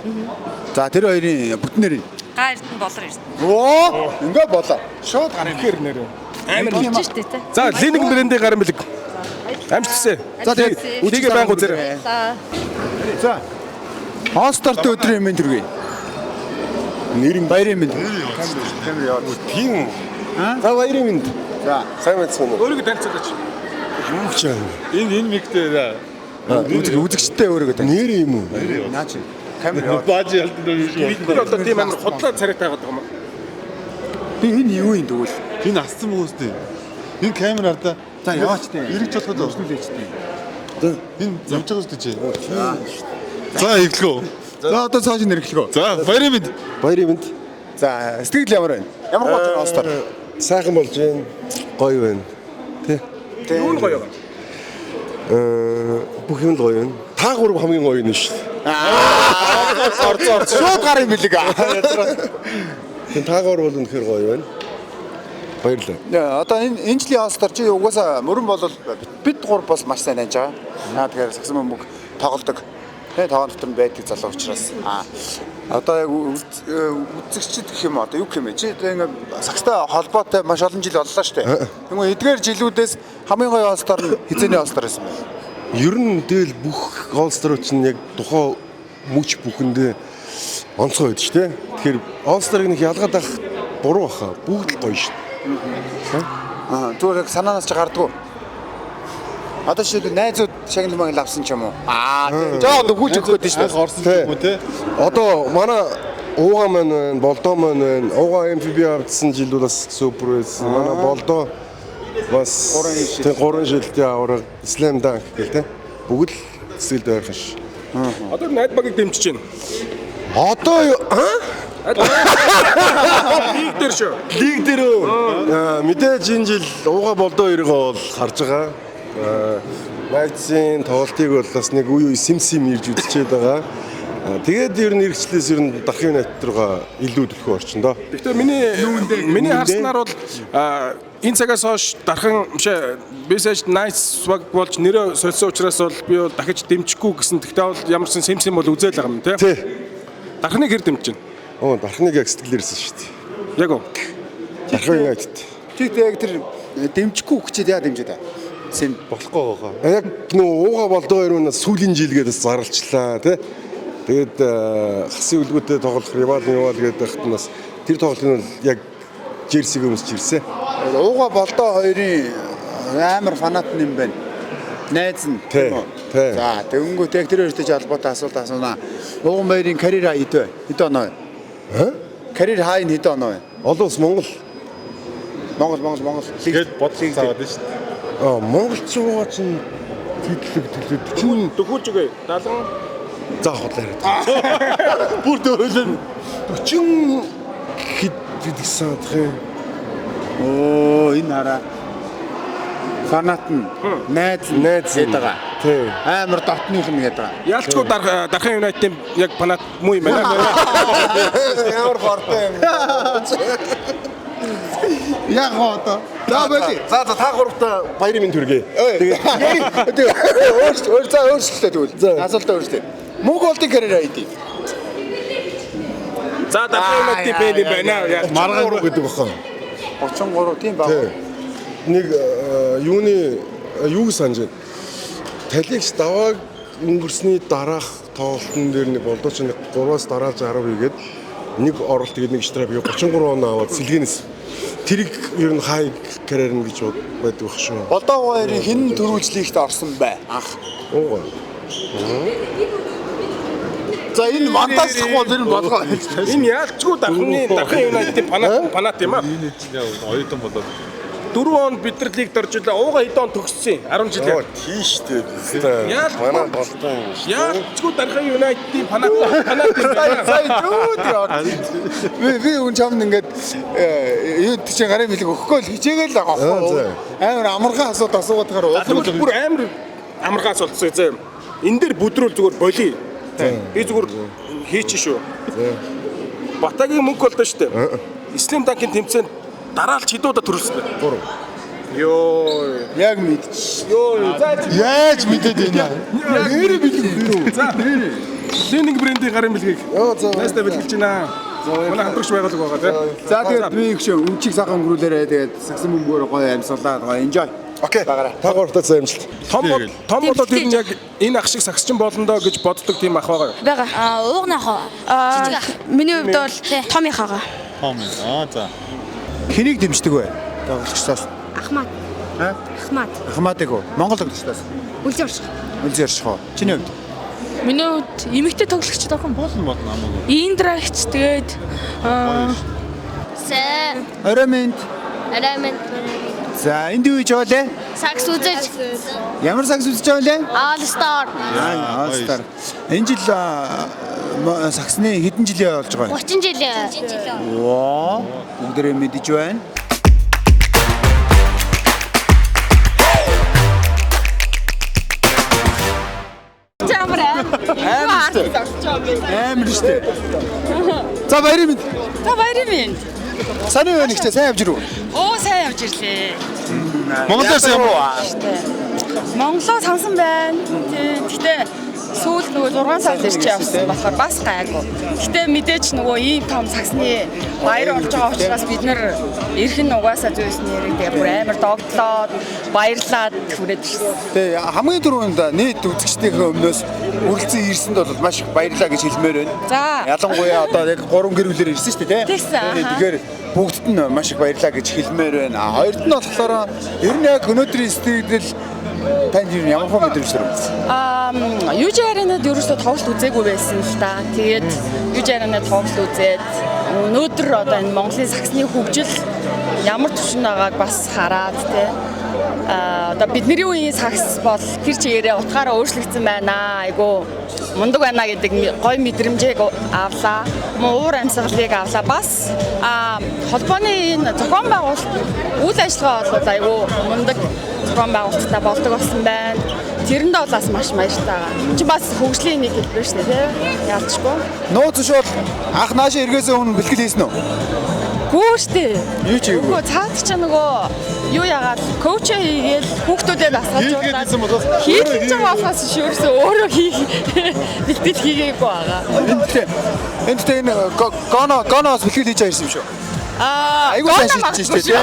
За тэр хоёрын бүтэн нэр нь. Га Эрдэнэ Болор Эрдэнэ. Оо, ингээ болоо. Шууд гарын хэр нэр. Амар болж штэ те. За, Ленин брендийн гарын бэлэг. Амжилт хүсье. За тэгээд лигээ байнга үзээрэй. За. All Star-т өдрийн мэнд төргий. Нэрийн баярын мэнд. Камер яваад. Тийм. За баярын мэнд. За, сайн байцгаана уу? Өөрийгөө танилцуулаач. Юу ч юм. Энэ мигтэй Үзэгчтэй өөрийгөө танилцуул. Нэр юм уу? Наа чи. Камер яваад. Бааж ялдан Бид нар одоо тийм амар худлаа царайтай байгаа юм уу? Би энэ юу юм тэгвэл? Энэ асцсан хүмүүстэй. Энэ камер ардаа. За яваач тээ. Эргэж болоход өрснүүлээч тээ. Энэ явж байгаа шүү дээ чи. За эхлэв. За одоо цааш нэрхлэв. За баярын мэнд. Баярын мэнд. За сэтгэл ямар байна? Ямар гоё All Star? Сайхан болж байна. Гоё байна. Тэ. Юу нь гоё юм? Бүх юм л гоё байна. Та гурав хамгийн гоё юм шүү дээ. Орцоо шууд гарын бэлэг. Тэн та гурав бол үнэхээр гоё байна. Баярлалаа. Одоо энэ жилийн All Star чи угаасаа мөрөн бол бид гур бас маш сайн таньж байгаа. Аа тэгэхээр сагсан бөмбөг тоглодог. Тэ тогоон дотор нь байдаг залуу учраас. Аа одоо яг үзэгчд гэх юм одоо юу гэх юм бэ? Чи одоо ингээ сагстай холбоотой маш олон жил боллоо шүү дээ. Тэгмээ эдгээр жилүүдээс хамгийн гоё All Star нь хизээний All Star байсан бэ? Ер нь тэгэл бүх All Star чинь яг тухайн мөч бүхэндээ онцгой байдаг шүү дээ. Тэгэхээр All Star-ыг нэг ялгаад авах буруу баха. Бүгд л гоё шүү дээ. Аа зүгээр яг санаанаас чи гардгуу. Одоо жишээлбэл найзууд шагнал магнал авсан ч юм уу? Аа жоохон өгүүлж өгөх гэдэг шүү дээ. Орсон ч юм уу те. Одоо манай Ууга маань байна, Болдоо маань байна. Ууга MVP авсан жилүүд бас супер байсан. Манай Болдоо бас тэг 3 жилдээ авраг Slam Dunk гэл те. Бүгд л сэтгэлд ойрхон ш. Одоо найд багийг дэмжиж байна. Одоо юу? Аа? Лиг дээр шүү. Лиг дээр үү? Мэдээж энэ жил ууга болдоо хоёроо бол харж байгаа. Найтсын тоглолтыг бол бас нэг үе үе сим сим ирж үзчихэд байгаа. Тэгээд ер нь эргэжлээс ер нь Дархын Юнайтед руугаа илүү төлхөө орчин доо. Гэхдээ миний харснаар бол энэ цагаас хойш Дархан биш BSH Knights баг болж нэрээ сольсон учраас бол би бол дахиж дэмжихгүй гэсэн. Гэхдээ бол ямар ч сан сим сим бол үзэл байгаа юм тий. Дархныг хэр дэмжиж байна? Оо, Дархныг яг сэтгэлээр ирсэн шүү дээ. Яг уу. Дархан Юнайтед. Тэгтээ яг тэр дэмжихгүй хүчээд яа дэмжиж та? Сим болохгүй байгаа. Яг нөө ууга болдоо хоёр нь сүүлийн жил гээд бас зарлчлаа тий. Тэгээд хасын үлгүүтэй тоглох ривал мивал гэдэг байхад нь бас тэр тоглолт нь бол яг джерсиг өмсч ирсэн. Ууга болдоо хоёрын амар фанат юм байна. Найз нь тийм үү? За тэгэнгүүт яг тэр хоёртой ч холбоотой асуулт асуунаа. Ууган баярын карьер хай хэд вэ? Хэд оноо вэ? Карьер хай нь хэд оноо вэ? Олон улс Монгол. Монгол Монгол Монгол. Тэгээд бодлого заагаад байна шүү дээ. Аа Монгол ч ууга чинь тэдлэг тэглэг 40 дөхүүлж өгье. 70 За худлаа яриад. Бүр дөөлөн 40 хэд гэдгсэн санагдах юм. Оо энэ хараа. Фанат нь найз найз гэдэг байгаа. Тий. Амар дотных нь гэдэг байгаа. Ялчгүй Дархан Юнайтедийн яг фанат муу юм байна. Ямар хортой юм. Яг одоо. За боли. За за та гуравтаа баярын минь төргий. Тэгээд өөр өөр за өөрчлөлтөө тэгвэл. Асуултаа өөрчлөлтөө. Мөнгө болдын карьер хайд. За Дархан Юнайтедийн фэн юм байна. Маргаан гэдэг бахан. 33 тийм баг. Нэг юуны юуг санаж байна. Талигч давааг өнгөрсний дараах тоглолтын дээр нэг болдооч нэг 3-аас дараалж 10 хийгээд нэг оролт тэгээд нэг штраф 33 оноо аваад сэлгэнэс тэрийг ер нь хай карьер нь гэж байдаг байх шүү. Болдоо хоёрын хэн төрүүлж лигт орсон бай анх. Уугаа. За энэ монтажлах бол энэ болгоо. Энэ яалчгүй Дарханы Дархан Юнайтедийн фанат юм аа. Энэ чинь оюутан болоод 4 онд бид нар лигт орж ирлээ. Ууга хэдэн он төгссөн? 10 жилээр. Тийш дээ. Манай болдоо юм шүү. Яалчгүй Дархан Юнайтедийн фанат юм байна. Сая зүүд яа. Би үн чамд ингээд юу чинь гарын бэлэг өгөхгүй л хичээгээл байгаа байхгүй. Амар амархан асуулт асуугаад байгаа Тэгвэл бүр амар амархан асуулт зөө. Энэ дээр бүдрүүл зүгээр болий. Би зүгээр хийчих шүү. Батагийн мөнгө болдоо шүү дээ. Ислам данкийн тэмцээнд дараалж хэд удаа төрүүлсэн бэ? 3. Йоо. Яг мэдчих. Йоо. За яаж мэдээд байна? Нэрээ бэлэг. За. Ленинг брендийн гарын бэлгийг. Йоо за. Найстай бэлгэлж байна. Манай хамтрагч байгууллага байгаа тий. За тэгээд би их шүү өмчийг сайхан өнгөрүүлээрэ тэгээд сагсан бөмбөгөөр гоё амьсгалаа гоё enjoy. Окей. Та гуравтаа за амжилт. Том болоод ер нь яг энэ ах шиг сагсчин болно доо гэж боддог тийм ах байгаа юу? Бага. Уугн ах уу? Жижиг ах. Миний хувьд бол Том их ага. Том. Аа за. Хэнийг дэмждэг вэ? Тоглогчдоос. Ахмад. Аа? Ахмад. Ахмадыг уу? Монгол тоглогчдоос. Үлзий орших. Үлзий орших уу? Чиний хувьд? Миний хувьд эмэгтэй тоглогч тохин болно болно хамаагүй. Индрагч тэгээд Сайн. Орой минь. Орой минь. За энд юу хийж байгаа лээ? Сакс үзэж. Ямар сакс үзэж байгаа лээ? All Star. All Star. Энэ жил саксны хэдэн жилийн болж байгаа юм? 30 жилийн. Ваа, бүгдээрээ мэдэж байна. Амар Амар шүү дээ. Амар шүү дээ. За баярын мэнд. За баярын мэнд. Сайн уу нэгчээ сайн явж ирв. Оо сайн явж ирлээ. Монголоос ямар? Монголоо сансан байна. Тий. Гэтэ сүүл нөгөө 6 сард ирч явсан болохоор бас гайгүй. Гэтэ мэдээч нөгөө ийм том саксны баяр болж байгаа учраас бид нэр ирэх нь угаасаа зүйс нэрийг тэгээ бүр амар догтлоод баярлаад хүрээд ирсэн. Тэгээ хамгийн түрүүнд нийт үзэгчдийнхээ өмнөөс үргэлжлэн ирсэнд бол маш их баярлалаа гэж хэлмээр байна. За. Ялангуяа одоо яг 3 гэр бүлээр ирсэн шүү дээ, тий? Тэгсэн, аха. Тэгэхээр бүгдд нь маш их баярлалаа гэж хэлмээр байна. А хоёрт нь болохоор ер нь яг өнөөдрийн сэтгэл танд ер нь ямар хөө мэдрэмж төрөв? Аа, UJ Arena-д ерөөсөө тоглолт үзээгүй байсан л та. Тэгээд UJ Arena тоглолт үзээд өнөөдөр одоо энэ Монголын саксны хөгжил ямар түвшинд байгааг бас хараад тий. Аа, одоо бидний үеийн сакс бол тэр чигээрээ утгаараа өөрчлөгдсөн байна. Айгу Мундаг байна гэдэг гоё мэдрэмжийг авлаа. Мөн уур амьсгалыг авлаа. Бас холбооны энэ зохион байгуулалт үйл ажиллагаа бол айгүй мундаг зохион байгуулалттай болдог болсон байна. Тэрэндээ бол бас маш баяртай байгаа. Чи бас хөгжлийн нэг хэлбэр шнэ тий. Ялчгүй. Нууц биш бол анх наашаа эргээсээ өмнө бэлтгэл хийсэн үү? Гүү штэ. Юу ч хийгээгүй. Үгүй цаад чи нөгөө юу яагаад коуч хийгээл хүүхдүүдэд асгаажуулаад хийлгэж байгаа болохоос биш ерөөсөө өөрөө хийх бэлтгэл хийгээгүй байгаа. Энд тэ энэ гоноос бэлтгэл хийж ирсэн юм шүү. Айгуу сайн шийдэж штэ тий.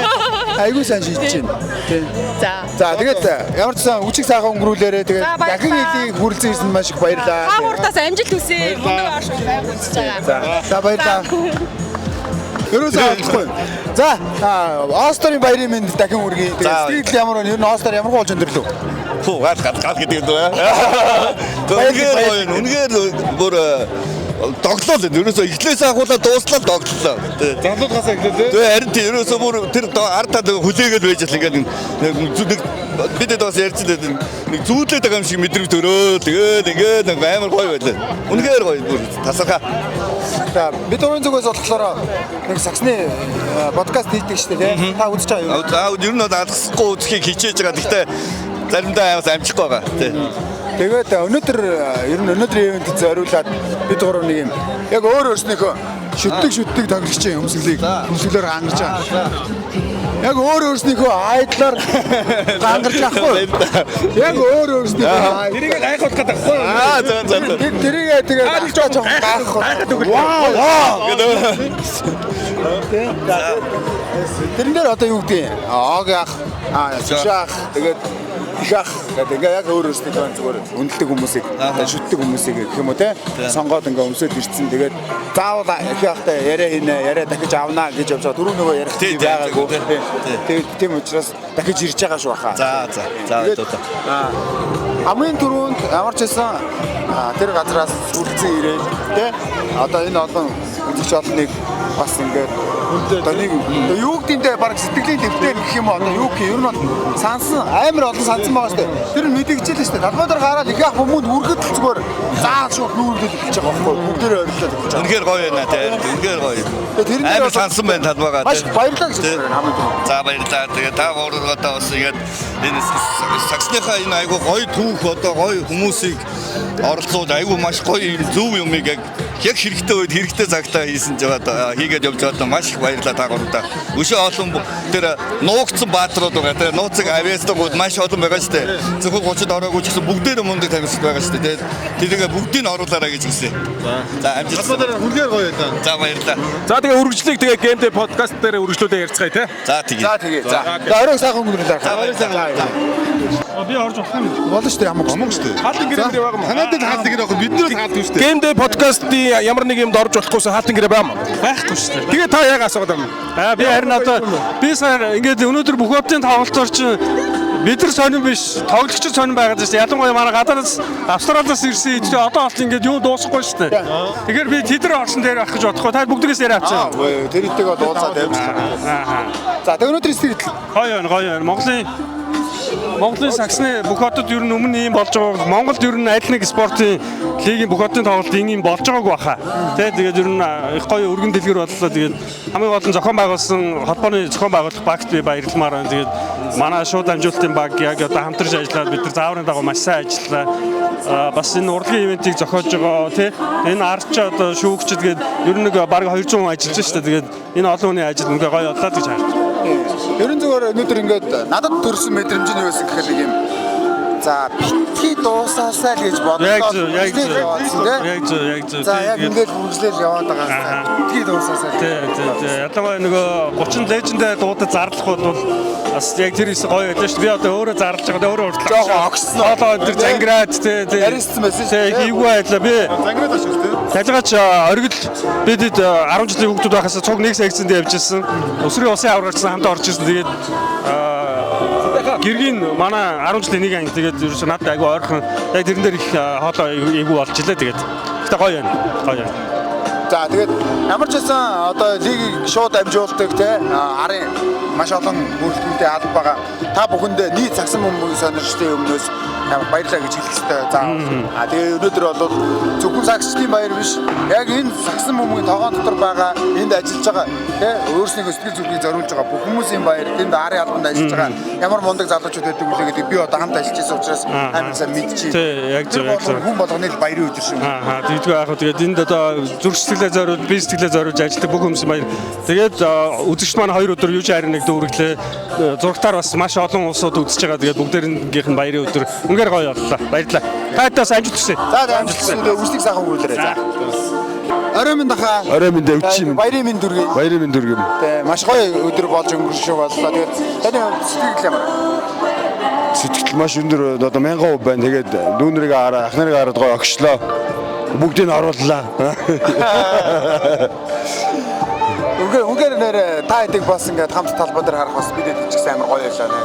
Айгуу сайн шийдэж байна. Тий. За. За тэгээд ямар ч сан үчиг сайхан өнгөрүүлээрэ тэгээд За, баярлалаа. дахин хэлийг хүрэлцэн ирсэн маш их баярлалаа. Та гуртаас амжилт хүсье. Мундаг ааш байг үзэж байгаа. За баярлалаа. Ерөөсөө алдахгүй. За All-Star-ын баярын мэнд дахин хүргэе. Тэгээд сэтгэл ямар байна? Ер нь All-Star ямар болж өндөрлөө? Фу гал гал гал гэдэг юм даа. Үнэхээр гоё. Үнэхээр бүр тоглоо л ерөөсөө эхлээс ахуулаад дууслаа тоглолоо. Залуудгаас эхлэлээ. Тэгээ харин тийм ерөөсөө бүр тэр ард тал хүлээгээд байж л ингээд нэг бидэд бас ярьж л нэг зүүдлээд байгаа юм шиг мэдрэмж төрөө. Тэгээд ингээд нэг амар гоё байлаа. Үнэхээр гоё бүр тасархаа. За бид гурвын зүгээс болохоор нэг саксны подкаст хийдэг шүү дээ тий. Та үзэж байгаа юу? Аа ер нь бол алгасахгүй үзхийг хичээж байгаа. Гэхдээ заримдаа бас амжихгүй байгаа. Тий. Тэгээд өнөөдөр ер нь өнөөдрийн ивентэд зориулаад бид гурав нэг юм яг өөр өөрснийхөө шүтдэг тоглогчийн өмсгөлөөр хангарч байгаа. Яг өөр өөрснийхөө айдлаар гангарч авахгүй. Яг өөр өөрснийхөө айд. Тэрийг гайхуулах гэдэг байхгүй юу? Аа зөө зөө. Тэрийг тэгээд авчаа жоохон гайхах. Вау гэдэг. Тэрэн дээр одоо юу гэдэг юм? Ог ах, шиш ах, тэгээд их ах гэдэг ингээ яг өөр өөрснийхөө зүгээр үнэлдэг хүмүүсийг, шүтдэг хүмүүсийг гэх юм уу те сонгоод ингээ өмсөд ирсэн. Тэгээд заавал их ахтай яриа хийнэ, яриа дахиж авнаа гэж явж байгаа. Түрүү нөгөө ярих тийм байгаагүй. Тэгээд тийм учраас дахиж ирж байгаа шүү хаа. За за. За одоо. Хамгийн түрүүнд ямар ч байсан тэр газраас сүрэлцэн ирээд те одоо энэ олон үзэгч олныг бас ингээд одоо нэг одоо юу гэдэмдээ баг сэтгэлийн дэвтэр гэх юм уу одоо юу гэх юм ер нь бол сансан амар олон сансан байгаа шүү дээ. Тэр нь мэдэгчэл шүү дээ. Талбай дээр гараад их ах хүмүүнд үргэд л зүгээр заал шууд нүүрлээд эхэлж байгаа байхгүй юу? Бүгдээрээ орилоод эхэлж байгаа. Үнэхээр гоё байна те. Үнэхээр гоё. тэрэн дээр Амар бол сансан байна талбайгаа. Маш баярлалаа гэж хэлж байна хамгийн түрүүнд. За баярлалаа. Тэгээ та гурван одоо бас ингээд энэ саксныхаа энэ айгу гоё түүх одоо гоё хүмүүсийг оролцуулж айгу маш гоё юм зөв юмыг яг хэрэгтэй үед хэрэгтэй цагтаа хийсэн ч байгаа хийгээд явж байгаа маш их баярлалаа та гурван. Өшөө олон тэр нуугдсан баатрууд байгаа. Тэр нууцыг авиастууд маш олон байгаа шүү дээ. Зөвхөн 30-д ороогүй ч гэсэн бүгдээр мундаг тамирчид байгаа шүү дээ. Тэгээд тэрийг бүгдийг нь оруулаарай гэж хүсье. За амжилт. Талбай дээр үнэхээр гоё байлаа. За баярлалаа. За тэгээ үргэлжлийг тэгээ Game Day podcast дээр үргэлжлүүлээ ярьцгаая те. За тэгээ. За тэгээ. За. За оройг сайхан өнгөрүүлээ. За оройг сайхан. Би орж болох юм. Болно шүү дээ ямар Хамаагүй шүү дээ. Хаалтын гэрээ дээр байгаа юм. Танад л хаалтын гэрээ байхгүй бид нар л хаалт шүү дээ. Game Day podcast-ийн ямар нэг юмд орж болохгүйсэн хаалтын гэрээ байгаа юм. Байхгүй шүү дээ. Тэгээ та яг асуугаад байна. Аа би харин одоо би сая ингээд өнөөдөр бүх хотын тоглолтоор чинь бид нар сонирн биш, тоглогчид сонирн байгаад байна шүү дээ. Ялангуяа манай гадаадас Австралиас ирсэн эдгээр одоо болт ингээд юу дуусахгүй шүү дээ. Тэгэхээр би тэд нар орсон дээр авах гэж бодохгүй. Та бүгдээс яриа авчихсан. Аа тэр хэдтэйг дууцаад амжилт. За тэг өнөөдрийн сэтгэл гоё байна, гоё байна. Монголын саксны бүх хотод ер нь өмнө ийм болж байгааг Монголд ер нь аль нэг спортын лигийн бүх хотын тоглолт ийм болж байгаагүй баха. Тэ тэгээд ер нь их гоё өргөн дэлгэр боллоо. Тэгээд хамгийн гол нь зохион байгуулсан холбооны зохион байгуулах багт би баярламаар байна. Тэгээд манай шууд дамжуулалтын баг яг одоо хамтарч ажиллаад бид нар зааврын дагуу маш сайн ажиллаа. Бас энэ урлагийн ивентийг зохиож байгаа тий. Энэ арч одоо шүүгчд гээд ер нь нэг бараг 200 хүн ажиллаж шүү дээ. Тэгээд энэ олон хүний ажил үнэхээр гоё боллоо гэж харж байна. Ер нь зүгээр өнөөдөр ингээд надад төрсэн мэдрэмж нь юу байсан гэхээр нэг юм за битгий дуусаасаа л гэж бодлоо. Яг зөв, яг зөв. Яг зөв, яг зөв. За яг ингээд үргэлжлэл яваад байгаа. Битгий дуусаасаа. Тий, тий, тий. Ялангуяа нөгөө 30 лежендээ дуудаж зарлах бол бас яг тэр хэсэг гоё байлаа шүү дээ. Би одоо өөрөө зарлаж байгаа, өөрөө уртлаа. Жохон огссон. Хоолоо энэ төр зангираад тий, тий. Яриассан байсан шүү. Тий, хийгүй байлаа. Би зангираад ашиг тий. Талигаач оргил бидэд 10 жилийн хүүхдүүд байхаас цуг нэг секцэнд явж ирсэн. Өсвөрийн усын аврагчсан хамт орж ирсэн. Тэгээд гэргийн манай 10 жилийн нэг анги тэгээд ерөөсөө надад айгүй ойрхон яг тэрэн дээр их хоолой эйгүү болж илээ тэгээд. Гэтэ гоё байна. Гоё байна. За тэгээд ямар ч байсан одоо лигийг шууд амжуулдаг те арын маш олон бүрэлдэхүүнтэй алба байгаа. Та бүхэндээ нийт сагсан бөмбөгийн сонирхчдын өмнөөс Амар баярлалаа гэж хэлэх хэрэгтэй. За. А тэгээ өнөөдөр бол зөвхөн сагсчдын баяр биш. Яг энэ сагсан бөмбөгийн тогоон дотор байгаа, энд ажиллаж байгаа, тэ өөрснийхөө сэтгэл зүрхийг зориулж байгаа бүх хүмүүсийн баяр, тэнд арын албанд ажиллаж байгаа ямар мундаг залуучууд байдаг үлээ гэдэг би одоо хамт ажиллаж байсан учраас амар сайн мэдчихээн. Тий, яг зөв, яг зөв. Хүн болгоны л баярын өдөр шүү. Аа, тэгдэггүй яах вэ? Тэгээд энд одоо зүрх сэтгэлээ зориулж, бие сэтгэлээ зориулж ажилладаг бүх хүмүүсийн баяр. Тэгээд үзэгчд маань 2 өдөр юу ч харин нэг дүүргэлээ. Зурагтаар бас маш олон улсууд үзэж байгаа. Тэгээд бүгдээрнийх нь баярын өдөр. Үнээр гоё боллоо. Баярлалаа. Та хэд бас амжилт хүсье. За, амжилт хүсье. Үрслэг сайхан өгүүлээрэй. За. Орой минь дахаа. Орой минь өвчин. Баярын минь дүргий. Баярын минь дүргий. Тэ маш гоё өдөр болж өнгөрсөн шиг боллоо. Тэгээд таны хувьд сэтгэл ямар вэ? Сэтгэл маш өндөр, одоо 1000% байна. Тэгээд дүүнэрийг хараа, ах нарыг хараад гоё огшлоо. Бүгдийг нь орууллаа. Үнээр нэр та хэдийг бас ингээд хамт талбай дээр харах бас бидэд ч гэсэн амар гоё байлаа нэ.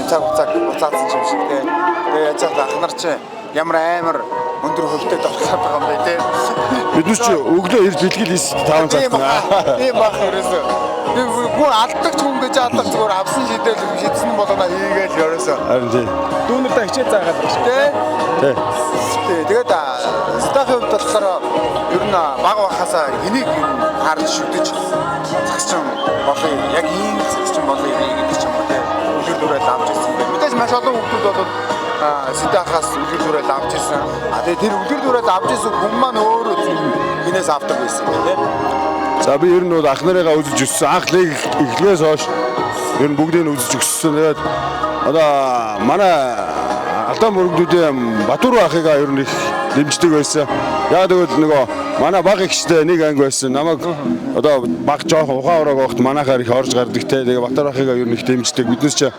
Энэ цаг хугацааг буцаацсан юм шиг те. Тэгээ яаж яах ах нар чи ямар амар өндөр хөвтэй тоглоод байгаа юм бэ те. Бид нар чи өглөө ирж бэлгэл хийсэн 5 цагт. Тийм бах ерөөсөө. Би хүн алдагч хүн гэж алдаг зүгээр авсан шийдэл шийдсэн болгоно хийгээл ерөөсөө. Харин тийм. Дүүнэрдээ хичээл заагаад байгаа шүү. Тэ. Тий. Тий. Тэгээд стахын хувьд болохоор ер нь баг байхасаа энийг ер нь харж шүтэж цагчин болъё. Яг ийм цагчин болъё гэдэг ч юм уу те. Үлгэр дуурайл авч ирсэн байх. Мэдээж маш олон хүмүүс бол Сидахаас үлгэр дуурайл авч ирсэн. А тэгээ тэр үлгэр дуурайл авч ирсэн хүн маань өөрөө хинээс авдаг байсан юм байна те. За би ер нь бол ах нарыгаа үзэж өссөн. Анх лиг эхлээс хойш ер нь бүгдийг нь үзэж өссөн. Тэгээд одоо манай Алдан мөрөгдүүдийн Батүр ахыгаа ер нь их дэмждэг байсан. Яг тэгвэл нөгөө манай баг ихтэй нэг анги байсан. Намайг одоо баг жоох ухаан ороог байхад манайхаар их орж гардаг те. Тэгээ Батүр ахыгаа ер нь их дэмждэг. Биднес чи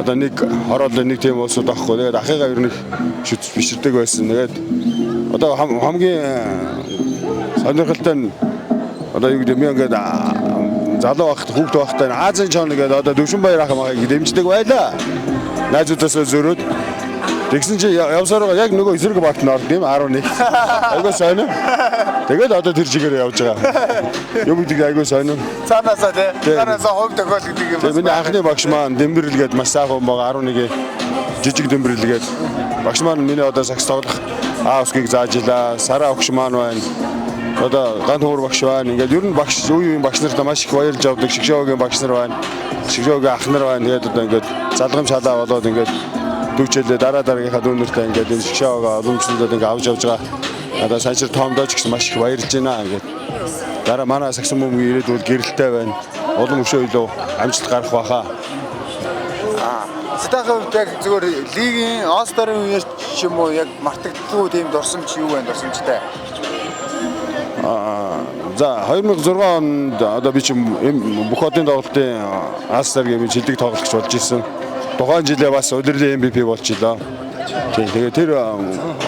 одоо нэг хороолол нэг тийм улсууд байхгүй. Тэгээд ахыгаа ер нь их шүтж биширдэг байсан. Тэгээд одоо хамгийн сонирхолтой нь одоо юу гэдэг юм ингээд залуу байхад хүүхэд байхдаа Азийн чон гэдэг одоо Төвшинбаяр ах махыг дэмждэг байлаа. Найзуудаасаа зөрөөд тэгсэн чи явсаар яг нөгөө эсрэг багт нь орд юм 11. Айгуу сонь. Тэгээд одоо тэр чигээр явж байгаа. Юм гэдэг айгуу сонь. Цаанаасаа тий. Цаанаасаа хувь тохиол гэдэг юм байна. Миний анхны багш маань Дэмбэрэл гээд маш сайхан хүн байгаа 11-ийн жижиг Дэмбэрэл гээд багш маань миний одоо сакс тоглох аавскийг зааж илаа. Сараа огш маань байна. Одоо ган хөөр багш байна. Ингээд ер нь багш үе үеийн багш нарт маш их баярлж авдаг. Шигшөөгийн багш нар байна. Шигшөөгийн ах нар байна. Тэгээд одоо ингээд залгам шалаа болоод ингээд дүүчээлээ дараа дараагийнхаа дүүнэртэй ингээд энэ шигшөөгөө уламжлалууд ингээд авч явж байгаа. Одоо санчир тоомдооч гэсэн маш их баярлж байна. Ингээд дараа манай сагсан бөмбөгийн ирээдүйд гэрэлтэй байна. Улам өшөө илүү амжилт гарах байхаа. Стахын хувьд яг зүгээр лигийн All-Star-ын үеэр ч юм уу яг мартагддаггүй тийм дурсамж юу вэ дурсамжтай? За 2006 онд одоо би чи бүх одын тоглолтын All-Star гэмийн шилдэг тоглогч болж исэн. Тухайн жилээ бас улирлын MVP болж илаа. Тийм тэгээ тэр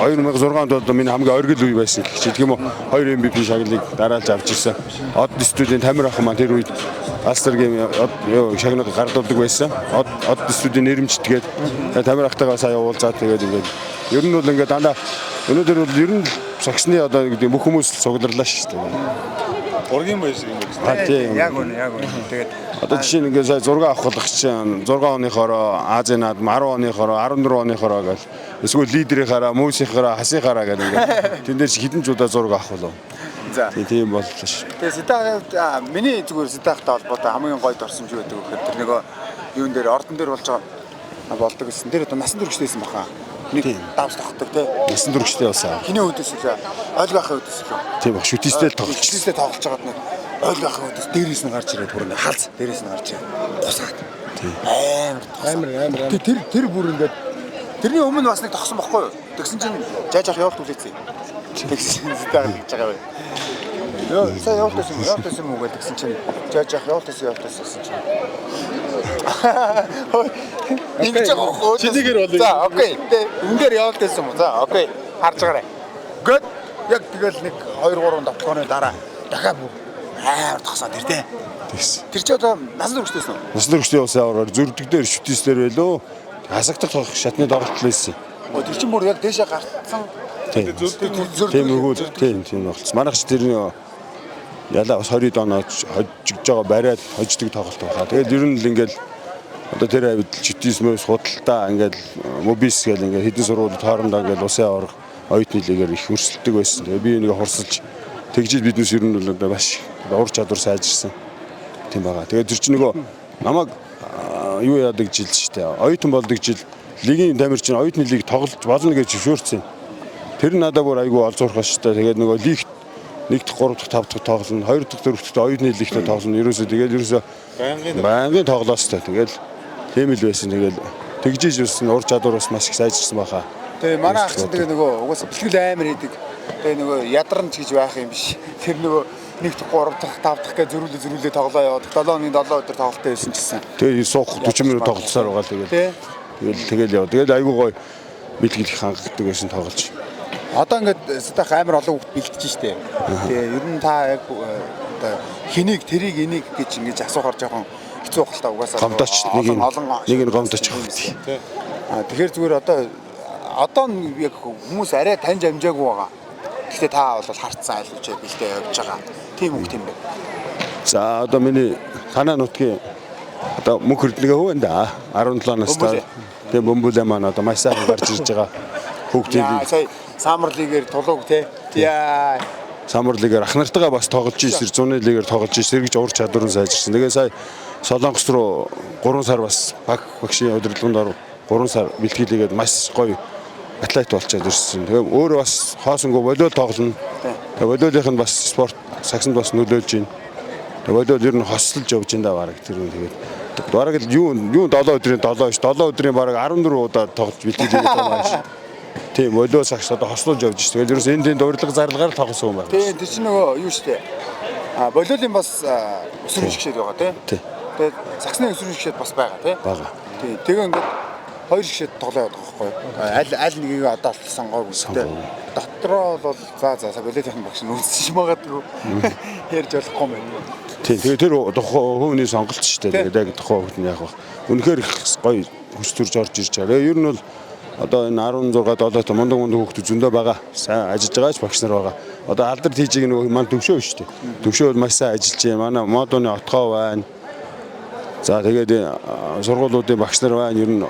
2006 онд бол миний хамгийн оргил үе байсан гэх чинь тийм үү 2 MVP шагналыг дараалж авч ирсэн. Од студийн Тамир ах маань тэр үед All-Star гэмийн шагнал гардуулдаг байсан. Од студийн нэрмжтгээд Тамир ахтайгаа сая уулзаад тэгээд ингээд ер нь бол ингээд дандаа өнөөдөр бол ер нь сагсны одоо гэдэг бүх хүмүүс цугларлаа шүү дээ. Ургийн баяр шиг юм байна. Тийм. Яг үнэ, яг үнэ. Тэгээд одоо жишээ нь ингээд сая 6 авах болгох чинь 6 оныхороо Азийн наадам, 10 оныхороо, 14 оныхороо гэл эсвэл лидерийнхаараа, мөсийнхаараа, хасынхаараа гэл ингээд тэн дээр чи хэдэн ч удаа зураг авах болов. За. Тийм боллоо шүү. Тэгээд Ситахын хувьд миний зүгээр Ситахтай холбоотой хамгийн гоё дурсамж юу гэдэг вэ гэхээр тэр нөгөө юун дээр ордон дээр болж байгаа болдог гэсэн. Тэр одоо насан туршид байсан баха. Нэг давс тогтдог тий. Насан туршидтэй болсон. Хиний үүдээс үлээ. Ойлго ахын үүдээс үлээ. Тийм баг шүтистэй л тоглож. Шүтистэй тоглож байгаад нэг ойлго ахын үүдээс дээрээс нь гарч ирээд бүр нэг халз дээрээс нь гарч ирээд гусаад. Амар амар. Тэр тэр бүр ингээд тэрний өмнө бас нэг тогсон бохгүй юу? Тэгсэн чинь жааж ах явуулт үлээсэн. Тэгсэн зэтэй гэж байгаа бай. Йоо, сая явуулт байсан юм, явуулт байсан юм уу гэж тэгсэн чинь жааж ах явуулт байсан явуулт байсан гэсэн чинь. Ингэж байгаа хөө. Чинийгээр бол За, окей. Тэ үнээр явуулт байсан юм уу? За, окей. Харж байгаарай. Гэт яг тэгэл нэг 2 3 давтгооны дараа дахиад бүр амар тогсоод ир тэ. Тэгсэн. Тэр чи одоо насан туршид байсан уу? Насан туршид явсан аваар зөрдөг дээр шүтис дээр байлоо. Хасагдах тоглох шатны тоглолт л байсан. Өө тэр чинь бүр яг дээшээ гарцсан. Тийм. Тийм өгөөл тийм тийм тоглолт. Манайх ч тэрний ялаа бас 20 оноо хожигдж байгаа бариад хождог тоглолт байхаа. Тэгээд ер нь л ингээл Одоо тэр хавьд читизмээс худалдаа ингээд мобис гэл ингээд хэдэн сургуулиуд хоорондоо ингээд улсын аварга оюутны лигээр их өрсөлдөг байсан. Тэгээ би энийг хурсалж тэгжиж биднээс ер нь бол одоо маш ур чадвар сайжирсан тийм байгаа. Тэгээд тэр чинь нөгөө намайг юу яадаг жил шүү дээ. Оюутан болдог жил лигийн тамирчин чинь оюутны лиг тоглож болно гэж зөвшөөрсөн. Тэр нь надад бүр айгүй олзуурах шүү дээ. Тэгээд нөгөө лигт 1 дахь 3 дахь 5 дахь тоглоно, 2 дахь 4 дахь оюутны лигт тоглоно. Ерөөсөө тэгээд ерөөсөө байнгын тоглоос та. Тэгээд тийм л байсан. Тэгээд тэгжиж юусэн ур чадвар бас маш их сайжирсан байхаа. Тэгээ манай ах чинь тэгээ нөгөө угаасаа бэлтгэл амар хийдэг. Тэгээ нөгөө ядарна ч гэж байх юм биш. Тэр нөгөө 1 дахь 3 дахь 5 дахь гэж зөрүүлээ зөрүүлээ тоглоо яваад 7 хоногийн 7 өдөр тоглолттой байсан ч гэсэн. Тэгээ суух 40 минут тоглолцоор байгаа л тэгээд. Тэгэл тэгэл яв. Тэгэл айгүй гоё бэлтгэл их хангалтдаг байсан тоглож. Одоо ингээд сэтах амар олон хүүхд бэлтэж штэ. Тэгээ ер нь та яг одоо хэнийг тэрийг энийг гэж ингэж асуухаар жоохон хэцүү байх л та угаасаа. Гомдооч нэг нь гомдооч байх. Аа тэгэхээр зүгээр одоо яг хүмүүс арай таньж амжаагүй байгаа. Гэхдээ та бол харцсан айлгаж бэлдээ явж байгаа. Тийм үг тийм байна. За одоо миний танаа нутгийн одоо мөнх эрдэнэгээ хөө энэ да 17 настай. Тэгээ бөмбөлөө маань одоо маш сайхан гарч ирж байгаа. Хүүхдийн сая Самар лигээр тулууг те. Яа. Самар лигээр ах нартайгаа бас тоглож ирсэн. Зуны лигээр тоглож ирсэн. Эргэж ур чадвар нь сайжирсан. Тэгээ сая Солонгос руу 3 сар бас багшийн удирдлаганд ор 3 сар бэлтгэлээгээд маш гоё атлет болчиход ирсэн. Тэгээ өөрөө бас хоосонгүй волейбол тоглоно. Тэгээ волейболынх нь бас спорт сагсанд бас нөлөөлж байна. Тэгээ волейбол ер нь хослож явж байна да бараг тэр үн тэгээд бараг л юу 7 өдрийн 7 ш 7 өдрийн бараг 14 удаа тоглож бэлтгэлээгээд байгаа юм шиг. Тийм волейбол сагс одоо хослуулж явж шүү. Тэгээд ерөөс энэ тийм урилга зарлагаар л тоглосон юм байна. Тийм тэр чинь нөгөө юу шүү дээ. А волейболын бас өсвөр шигшээд байгаа тийм. Тэгээд сагсны өсвөр шигшээд бас байгаа тийм. Байгаа. Тийм. Тэгээ ингээд хоёр шигшээд тоглоо явах байхгүй юу? Аль нэгийг одоо сонгоогүй тийм. Дотроо бол за волейболын багш нь үзчих магадгүй. Ярьж болохгүй юм байна. Тийм. Тэгээд тэр тухайн хувийн сонголт шүү дээ. Тэгээд яг тухайн хувьд нь яг байх. Үнэхээр их гоё хүс төрж орж ирж байгаа. Ер нь бол одоо энэ 16 7 мундаг мундаг хүүхдүүд зөндөө байгаа. Сайн ажиллаж байгаа ч багш нар байгаа. Одоо алдар тийжиг нөгөө маань төвшөө шүү дээ. Төвшөө бол маш сайн ажиллаж байна. Манай модууны отгоо байна. За тэгээд сургуулиудын багш нар байна. Ер нь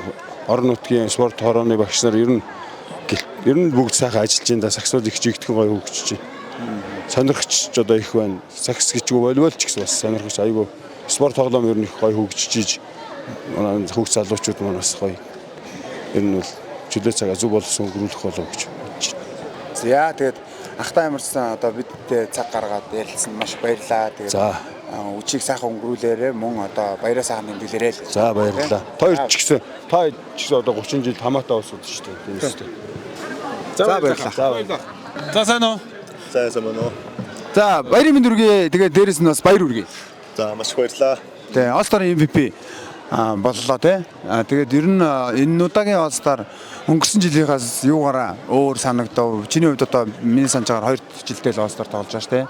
орон нутгийн спорт хорооны багш нар ер нь бүгд сайхан ажиллаж байна да. Сагсуул их жигдхэн гоё хөгжиж байна. Сонирхч одоо их байна. Сагс гэжгүй волейбол ч гэсэн бас сонирхч айгүй спорт тоглоом ер нь их гоё хөгжиж ийж манай хүүхд залуучууд маань бас гоё. Ер нь бол чөлөө цагаа зөв болсон өнгөрүүлэх болов гэж бодож байна. За тэгээд ахтай ямарсан одоо бидтэй цаг гаргаад ярилцсан маш баярлаа. Тэгээд үчиг сайхан өнгөрүүлээрэ мөн одоо баяраа сайхан нэмгэлээрэй л. За баярлалаа. Та хоёр ч гэсэн одоо 30 жил хамаатай улсууд шүү дээ. Тийм үстэй. За баярлалаа. За сайн уу? За сайн байна уу? За баярын мэнд үргээ. Тэгээд дээрэс нь бас баяр үргээ. За маш их баярлалаа. Тэгээ All Star MVP боллоо тий. Тэгээд ер нь энэ удаагийн All Star өнгөрсөн жилийнхаас юугаараа өөр санагдав. Чиний хувьд одоо миний санаж байгаагаар 2 жилдээ л All Star тоглож байгаа шүү тий.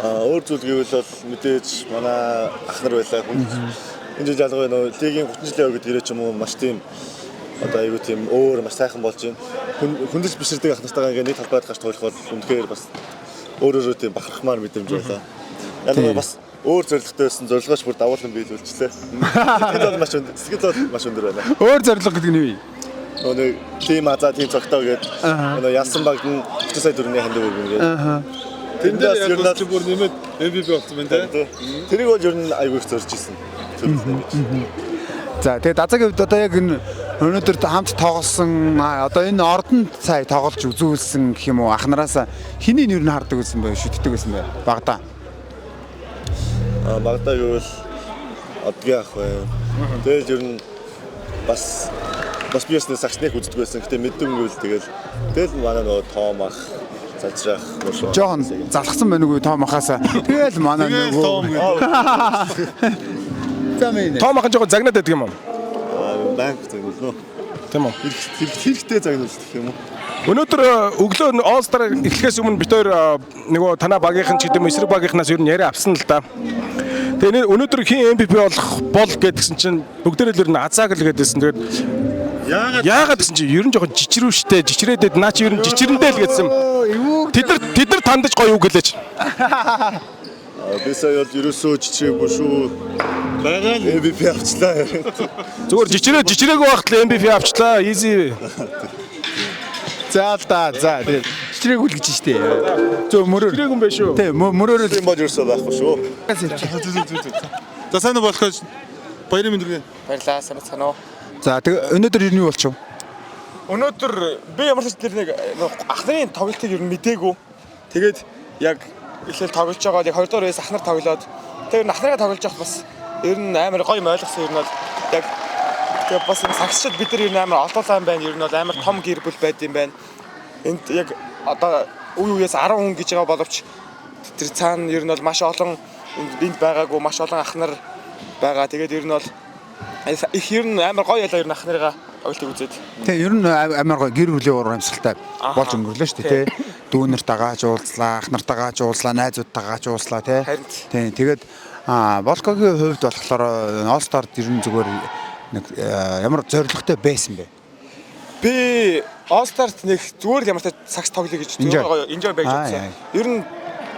Өөр зүйл гэвэл бол мэдээж манай ах нар байлаа. Энэ жил ялангуяа нөө лигийн 30 жилийн ой гэдэг ирээ ч юм уу маш тийм одоо айгүй тийм өөр маш сайхан болж байна. Хүндэлж биширдэг ах нартайгаа ингээ нэг талбайд гарч тоглох бол үнэхээр бас өөрөөрөө тийм бахархмаар мэдрэмж байлаа. Ялангуяа бас өөр зорилготой байсан зорилгооч бүр давуулан биелүүлчихлээ. Сэтгэл зол маш өндөр байна. Өөр зорилго гэдэг нь юу вэ? Нөгөө нэг тим азаа тим цогтоо гэдэг нөгөө ялсан багт нь 30 сая төгрөгийн хандив өгнө гэдэг. Тэн дээр яг бүр нэмээд MVP болсон байна тий. Тэрийг бол ер нь айгүй их зорж исэн. За тэгээд Азагийн хувьд одоо яг энэ өнөөдөр хамт тоглосон одоо энэ ордонд сая тоглож үзүүлсэн гэх юм уу ах нараас хэний нэр нь хардаг байсан бэ шүтдэг байсан бэ багада? Багада гэвэл одгийн ах байна. Тэгэл ер нь бас би ясны сагсныг үздэг байсан. Гэтэ мэддэг гэвэл тэгэл манай нөгөө Том ах залжрах мөршөө. Жохон залхсан байна уу Том ахаас. Тэгэл манай нөгөө За минь. Том ах нь жохон загнаад байдаг юм уу? Банк загнуулна уу? Тийм үү. Хэрэгтэй загнуулдаг юм уу? Өнөөдөр өглөө All Star эхлэхээс өмнө бид хоёр нөгөө танаа багийнхан ч гэдэг юм эсрэг багийнхнаас ер нь яриа авсан л да. Тэгээ өнөөдөр хэн MVP болох бол гэдгсэн чинь бүгдээрээ л ер нь Азааг л гэдсэн. Тэгээд яагаад гэсэн чинь ер нь жоохон жичрүү штэ. Жичрээдэд наа чи ер нь жичрэндээ л гэдсэн. Тэд нар тандаж гоё үг гэлээч. Би сая бол ерөөсөө жичрээгүй шүү. Байгаа л MVP авчлаа. Зүгээр жичрээгүй байхад л MVP авчлаа. Easy. За л да. За тэгээд чичрээгүй л гэж штэ. Зөв мөрөөр. Чичрээгүй юм байна шүү. Тий, мөрөөр л болж ерөөсөө байхгүй шүү. За сайн уу болох баярын мэнд хүргэе. Баярлалаа, сайн байцгаана уу? За тэгээ өнөөдөр юу болчих вэ? Өнөөдөр би ямар ч тэр нэг ах нарын тоглолтыг ер нь мдээгүй. Тэгээд яг эхлээл тоглож байгаа яг 2 дугаар үеэс ах нар тоглоод тэр ах нараа тоглож явах бас ер нь амар гоё юм ойлгосон ер нь бол яг тэгээ бас энэ сагсчид бид нар ер нь амар олоолаа юм байна. Ер нь бол амар том гэр бүл байд юм байна. Энд яг одоо үе үеэс 10 хүн гэж байгаа боловч тэр цаана ер нь бол маш олон энд байгаагүй маш олон ах нар байгаа. Тэгээд ер нь бол их ер нь амар гоё ялаа ер нь ах нарыгаа тоглолтыг үзээд. Тий, ер нь амар гоё гэр бүлийн уур амьсгалтай болж өнгөрлөө шүү дээ, тий. Дүүнэртэйгээ ч уулзлаа, ах нартайгаа ч уулзлаа, найзуудтайгаа ч уулзлаа, тий. Тий, тэгээд Волкогийн хувьд болохоор All Star-д ер нь зүгээр нэг ямар зорилготой байсан бэ? Би All Star-т нэг зүгээр л ямар ч сагс тоглоё гэж зүгээр enjoy байж бодсон. Ер нь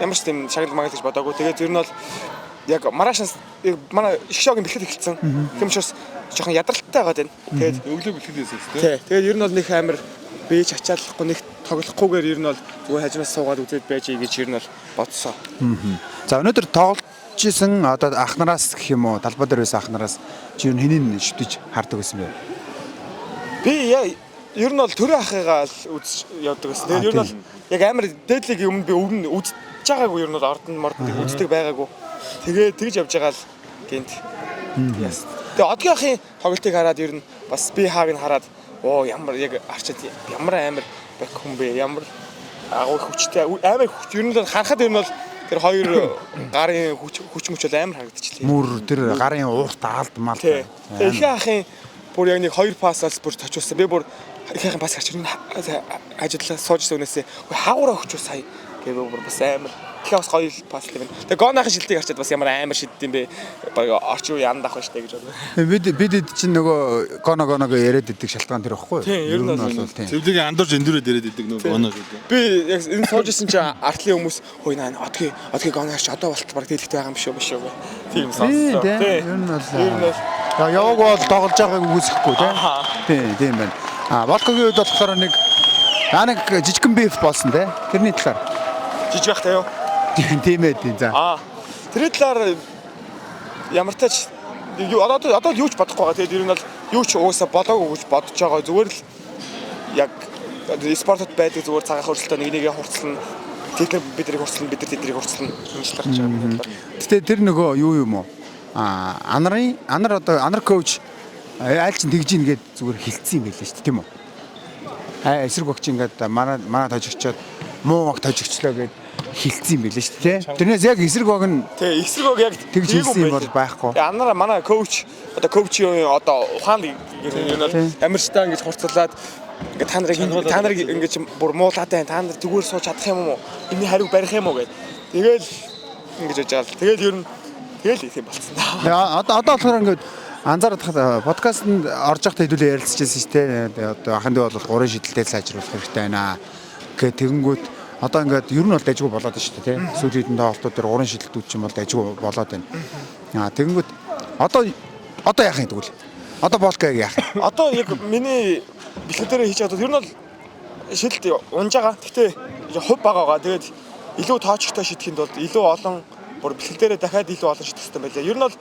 ямар ч тийм шагнал магаал гэж бодоагүй. Тэгээд ер нь бол яг маргаашаас манай их шогийн бэлтгэл эхэлсэн. Тийм учраас жоохон ядралттай байгаад байна. Тэгээд өглөө бэлтгэлээс үү? Тий. Тэгээд ер нь бол нэг амар би ч ачааллахгүй нэг тоглохгүйгээр ер нь бол зүгээр хажимаас суугаад үзээд байж гэж ер нь бол бодсон. За өнөөдөр тоглож исэн одоо ах нараас гэх юм уу талбай дээр байсан ах нараас чи ер нь хэнийг шүтэж хардаг байсан бэ? Би ер нь бол төрөө ахыгаа л үзэж явдаг байсан. Тэгээд ер нь бол яг амар дээдлийг өмнө би өмнө үзэж байгаагүй ер нь бол ордон мордон үздэг байгаагүй. Тэгээ тэгж явж байгаа л гинт. Яс. Тэгээ одгийн ахын тоглолтыг хараад ер нь бас би хааг нь хараад оо ямар яг арчаад ямар амар бак хүн бэ? Ямар агуу хүчтэй амар хүч ер нь бол харахад ер нь бол тэр хоёр гарын хүч мөч бол амар харагдчихлээ. Мөр тэр гарын уурт алд мал. Тэгээ ихэнх ахын бүр яг нэг хоёр пассаас бүр точуулсан. Би бүр их ахын пасс харч хажуудлаа сууж ирсэн үнээсээ хаагураа өгчөө сая гэв бүр бас амар. Тэгэхээр бас гоё пасс л юм. Тэгээ Гонахын шилтийг харчаад бас ямар амар шиддэм бэ? Баг орчин үе янд авах штэ гэж бодлоо. Бид чинь нөгөө Гоно Гоного яриад идэг шалтгаан тэр ихгүй юу? Тийм, ер нь бол тийм. Цэвлэгийн андуурч эндүрээд яриад идэг нөгөө Гоно гэдэг. Би яг энэ сууж исэн чинь артлын хүмүүс хөөе наа одгийн Гоно харч одоо болт баг дэлхтэй байгаа юм биш үү. Тийм сонссон. Тийм, ер нь бол яваг бол тоглож байгааг үгүйсэхгүй тийм. Тийм, тийм байна. А Волкогийн үед болохоор нэг жижигхэн биф болсон тийм. Тэрний талаар. Жижиг байх таа юу? Тийм ээ тийм за. Тэр талаар ямар тач одоо юу ч бодохгүй байгаа. Тэгээд ер нь бол юу ч угаасаа болоогүй гэж бодож байгаа. Зүгээр л яг спортод байдаг зүгээр цагаан хөрсөлтөө нэг нэгээ хурцлана. Тэд нар биднийг хурцлана, бид нар тэднийг хурцлана гэж л гарч байгаа. Гэтэ тэр нөгөө юу юм уу? Анарын анар одоо анар коуч айл чинь тэгж ийн гээд зүгээр хилцсэн юм байлээ шүү дээ, тийм үү? Эсрэг багч ингээд манай тожигчоод муу баг тожигчлоо гээд хилцсэн юм байлээ шүү дээ, тийм. Тэрнээс яг эсрэг баг нь тий, эсрэг баг яг тэгж хэлсэн юм бол байхгүй. Анараа манай коуч одоо коучийн одоо ухаан гэх юм бол амарчтаа ингэж хурцлаад ингээд та нарыг ингэж бүр муулаад байна. Та нар зүгээр сууж чадах юм уу? Энэний хариу барих юм уу гэд. Тэгэл ингэж яж байгаа л. Тэгэл ер нь тэгэл тийм болцсон да. Одоо болохоор ингээд анзаарах подкастэнд орж явахдаа хэдүүлээ ярилцчихсэн шүү дээ. Одоо ахын дүү бол 3 шидэлтэй сайжруулах хэрэгтэй байна. Гэ тэгэнгүүт одоо ингээд ер нь бол дайггүй болоод байна шүү дээ, тийм. Сүүлийн хэдэн тоглолтууд дээр 3 шидэлтүүд чинь бол дайггүй болоод байна. Тэгэнгүүт одоо яах юм тэгвэл? Одоо Волко яг яах юм? Одоо яг миний бэлтгэл дээр хийж байгаа ер нь бол шидэлт унж байгаа. Гэхдээ хувь бага байгаа. Тэгээд илүү тоочтой шидэхэд бол илүү олон бүр бэлтгэл дээрээ дахиад илүү олон шидэх хэрэгтэй байлаа. Ер нь бол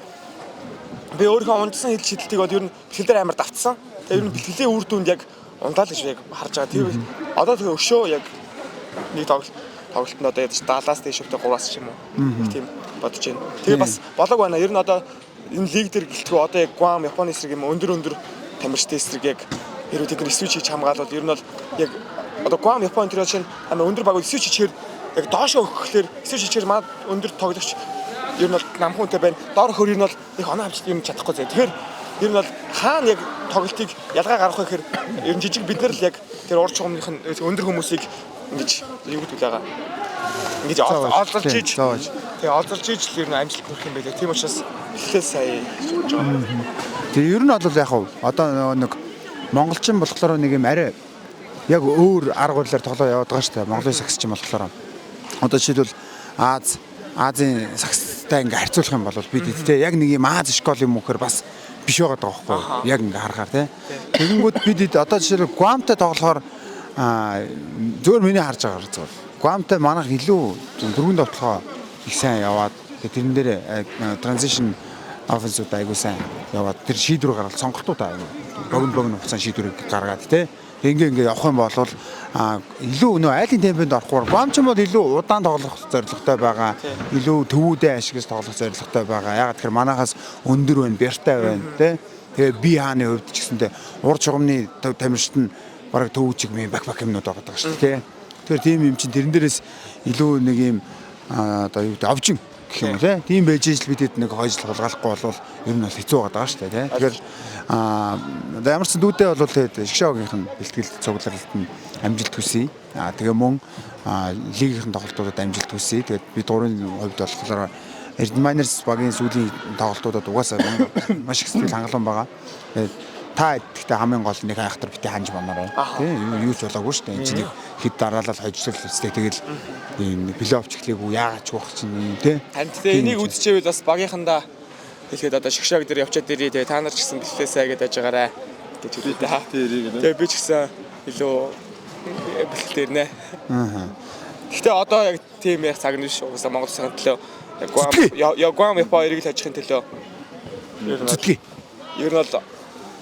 би өөрийнхөө унжсан хэл шидэлтийг бол ер нь бэлтгэл дээр амар давтсан. Тэгээд ер нь бэлтгэлийн үр дүнд яг ундаа л гэж яг харж байгаа. Тэр одоо тэгээ өшөө яг нэг тоглолтод одоо ядаж 70-аас дээш өвтэй 3-аас ч юм уу. Тийм бодож байна. Тэгээ бас болоог байна. Ер нь одоо энэ лиг дээр гэлтгүй одоо яг Гуам, Японы эсрэг юм өндөр тамирчтай эсрэг яг хэрвээ тэд нар свич хийж хамгаалвал ер нь бол яг одоо Гуам, Япон тэр чинь амар өндөр баг свич хийхээр яг доошоо өгөхлөөр свич хийхээр маа өндөр тоглогч ер нь бол намхуунтай байна. Доор хөр ер нь бол их оноо амжилт юм чадахгүй зэ. Тэгэхээр ер нь бол хаана яг тоглолтыг ялгаа гаргах вэ гэхээр ер нь жижиг бид нар л яг тэр урд чухамных нь өндөр хүмүүсийг ингэж юу гэдэг вэ? Ингэж олзолж иж. Тэгээ олзолж иж л ер нь амжилт хүрэх юм байлээ. Тийм учраас эхлээ сая гэж бодож байгаа. Тэгээ ер нь бол яг хав одоо нэг монголчин болохоор нэг юм арай яг өөр арга барилаар тоглоо яваад байгаа шүү дээ. Монголын сагсчин болохоор одоо жишээлбэл Аз, Азийн сагстай ингээ харьцуулах юм бол бид те яг нэг юм Ази школ юм уу гэхээр бас биш байгаа даа байхгүй юу? Яг ингээ харахаар те. Тэгэнгүүт бид одоо жишээлбэл Гуамтай тоглохоор зөвөр миний харж байгаа зүйл. Гуамтай манайх илүү дөрвөн довтлогоо их сайн яваад тэрэн дээр transition offense-ууд айгуу сайн яваад тэр шийдвэр гаргалт сонголтууд айгуу богино хугацаанд шийдвэрийг гаргаад те. Ингээ ингээ явах юм бол илүү нөө айлын темпэнд орохгүй. Гуам ч юм бол илүү удаан тоглох зорилготой байгаа. Илүү төвүүдээ ашиглаж тоглох зорилготой байгаа. Яагаад тэгэхээр манайхаас өндөр байна, бяртай байна те. Тэгээ би хааны хувьд ч гэсэндээ ур чугамны тамирчид нь бараг төвчиг юм бак бак юмнууд байгаа шүү дээ те. Тэгэхээр тийм юм чинь тэрэн дээрээс илүү нэг юм одоо юу гэдэг овжин гэх юм уу те. Тийм байж ижил бид хэд нэг хойжл хулгайлахгүй бол ер нь бол хэцүү байгаа шүү дээ те. Тэгэхээр одоо ямар ч дүүдээ бол тэгээд шгшоогийнх нь бэлтгэл цугларалд нь амжилт хүсье. Тэгээ мөн лигийнхэн тоглолтуудад амжилт хүсье. Тэгээд бид гурвын хувьд болохоор Эрдэнэ Miners багийн сүүлийн тоглолтуудад угаасаа маш их сэтгэл хангалуун байгаа. Тэгээд та гэхдээ хамгийн гол нэг айхтар бити ханж манаарай. Тийм юу ч болоогүй шүү дээ. Энд чинь нэг хэд дараалал хожлол өстэй тэгэл ийм плей-офф ч эхлэегүй яагаад ч байх чинь юм тий. Харин тэгээ энийг үзчихээвэл бас багийнхандаа хэлэхэд одоо шгшоог дээр явчаад ирээ тэгээ та нар ч гэсэн бэлтлээсэй гэдээ ажиагаарай гэж хэлээ та. Тэгээ би ч гэсэн илүү бэлтгэл ирнэ. Аа. Гэхдээ одоо яг тийм яг цаг нь биш. Угаасаа Монгол улсын төлөө яг Гуам яг Гуам Япон хоёрыг л хожихын төлөө. Зүтгэе. Ер нь бол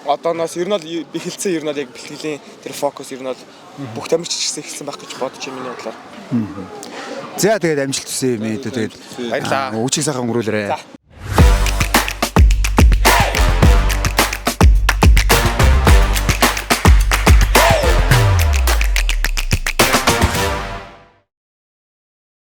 одооноос ер нь бол эхэлсэн ер нь бол яг бэлтгэлийн тэр фокус ер нь бол бүх тамирч ч гэсэн эхэлсэн байх гэж бодож байна миний бодлоор. За тэгээд амжилт хүсье юм ээ. Тэгээд Баярлалаа. Үчиг сайхан өнгөрүүлээрэй. За.